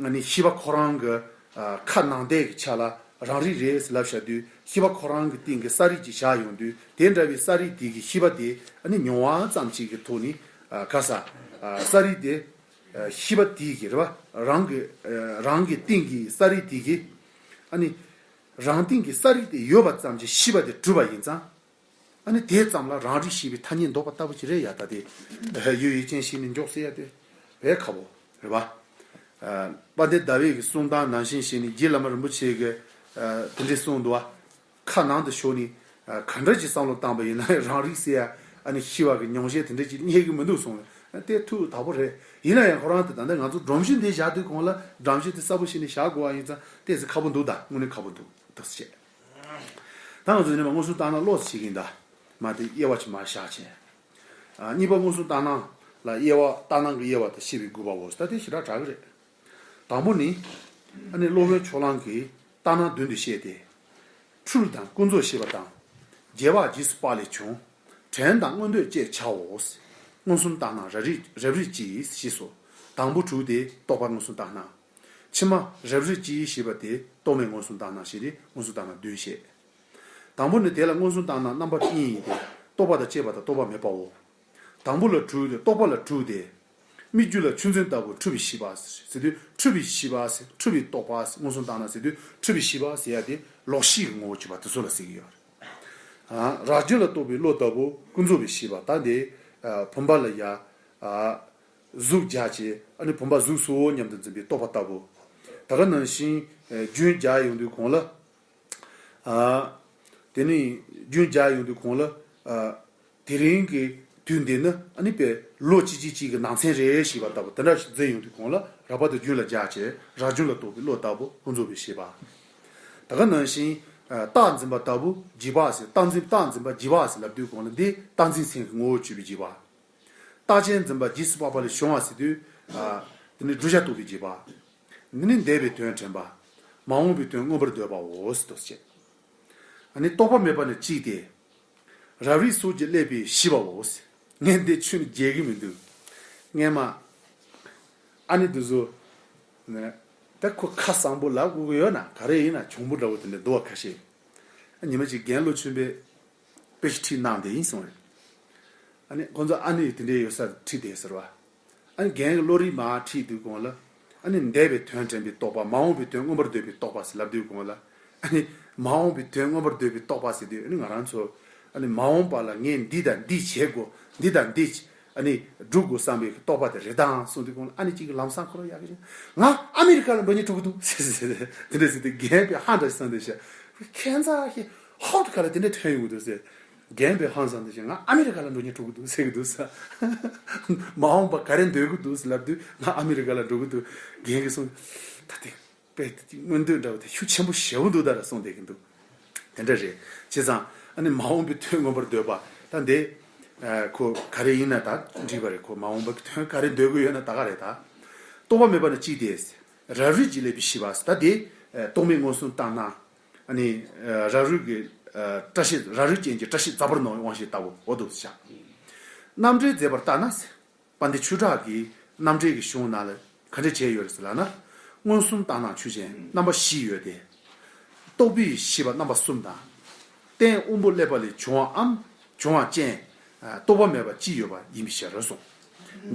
ཨ་ནི་ཤེས་པ་ཁོ་རང་གི། ཨ། ཁ་ནང་བསྡད་ཀྱི་ཆ་ལ་རང་རིག་རེད་ཟེར་ལབ་བཞག་དུས་ཤེས་པ་ཁོ་རང་གི་སྟེང་གི་གསལ་རིག་ཅིག་བཞག་ཡོང་དུས་དེ་འདྲ་བའི་གསལ་རིག་དེ་གི་ཤེས་པ་དེ་ཨ་ནི་མྱོང་བ་ཙམ་ཅིག་གི་ཐོག་ནས། ཨ། ག་ས། ཨ། གསལ་རིག་དེ། ཨ། ཤེས་པ་དེ་གི་རེད་བ། རང་གི། ཨ། རང་གི་སྟེང་གི་གསལ་རིག་དེ་གི། ཨ་ནི། རང་སྟེང་གི་གསལ་རིག་དེ་ཡོད་པ་ཙམ་གྱིས་ཤེས་པ་དེ་གྲུབ་པ་ཡིན་ཙང་། ཨ་ནི་དེ་ཙམ་ལ་རང་རིག་ཤེས་པའི་ཐ་སྙད་འདོགས་པ་ལྟ་བུ་ཅིག་རེད་ཡ། ད་དེ་ཡུལ་ཡུལ་ཅན་ཞིག་ནི་འཇོག་ཟེར་ཡ་དེ་བས་ཁག་པོ་རེད་བ། ཨ། དཔལ་ལྡན་ཟླ་བའི་གི་གསུང་སྟངས་ནང་བཞིན་བྱས་ནས་རྗེ་བླ་མ་རིན་པོ་ཆེ་གི། ཨ། དེ་འདྲའི་གསུང་འདུག་བ། ཁ་ནང་དུ་ཞོག་ནས། ཨ། ག་འདྲ་ཅིག་བསམ་བློ་བཏང་པ་ཡིན་ན་རང་རིག་ཟེར་ཡ། ཨ་ནི་ཤེས་པ་གི་མྱོང་བྱེད་དེ་འདྲ་ཅིག་རྙེད་གི་མི་འདུག་གསུངས། དེ་ཐུགས་དག་པོ་རེད། ཡིན་ན་ཡང་ཁོ་རང་དེ་ད་ལྟ་ང་ཚོ་སྒྲོམ་གཞི་འདི་བཞག་དུས་གོང་ལ་སྒྲོམ་གཞི་དེ་གསལ་པོ་བྱས་ནས་བཞག་དགོས་པ་ཡིན་ཙང་ཏོག་ཙམ་ཁག་པོ་འདུག་ད་དངོས་གནས་ཁག་པོ་འདུག་ཏོག་ཙམ་བྱས། ད་ང་ཚོ་ནི་མ་མངོན་སུམ་བཏང་ན་ལོག་ཅིག་ཡིན་ད། མ་དེ་དབྱེ་བ་ཅིག་མ་བཞག་བྱས། ཨ། གཉིས་པ་མངོན་སུམ་ལྟར་སྣང་ལ་དབྱེ་བ་ལྟར་སྣང་གི་དབྱེ་བ་དང་ཤེས་པའི་དགོས་པའོ། ད་དེ་ཞེ་དྲག་དྲག་གི་རེད། དང་པོ་ནི། ཨ་ནི་སློབ་དཔོན་ཕྱོགས་གླང་གིས་ལྟར་སྣང་བདུན་དུ་བཤད་དེ། འཁྲུལ་དང་ཀུན་རྫོབ་ཤེས་པ་དང་། རྒྱལ་བ་རྗེས་སུ་དཔག་ལས་བྱུང་། དྲན་དང་མངོན་འདོད་ཅེས་བྱའོ། མངོན་སུམ་ལྟར་སྣང་རབ་རིབ་རབ་རིབ་ཀྱིས་ཞེས་སོ། དང་པོ་དྲུག་དེ་རྟོག་པ་མངོན་སུམ་ལྟར་སྣང་། ཕྱི་མ་རབ་རིབ་ཀྱིས་ཞེས་པ་དེ་རྟོག་མེད་མངོན་སུམ་ལྟར་སྣང་ཞེས་ཏེ་མངོན་སུམ་ལྟར་སྣང་བདུན་བཤད། དང་པོ་ནི་དེ་ལ་མངོན་སུམ་ལྟར་སྣང་རྣམ་པ་གཉིས་ཡིན་ཏེ། རྟོག་པ་དང་བཅས་པ་དང་རྟོག་པ་མེད་པའོ། དང་པོ་ལ་དྲུག་སྟེ་རྟོག་པ་ལ་དྲུག་སྟེ། སྨིག་རྒྱུ་ལ་ཆུ་འཛིན་ལྟ་བུ་འཁྲུལ་པའི་ཤེས་པ་ཟེར་དུས་འཁྲུལ་པའི་ཤེས་པ་ཟེར་འཁྲུལ་པའི་རྟོག་པ་ཟེར་མངོན་སུམ་ལྟར་སྣང་ཟེར་དུས་འཁྲུལ་པའི་ཤེས་པ་ཟེར་ཡ་དེ་ལོག་ཤེས་ཀྱི་ངོ་བོ་གྱུར་པ་དེ་ཚོ་ལ་ཟེར་གྱི་ཡོད་རེད། ཨ། རང་རྒྱུད་ལ་གཏོགས་པའི་བློ་ལྟ་བུ་ཀུན་རྫོབ་པའི་ཤེས་པ་ད་དེ། ཨ། བུམ་པ་ལ་ཡ། ཨ། གཟུགས་སྦྱར་བྱས་ཨ་ནི་བུམ་པ་གཟུགས་སོ་སྙམ་དུ་འཛིན་པའི་རྟོག་པ་ལྟ་བུ། ད་ག་ནང་བཞིན། ཨ། རྒྱུན་སྦྱར་ཡོང་དུས་གོང་ལ། ཨ། དེ་ནས་རྒྱུན་སྦྱར་ཡོང་དུས་གོང་ལ། ཨ། དེ་རིང་གི་དུས་འདི་ནི་ཨ་ནི་པའི་ལོ་གཅིག་གཅིག་གཅིག་གི་ནང་ཚན་རེད་ཞེས་པ་ལྟ་བུ་དེ་འདྲ་ཞིག་འཛིན་ཡོང་དུས་གོང་ལ་རགས་པ་དང་རྒྱུན་ལ་སྦྱར་བྱས་རང་རྒྱུད་ལ་གཏོགས་པའི་བློ་ལྟ་བུ་ཀུན་རྫོབ་པའི་ཤེས་པ། ད་ག་ནང་བཞིན། ཨ། རྟགས་འཛིན་པ་ལྟ་བུ་རྗེས་དཔག་ཟེར་རྟགས་འཛིན་རྟགས་འཛིན་པ་རྗེས་དཔག་ཟེར་ལབ་དུས་གོང་ལ་འདི་རྟགས་འཛིན་མཚན་གྱི་ངོ་བོར་གྱུར་པའི་རྗེས་དཔག་རྟགས་ཅན་འཛིན་པ་རྗེས་སུ་དཔག་པ་ལས་བྱུང་བ་ཟེར་དུས། ཨ། དེ་ནི་བསྒྲུབ་བྱ་རྟོགས་པའི་རྗེས་དཔག་འདི་ནི་འདས་པའི་དོན་དྲན་པ། མ་འོངས་པའི་དོན་མངོན་པར་འདོད་པའོ་ཟེར་དུ་བཤད། ཨ་ནི་རྟོག་པ་མེད་པ་ནི་གཅིག་སྟེ། རབ་རིབ་སོགས་ཀྱིས་བསླད་པའི་ཤེས་པའོ། ངས་འདི་ཁྱོན་ནས་རྒྱས་ཀྱི་མི་འདུག་སྔས་མ། ཨ་ནི་འདི་ཚོ། ནས། ད་ཁོ་ཁ་བཟང་པོ་ལབ་དགོས་ཀྱི་ཡོད་ན་ག་རེ་ཡིན་ན་གྱོང་པོ་འདྲ་བོ་དེ་འདྲ་འདུག་བ། ཁ་ཤས་ཉི་མ་གཅིག་རྒན་བློ་ཆུན་པས་དཔེ་ཆ་ཁྲིད་གནང་དེ་ཡིན་གསུངས་རེད། ཨ་ནི་ཁོ་ཚོ་ཨ་ནི་དེ་འདྲའི་ཡོད་ས་ཁྲིད་དེ་ཟེར་བ། ཨ་ནི་རྒན་གྱི་བློ་རིག་མར་ཁྲིད་དུས་གོང་ལ། ཨ་ནི་འདས་པའི་དོན་དྲན་པའི་རྟོག་པ། མ་འོངས་པའི་དོན་མངོན་པར་འདོད་པའི་རྟོག་པ་ཟེར་ལབ་དུས་གོང་ལ། ཨ་ནི་མ་འོངས་པའི་དོན་མངོན་པར་འདོད་པའི་རྟོག་པ་ཟེར་དུས། ཨ་ནི་ང་རང་ཚོ་ཨ་ནི་མ་འོངས་པ་ལ་ངས་འདི་དང་འདི་བྱེད་དགོས། འདི་དང་འདི་ཨ་ནི་སྒྲུབ་དགོས་བསམ་པའི་རྟོག་པ་དེ་རེད་དང་གསུངས་དུས་གོང་ལ། ཨ་ནི་གཅིག་གིས་ལམ་སང་ཁོ་རང་ཡག་གི་ང་ཨ་མི་རི་ཀ་ལ་འགྲོ་སྙིང་བྲོ་གི་འདུག་ཟེར་ཟེར་ཟེར་དེ་འདྲ་ཟེར་དུས་རྒན་པས་ཧང་འདྲ་ཞིག་བསམ་དེ་བྱས། ཁྱད་མཚར་ཞིག་ཧོབ་ཏེ་ག་ལ་དེ་འདྲ་ཐོན་ཡོང་གི་འདུག་ཟེར། རྒན་པས་ཧང་སང་དེ་བཞིན་ང་ཨ་མི་རི་ཀ་ལ་འགྲོ་སྙིང་བྲོ་གི་འདུག་ཟེར་གི་འདུག་ཟེར། མ་འོངས་པ་ག་རེ་འདོད་གི་འདུག་ཟེར་ལབ་དུས་ང་ཨ་མི་རི་ཀ་ལ་འགྲོ་གི་འདུག་རྒན་གྱིས་གསུངས། ད་དེ་དཔེ་དེ་མངོན་འདོད་འདྲ་བོ་དེ་ཤུགས་ཆེན་པོ་ཞེ་པོ་འདུག་ད་ར་གསུངས་བསྡད་ཀྱི་འདུག་དེ་འདྲ་རེད། བྱས་ཙང་ཨ་ནི་མ་འོངས་པའི་དོན་མངོན་པར་འདོད་པ་ད་འདི་ཁོ་ག་རེ་ཡིན་ན་ད་འགྲིག་པ་རེད། ཁོ་མ་འོངས་པའི་དོན་ག་རེ་འདོད་གི་ཡོད་ན་ད་ག་རེད་ད། རྟོག་པ་མེད་པ་ནི་གཅིག་སྟེ། རབ་རིབ་ཀྱིས་བསླད་པའི་ཤེས་པ་ཟེར། ད་དེ་རྟོག་མེད་མངོན་སུམ་ལྟར་སྣང་། ཨ་ནི་རབ་རིབ་ཀྱི་བཀྲ་ཤིས། རབ་རིབ་ཅན་གྱི་བཀྲ་ཤིས་རྫ་བུར་སྣང་བའི་དབང་ཤེས་ལྟ་བུ་འོ་དུ་བཞག་རྣམ་འགྲེལ་མཛད་པ་ལྟར་ན་ཟེར། དཔལ་ལྡན་ཆོས་གྲགས་ཀྱིས་རྣམ་འགྲེལ་གྱི་གཞུང་ནང་ལ་ག་འདྲ་བྱས་ཡོད་རེད་ཟེར་ལབ་ན། མངོན་སུམ་ལྟར་སྣང་ཆོས་ཅན་རྣམ་པ་བཞི་ཡོད་དེ། རྟོག་པའི་ཤེས་པ་རྣམ་པ་གསུམ་དང་། རྟེན་དབང་པོ་བསླད་པ་ལས་བྱུང་བའམ་བྱུང་བ་ཅན་རྟོག་པ་མེད་པ་གཅིག་ཡོད་པ་ཡིན་པའི་ཕྱིར་རོ་གསུངས།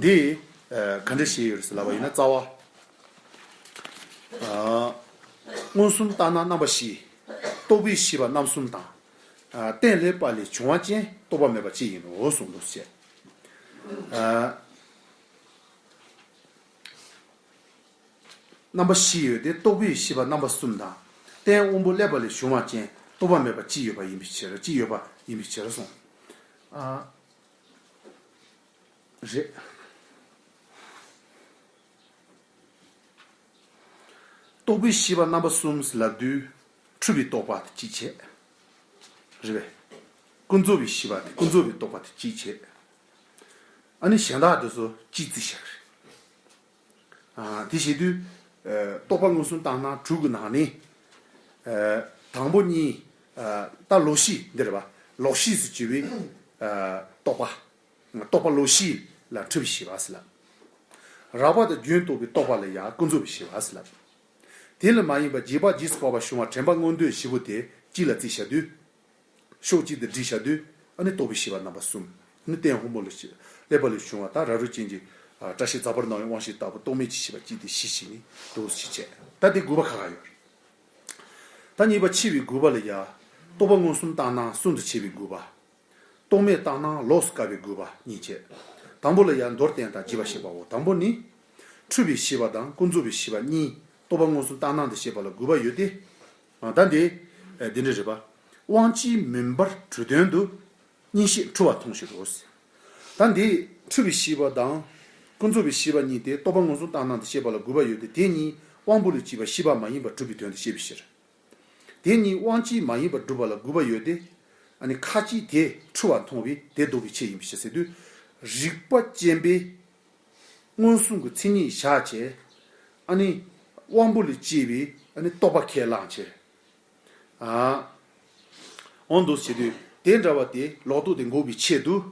འདི་ག་འདྲ་བྱས་ཡོད་རེད་ཟེར་ལབ་པ་ཡིན་ན། རྩ་བ། མངོན་སུམ་ལྟར་སྣང་རྣམ་པ་བཞི། རྟོག་པའི་ཤེས་པ་རྣམ་གསུམ་དང་། རྟེན་བསླད་པ་ལས་བྱུང་བ་ཅན་རྟོག་པ་མེད་པ་གཅིག་ཡིན་ནོ་གསུངས་འདུག་ཟེར། རྣམ་པ་བཞི་ཡོད་དེ། རྟོག་པའི་ཤེས་པ་རྣམ་པ་གསུམ་དང་། རྟེན་དབང་པོ་བསླད་པ་ལས་བྱུང་བ་ཅན་རྟོག་པ་མེད་པ་གཅིག་ཡོད་པ་ཡིན་པའི་ཕྱིར། གཅིག་ཡོད་པ་ཡིན་པའི་ཕྱིར་གསུངས། རེད། རྟོག་པའི་ཤེས་པ་རྣམ་པ་གསུམ་ཟེར་ལབ་དུས་འཁྲུལ་པའི་རྟོག་པ་དེ་གཅིག་བྱས། རེད་པས། ཀུན་རྫོབ་པའི་ཤེས་པ་དེ། ཀུན་རྫོབ་པའི་རྟོག་པ་དེ་གཅིག་བྱས། ཨ་ནི་གཞན་དག་དེ་ཚོ་གཅིག་བརྩིས་བཞག་གི་རེད། ཨ། དེ་བྱེད་དུས། ཨ། རྟོག་པ་མངོན་སུམ་ལྟར་སྣང་དྲུག་གི་ནང་ནས། ཨ། དང་པོ་གཉིས། ཨ། ད་ལོག་ཤེས་འདི་རེད་པ། ལོག་ཤེས་སུ་གྱུར་པའི། ཨ། རྟོག་པ། རྟོག་པ་ལོག་ཤེས་ལ་འཁྲུལ་པའི་ཤེས་པ་ཟེར་ལབ། རགས་པ་དང་རྒྱུན་རྟོགས་པའི་རྟོག་པ་ལ་ཡང་ཀུན་རྫོབ་པའི་ཤེས་པ་ཟེར་ལབ། དེ་ལ་མ་ཡིན་པ་རྗེས་དཔག་རྗེས་སུ་དཔག་པ་བྱུང་བ་དྲན་པ་མངོན་འདོད་བཞི་པོ་དེ་གཅིག་ལ་བརྩིས་བཞག་དུས། ཕྱོགས་གཅིག་ཏུ་སྒྲིལ་བཞག་དུས། ཨ་ནི་རྟོག་པའི་ཤེས་པ་རྣམ་པ་གསུམ། ཨ་ནི་རྟེན་དབང་པོ་ལས་བསླད་པ་ལས་བྱུང་བ་དང་། རབ་རིབ་ཅན་གྱི། ཨ། བཀྲ་ཤིས་རྫ་བུར་སྣང་བའི་དབང་ཤེས་ལྟ་བུ་རྟོག་མེད་ཀྱི་ཤེས་པ་གཅིག་སྟེ་བཞི་ཞིག་ནི་འདུག་ཅེས་བྱས། ད་དེ་དགུ་པ་ཁ་ཁ་ཡོད་རེད། ད་གཉིས་པ་འཆི་བའི་དགུ་པ་ལ་ཡ། རྟོག་པ་མངོན་སུམ་ལྟར་སྣང་གསུམ་དུ་ཕྱེ་བའི་དགུ་པ། རྟོག་མེད་ལྟར་སྣང་ལོགས་སུ་བཀར་བའི་དགུ་པ་གཉིས་བྱས། དང་པོ་ལ་ཡང་མདོར་བསྟན་དང་རྒྱས་པར་བཤད་པའོ། དང་པོ་ནི། འཁྲུལ་པའི་ཤེས་པ་དང་ཀུན་རྫོབ་པའི་ཤེས་པ་གཉིས་རྟོག་པ་མངོན་སུམ་ལྟར་སྣང་དུ་བཤད་པ་ལ་དགུ་པ་ཡོད་དེ། ད་འདི། འདི་འདྲ་རེད་པ། དབང་བཅས་མིན་པར་གྲུབ་དོན་དུ། གཉིས་ཤེས་འཁྲུལ་བ་མཐོང་ཕྱིར་རོ། ད་འདི་འཁྲུལ་པའི་ཤེས་པ་དང་། ཀུན་རྫོབ་པའི་ཤེས་པ་གཉིས་དེ་རྟོག་པ་མངོན་སུམ་ལྟར་སྣང་དུ་བཤད་པ་ལ་དགུ་པ་ཡོད་དེ། དེ་གཉིས་དབང་པོ་ལས་སྐྱེས་པ་ཤེས་པ་མ་ཡིན་པར་གྲུབ་པའི་དོན་དུ་བཤད་པའི་ཕྱིར། དེ་གཉིས་དབང་བཅས་མ་ཡིན་པར་སྒྲུབ་པ་ལ་དགུ་པ་ཡོད་དེ། ཨ་ནི་ཁ་ཅིག་དེ་འཁྲུལ་བ་མཐོང་བས་དེ་ལྡོག་པའི་ཆེད་ཡིན་པའི་ཕྱིར་ཟེར་དུས། རིགས་པ་ཅན་པས་མངོན་སུམ་གྱི་མཚན་ཉིད་བཞག་བྱས། ཨ་ནི་དབང་པོ་ལས་སྐྱེས་པའི་ཨ་ནི་རྟོག་པ་ཁས་བླངས་བྱས། ཨ། འོ་འདུག་བྱེད་དུས་དེ་འདྲ་བ་དེ་ལོག་རྟོག་དེ་འགོག་པའི་ཆེད་དུ།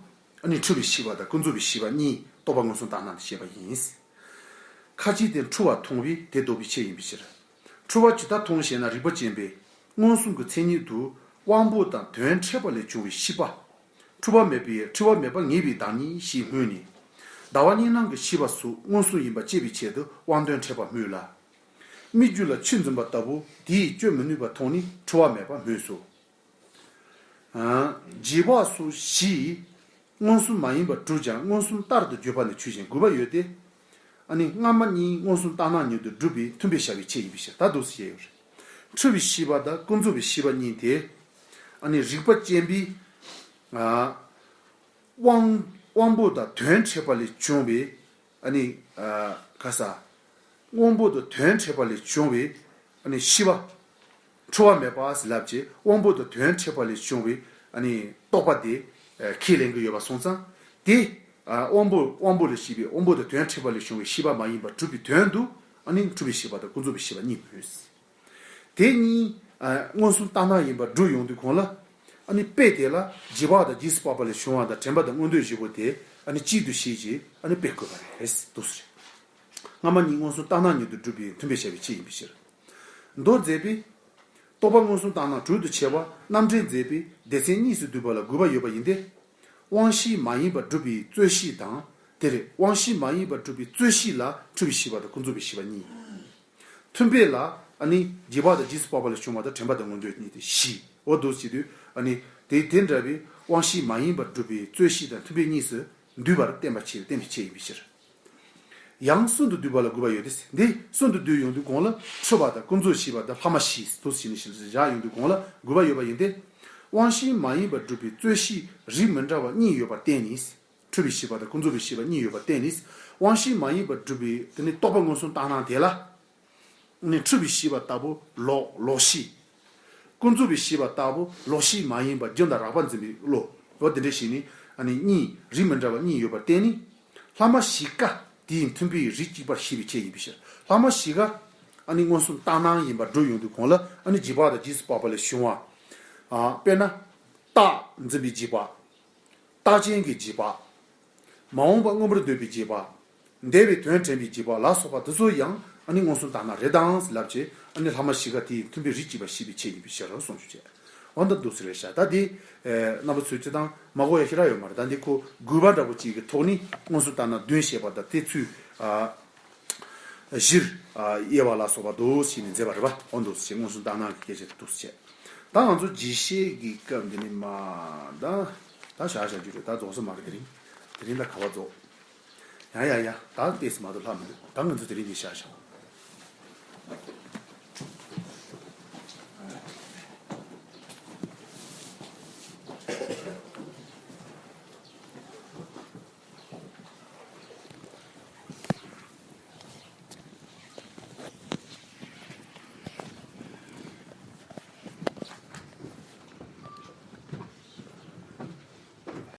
ཨ་ནི་འཁྲུལ་པའི་ཤེས་པ་དང་ཀུན་རྫོབ་པའི་ཤེས་པ་གཉིས་རྟོག་པ་མངོན་སུམ་ལྟར་སྣང་དུ་བཤད་པ་ཡིན། ཁ་ཅིག་དེ་འཁྲུལ་བ་མཐོང་བས་དེ་ལྡོག་པའི་ཆེད་ཡིན་པའི་ཕྱིར། འཁྲུལ་བ་ཇི་ལྟར་མཐོང་ཞེ་ན། རིགས་པ་ཅན་པས་མངོན་སུམ་གྱི་མཚན་ཉིད་དུ་དབང་པོ་དང་དོན་འཕྲད་པ་ལས་བྱུང་བའི་ཤེས་པ། འཁྲུལ་པ་མེད་པས་འཁྲུལ་པ་མེད་པ་ངེས་པའི་བདག་ཉིད་ཞེས་སྨོས་ནས། ཟླ་བ་གཉིས་སྣང་གི་ཤེས་པ་སོགས་མངོན་སུམ་ཡིན་པ་དཔྱད་པའི་ཆེད་དུ་དབང་དོན་འཕྲད་པ་སྨོས་ལ། སྨིག་རྒྱུ་ལ་ཆུ་འཛིན་པ་ལྟ་བུ་དེས་གཅོད་མི་ནུས་པ་མཐོང་ནས་འཁྲུལ་བ་མེད་པ་སྨོས་སོ། རྗེས་དཔག་སོགས་བཞིས་མངོན་སུམ་མ་ཡིན་པར་གྲུབ་ཀྱང་མངོན་སུམ་ལྟར་དུ་བརྗོད་པ་ནི་ཆོས་ཅན། དགུ་པ་ཡོད་དེ། ཨ་ནི་སྔ་མ་གཉིས་མངོན་སུམ་ལྟར་སྣང་ཉིད་དུ་སྒྲུབ་པའི་མཐུན་དཔེ་བཞག་པའི་ཆེད་ཡིན་པའི་ཕྱིར། ད་འདུག་སེ་བཤད་ཡོད་རེད། འཁྲུལ་པའི་ཤེས་པ་དང་ཀུན་རྫོབ་པའི་ཤེས་པ་གཉིས་དེ། ཨ་ནི་རིགས་པ་ཅན་པའི། ཨ། དབང་དབང་པོ་དང་དོན་འཕྲད་པ་ལས་བྱུང་བའི། ཨ་ནི། ཨ། ག་ས། དབང་པོ་དང་དོན་འཕྲད་པ་ལས་བྱུང་བའི། ཨ་ནི་ཤེས་པ། འཁྲུལ་བ་མེད་པ་ཟེར་ལབ་ཅེས་དབང་པོ་དང་དོན་འཕྲད་པ་ལས་བྱུང་བའི། ཨ་ནི་རྟོག་པ་དེ། ཨ། ཁས་ལེན་གྱི་ཡོད་པ་སོང་ཙང་། དེ། ཨ། དབང་པོ་དབང་པོ་ལ་སྐྱེས་པའི་དབང་པོ་དང་དོན་འཕྲད་པ་ལས་བྱུང་བའི་ཤེས་པ་མ་ཡིན་པར་གྲུབ་པའི་དོན་དུ། ཨ་ནི་འཁྲུལ་པའི་ཤེས་པ་དང་ཀུན་རྫོབ་པའི་ཤེས་པ་གཉིས་སྨོས། དེ་གཉིས། ཨ། མངོན་སུམ་ལྟར་སྣང་ཡིན་པར་སྒྲུབ་ཡོང་དུས་གོང་ལ། ཨ་ནི་དཔེ་དེ་ལ་རྗེས་དཔག་དང་རྗེས་སུ་དཔག་པ་ལས་བྱུང་བ་དང་དྲན་པ་དང་མངོན་འདོད་བཞི་པོ་དེ། ཨ་ནི་གཅིག་ཏུ་བྱས་ཀྱི། ཨ་ནི་དཔེ་བཀོད་པ་རེད། འདུག་སེ་རེད། སྔ་མ་གཉིས་མངོན་སུམ་རྟག་སྣང་ཉིད་དུ་སྒྲུབ་པའི་མཐུན་དཔེ་བྱ་བའི་ཕྱིར་ཡིན་པའི་ཕྱིར། མདོ་མཛད་པས། རྟོག་པ་མངོན་སུམ་རྟག་སྣང་དྲུག་ཏུ་ཕྱེ་བ་རྣམ་འགྲེལ་མཛད་པས་སྡེ་ཚན་གཉིས་སུ་བསྡུས་པ་ལ་དགོས་པ་ཡོད་པ་ཡིན་ཏེ། དབང་ཤེས་མ་ཡིན་པར་སྒྲུབ་པའི་རྩོད་གཞི་དང་། དེ་རེད། དབང་ཤེས་མ་ཡིན་པར་སྒྲུབ་པའི་རྩོད་གཞི་ལ་འཁྲུལ་པའི་ཤེས་པ་དང་ཀུན་རྫོབ་པའི་ཤེས་པ་གཉིས། མཐུན་དཔེ་ལ་ཨ་ནི་རྗེས་དཔག་དང་རྗེས་སུ་དཔག་པ་ལས་བྱུང་བ་དང་དྲན་པ་དང་མངོན་འདོད་གཉིས་ཏེ་བཞི། འོ་འདུག་བྱེད་དུས་ཨ་ནི་དེ་དེ་འདྲ་བའི་དབང་ཤེས་མ་ཡིན་པར་སྒྲུབ་པའི་རྩོད་གཞི་དང་མཐུན་དཔེ་གཉིས་སུ་འདུས་པར་བསྟན་པ་ཕྱིར་བསྟན་པའི་ཕྱིར་ཡིན་པའི་ཕྱིར། ཡང་གསུམ་དུ་བསྡུས་པ་ལ་དགོས་པ་ཡོད་དེ། འདི་གསུམ་དུ་བསྡུས་ཡོང་དུས་གོང་ལ་འཁྲུལ་པ་དང་ཀུན་རྫོབ་ཤེས་པ་དང་ལྷག་མ་བཞི་དུ་ཕྱེ་ནས་བཞག་ཡོང་དུས་གོང་ལ་དགོས་པ་ཡོད་པ་ཡིན་ཏེ། དབང་ཤེས་མ་ཡིན་པར་སྒྲུབ་པའི་རྩོད་གཞི་རིགས་མི་འདྲ་བ་གཉིས་ཡོད་པར་བརྟེན་ནས། འཁྲུལ་པའི་ཤེས་པ་དང་ཀུན་རྫོབ་པའི་ཤེས་པ་གཉིས་ཡོད་པར་བརྟེན་ནས། དབང་ཤེས་མ་ཡིན་པར་སྒྲུབ་པའི་དེ་ནི་རྟོག་པ་མངོན་སུམ་རྟག་སྣང་དེ་ལ། ནི་འཁྲུལ་པའི་ཤེས་པ་ལྟ་བུ་ལོག་ལོག་ཤེས། ཀུན་རྫོབ་པའི་ཤེས་པ་ལྟ་བུ་ལོག་ཤེས་མ་ཡིན་པ་རྒྱུ་དང་རགས་པ་འཛིན་པའི་བློ། འོ་དེ་འདྲ་ཞིག་ནི་ཨ་ནི་གཉིས་རིགས་མི་འདྲ་བ་གཉིས་ཡོད་པར་བརྟེན་ནས། ལྷག་མ་བཞི་ཀ་དེའི་མཐུན་དཔེའི་རིགས་གཅིག་པར་ཤེས་པའི་ཆེད་ཡིན་པའི་ཕྱིར། ལྷག་མ་བཞི་ཀ་ཨ་ནི་མངོན་སུམ་རྟག་སྣང་ཡིན་པར་སྒྲུབ་ཡོང་དུས་གོང་ལ་ཨ་ནི་རྗེས་དཔག་དང་རྗེས་སུ་དཔག་པ་ལས་བྱུང་བ། ཨ་དཔེར་ན། རྟགས་འཛིན་པའི་རྗེས་དཔག་རྟགས་ཅན་གྱི་རྗེས་དཔག་མ་འོངས་པ་མངོན་པར་འདོད་པའི་རྗེས་དཔག་འདས་པའི་དོན་དྲན་པའི་རྗེས་དཔག་ལ་སོགས་པ་དེ་ཚོ་ཡང་ཨ་ནི་མངོན་སུམ་རྟག་སྣང་རེད་དང་ལབ་བྱས། ཨ་ནི་ལྷག་མ་བཞི་ཀ་དེའི་མཐུན་དཔེའི་རིགས་གཅིག་པ་ཤེས་པའི་ཆེད་ཡིན་པའི་ཕྱིར་རོ་གསུངས་ཞུ་བྱས། འོ་ད་འདུག་ཟེར་བའི་ཤ་ད་དེ། རྣམ་པ་ཚོས་སྤྱི་དང་མ་གོ་ཡ་ཞིག་ར་ཡོད་མ་རེད། ད་འདི་ཁོ་དགོས་པ་འདྲ་པོ་གཅིག་གི་ཐོག་ནས་མངོན་སུམ་རྟག་སྣང་བདུན་བཤད་པ་དང་དེ་ཚུལ། བཞིར། དབྱེ་བ་ལ་སོགས་པ་འདུག་ཟེར་ནས་མཛད་པ་རེད་པ། འོ་འདུག་ཟེར་མངོན་སུམ་རྟག་སྣང་གི་སྐད་ཆ་དེ་འདུག་ཟེར། ད་ང་ཚོ་རྗེས་ཤེས་ཀྱི་སྐབས་འདི་ནི་མ། ད་ད་བཞག་བཞག་རྒྱུ་རེད། ད་རྫོགས་ས་མ་རེད། དེ་རིང་དེ་རིང་ད་ག་བ་རྫོགས། ཡ་ཡ་ཡ། ད་ཏོག་ཙམ་མ་གཏོགས་ལྷག་མི་འདུག་ད་ང་ཚོ་དེ་རིང་འདི་བཞག་བཞག